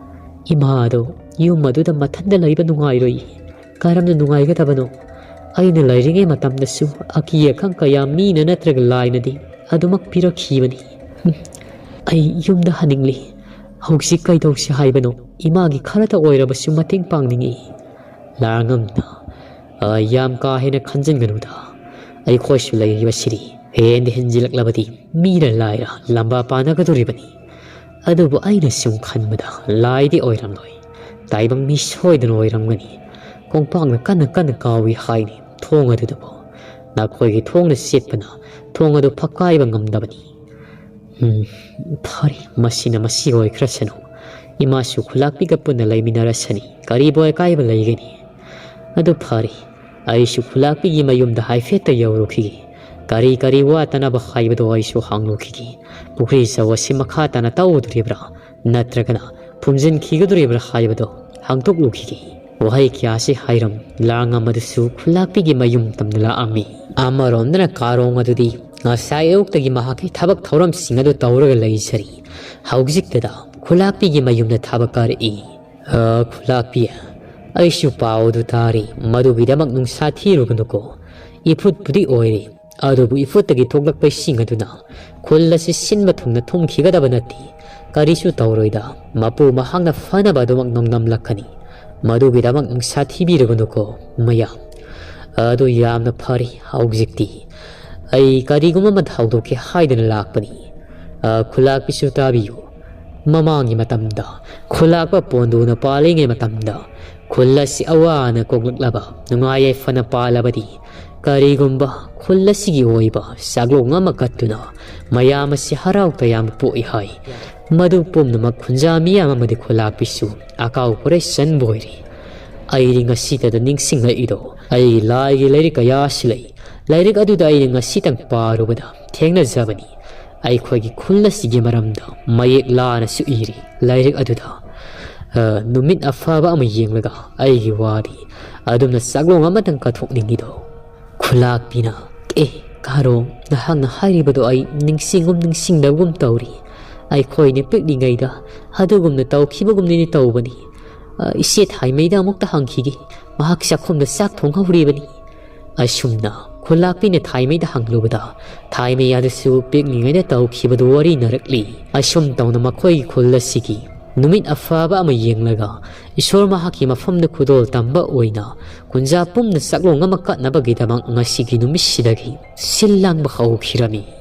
ꯏꯃꯥꯗꯣ ꯌꯨꯝ ꯑꯗꯨꯗ ꯃꯊꯟꯇ ꯂꯩꯕ ꯅꯨꯡꯉꯥꯏꯔꯣꯏ꯫ ꯀꯔꯝꯅ ꯅꯨꯡꯉꯥꯏꯒꯗꯕꯅꯣ? ꯑꯩꯅ ꯂꯩꯔꯤꯉꯩ ꯃꯇꯝꯗꯁꯨ ꯑꯀꯤ ꯑꯈꯪ ꯀꯌꯥ ꯃꯤꯅ ꯅꯠꯇ꯭ꯔꯒ ꯂꯥꯏꯅꯗꯤ ꯑꯗꯨꯃꯛ ꯄꯤꯔꯛꯈꯤꯕꯅꯤ꯫ ꯍꯨꯝ, ꯑꯩ ꯌꯨꯝꯗ ꯍꯟꯅꯤꯡꯂꯤ꯫ ꯍꯧꯖꯤꯛ ꯀꯩꯗꯧꯁꯤ ꯍꯥꯏꯕꯅꯣ? ꯏꯃꯥꯒꯤ ꯈꯔꯇ ꯑꯣꯏꯔꯕꯁꯨ ꯃꯇꯦꯡ ꯄꯥꯡꯅꯤꯡꯏ꯫ ꯂꯥꯡꯉꯝꯅ, "ꯑ, ꯌꯥꯝ ꯀꯥ ꯍꯦꯟꯅ ꯈꯟꯖꯤꯟꯒꯅꯨꯗ꯫ ꯑꯩꯈꯣꯏꯁꯨ ꯂꯩꯔꯤꯕꯁꯤꯗꯤ ꯍꯦꯟꯗ ꯍꯦꯟꯖꯤꯜꯂꯛꯂꯕꯗꯤ ꯃꯤꯅ ꯂꯥꯏꯔ ꯂꯝꯕꯥ ꯄꯥꯅꯒꯗꯣꯔꯤꯕꯅꯤ꯫ ꯑꯗꯨꯕꯨ ꯑꯩꯅ ꯁꯨꯝ ꯈꯟꯕꯗ ꯂꯥꯏꯗꯤ ꯑꯣꯏꯔꯝꯂꯣꯏ꯫ ꯇꯥꯏꯕꯪ ꯃꯤ ꯁꯣꯏꯗꯅ ꯑꯣꯏꯔꯝꯒꯅꯤ꯫ ꯀꯣꯡꯄꯥꯡꯅ ꯀꯟꯅ ꯀꯟꯅ ꯀꯥꯎꯏ ꯍꯥꯏꯅꯤ ꯊꯣꯡ ꯑꯗꯨꯗꯕꯨ꯫ ꯅꯈꯣꯏꯒꯤ ꯊꯣꯡꯅ ꯆꯦꯠꯄꯅ ꯊꯣꯡ ꯑꯗꯨ ꯐꯛꯀꯥꯏꯕ ꯉꯝꯗꯕꯅꯤ꯫ ꯎꯝ, ꯐꯔꯦ, ꯃꯁꯤꯅ ꯃꯁꯤ ꯑꯣꯏꯈ꯭ꯔꯁꯅꯨ꯫ ꯏꯃꯥꯁꯨ ꯈꯨꯂꯥꯛꯄꯤꯒ ꯄꯨꯟꯅ ꯂꯩꯃꯤꯟꯅꯔꯁꯅꯤ꯫ ꯀꯔꯤꯕꯨ ꯑꯀꯥꯏꯕ ꯂꯩꯒꯅꯤ? ꯑꯗꯨ ꯐꯔꯦ, ꯑꯩꯁꯨ ꯈꯨꯂꯥꯛꯄꯤꯒꯤ ꯃꯌꯨꯝꯗ ꯍꯥꯏꯐꯦꯠꯇ ꯌꯧꯔꯨꯈꯤꯒꯦ꯫ ꯀꯔꯤ ꯀꯔꯤ ꯋꯥꯠꯇꯅꯕ ꯍꯥꯏꯕꯗꯣ ꯑꯩꯁꯨ ꯍꯪꯂꯨꯈꯤꯒꯦ꯫ ꯄꯨꯈ꯭ꯔꯤ ꯆꯧ ꯑꯁꯤ ꯃꯈꯥ ꯇꯥꯅ ꯇꯧꯗꯣꯔꯤꯕ꯭ꯔꯥ? ꯅꯠꯇ꯭ꯔꯒꯅ ꯐꯨꯝꯖꯤꯟꯈꯤꯒꯗꯣꯔꯤꯕ꯭ꯔꯥ ꯍꯥꯏꯕꯗꯣ ꯍꯪꯗꯣꯛꯂꯨꯈꯤꯒꯦ꯫ ꯋꯥꯍꯩ ꯀꯌꯥꯁꯤ ꯍꯥꯏꯔꯝ ꯂꯥꯡꯉꯝ ꯑꯗꯨꯁꯨ ꯈꯨꯂꯥꯛꯄꯤꯒꯤ ꯃꯌꯨꯝ ꯇꯝꯅ ꯂꯥꯛꯑꯝꯃꯤ꯫ ꯑꯃꯔꯣꯝꯗꯅ ꯀꯥꯔꯣꯡ ꯑꯗꯨꯗꯤ ꯉꯁꯥꯏ ꯑꯌꯨꯛꯇꯒꯤ ꯃꯍꯥꯛꯀꯤ ꯊꯕꯛ ꯊꯧꯔꯝꯁꯤꯡ ꯑꯗꯨ ꯇꯧꯔꯒ ꯂꯩꯖꯔꯤ꯫ ꯍꯧꯖꯤꯛꯇꯗ ꯈꯨꯂꯥꯛꯄꯤꯒꯤ ꯃꯌꯨꯝꯗ ꯊꯕꯛ ꯀꯥꯔꯛꯏ꯫ "ꯑ, ꯈꯨꯂꯥꯛꯄꯤ, ꯑꯩꯁꯨ ꯄꯥꯎ ꯑꯗꯨ ꯇꯥꯔꯤ꯫ ꯃꯗꯨꯒꯤꯗꯃꯛ ꯅꯨꯡꯁꯥ ꯊꯤꯔꯨꯒꯅꯨꯀꯣ꯫ ꯏꯐꯨꯠꯄꯨꯗꯤ ꯑꯣꯏꯔꯦ, ꯑꯗꯨꯕꯨ ꯏꯐꯨꯠꯇꯒꯤ ꯊꯣꯛꯂꯛꯄ ꯏꯁꯤꯡ ꯑꯗꯨꯅ ꯈꯨꯜ ꯑꯁꯤ ꯁꯤꯟꯕ ꯊꯨꯡꯅ ꯊꯨꯝꯈꯤꯒꯗꯕ ꯅꯠꯇꯦ꯫ ꯀꯔꯤꯁꯨ ꯇꯧꯔꯣꯏꯗ, ꯃꯄꯨ ꯃꯍꯥꯛꯅ ꯐꯅꯕ ꯑꯗꯨꯃꯛ ꯅꯣꯡꯗꯝꯂꯛꯀꯅꯤ꯫ ꯃꯗꯨꯒꯤꯗꯃꯛ ꯅꯨꯡꯁꯥ ꯊꯤꯕꯤꯔꯨꯒꯅꯨꯀꯣ ꯃꯌꯥꯝ꯫ ꯑꯗꯨ ꯌꯥꯝꯅ ꯐꯔꯦ꯫ ꯍꯧꯖꯤꯛꯇꯤ ꯑꯩ ꯀꯔꯤꯒꯨꯝꯕ ꯑꯃ ꯍꯧꯗꯣꯛꯀꯦ ꯍꯥꯏꯗꯅ ꯂꯥꯛꯄꯅꯤ꯫ ꯑ, ꯈꯨꯂꯥꯛꯄꯤꯁꯨ ꯇꯥꯕꯤꯌꯨ꯫ ꯃꯃꯥꯡꯒꯤ ꯃꯇꯝꯗ ꯈꯨꯂꯥꯛꯄ ꯄꯣꯟꯗꯨꯅ ꯄꯥꯜꯂꯤꯉꯩ ꯃꯇꯝꯗ ꯈꯨꯜ ꯑꯁꯤ ꯑꯋꯥ ꯑꯅꯥ ꯀꯣꯛꯂꯛꯂꯕ ꯅꯨꯡꯉꯥꯏ ꯌꯥꯏꯐꯅ ꯄꯥꯜꯂꯕꯗꯤ ꯀꯔꯤꯒꯨꯝꯕ ꯈꯨꯜ ꯑꯁꯤꯒꯤ ꯑꯣꯏꯕ ꯆꯥꯛꯂꯣꯡ ꯑꯃ ꯀꯠꯇꯨꯅ ꯃꯌꯥꯝ ꯑꯁꯤ ꯍꯔꯥꯎ ꯇꯌꯥꯝꯕ ꯄꯣꯛꯏ ꯍꯥꯏ꯫ ꯃꯗꯨ ꯄꯨꯝꯅꯃꯛ ꯈꯨꯟꯖꯥ ꯃꯤꯌꯥꯝ ꯑꯃꯗꯤ ꯈꯨꯂꯥꯛꯄꯤꯁꯨ ꯑꯀꯥꯎ ꯈꯨꯔꯩ ꯆꯟꯕ ꯑꯣꯏꯔꯦ꯫ ꯑꯩꯗꯤ ꯉꯁꯤꯇꯗ ꯅꯤꯡꯁꯤꯡꯂꯛꯏꯗꯣ꯫ ꯑꯩ ꯂꯥꯏꯒꯤ ꯂꯥꯏꯔꯤꯛ ꯀꯌꯥꯁꯨ ꯂꯩ꯫ ꯂꯥꯏꯔꯤꯛ ꯑꯗꯨꯗ ꯑꯩꯅ ꯉꯁꯤꯇꯪ ꯄꯥꯔꯨꯕꯗ ꯊꯦꯡꯅꯖꯕꯅꯤ꯫ ꯑꯩꯈꯣꯏꯒꯤ ꯈꯨꯜ ꯑꯁꯤꯒꯤ ꯃꯔꯝꯗ ꯃꯌꯦꯛ ꯂꯥꯅꯁꯨ ꯏꯔꯤ ꯂꯥꯏꯔꯤꯛ ꯑꯗꯨꯗ꯫ ꯑ, ꯅꯨꯃꯤꯠ ꯑꯐꯕ ꯑꯃ ꯌꯦꯡꯂꯒ ꯑꯩꯒꯤ ꯋꯥꯗꯤ ꯑꯗꯨꯝꯅ ꯆꯥꯛꯂꯣꯡ ꯑꯃꯇꯪ ꯀꯠꯊꯣꯛꯅꯤꯡꯉꯤꯗꯣ꯫ ꯈꯨꯂꯥꯛꯄꯤꯅ, "ꯑꯦ, ꯍꯔꯣ, ꯅꯍꯥꯛꯅ ꯍꯥꯏꯔꯤꯕꯗꯣ ꯑꯩ ꯅꯤꯡꯁꯤꯡꯒꯨꯝ ꯅꯤꯡꯁꯤꯡꯗꯕꯒꯨꯝ ꯇꯧꯔꯤ꯫ ꯑꯩꯈꯣꯏꯅ ꯄꯤꯛꯂꯤꯉꯩꯗ ꯑꯗꯨꯒꯨꯝꯅ ꯇꯧꯈꯤꯕꯒꯨꯝꯅꯤꯅꯦ ꯇꯧꯕꯅꯤ꯫ ꯑ, ꯏꯆꯦ ꯊꯥꯏꯃꯩꯗ ꯑꯃꯨꯛꯇ ꯍꯪꯈꯤꯒꯦ꯫ ꯃꯍꯥꯛ ꯆꯥꯛꯈꯨꯝꯗ ꯆꯥꯛ ꯊꯣꯡꯍꯧꯔꯤꯕꯅꯤ꯫ ꯑꯁꯨꯝꯅ ꯈꯨꯜꯂꯥꯛꯄꯤꯅ ꯊꯥꯏꯃꯩꯗ ꯍꯪꯂꯨꯕꯗ ꯊꯥꯏꯃꯩ ꯑꯗꯨꯁꯨ ꯄꯤꯛꯂꯤꯉꯩꯗ ꯇꯧꯈꯤꯕꯗꯨ ꯋꯥꯔꯤꯅꯔꯛꯂꯤ꯫ ꯑꯁꯨꯝ ꯇꯧꯅ ꯃꯈꯣꯏꯒꯤ ꯈꯨꯜ ꯑꯁꯤꯒꯤ ꯅꯨꯃꯤꯠ ꯑꯐꯕ ꯑꯃ ꯌꯦꯡꯂꯒ ꯏꯁꯣꯔ ꯃꯍꯥꯛꯀꯤ ꯃꯐꯝꯗ ꯈꯨꯗꯣꯜ ꯇꯝꯕ ꯑꯣꯏꯅ ꯀꯨꯟꯖꯥ ꯄꯨꯝꯅ ꯆꯥꯛꯂꯣꯡ ꯑꯃ ꯀꯠꯅꯕꯒꯤꯗꯃꯛ ꯉꯁꯤꯒꯤ ꯅꯨꯃꯤꯠꯁꯤꯗꯒꯤ ꯁꯤꯜ ꯂꯥꯡꯕ ꯍꯧꯈꯤꯔꯝꯃꯤ꯫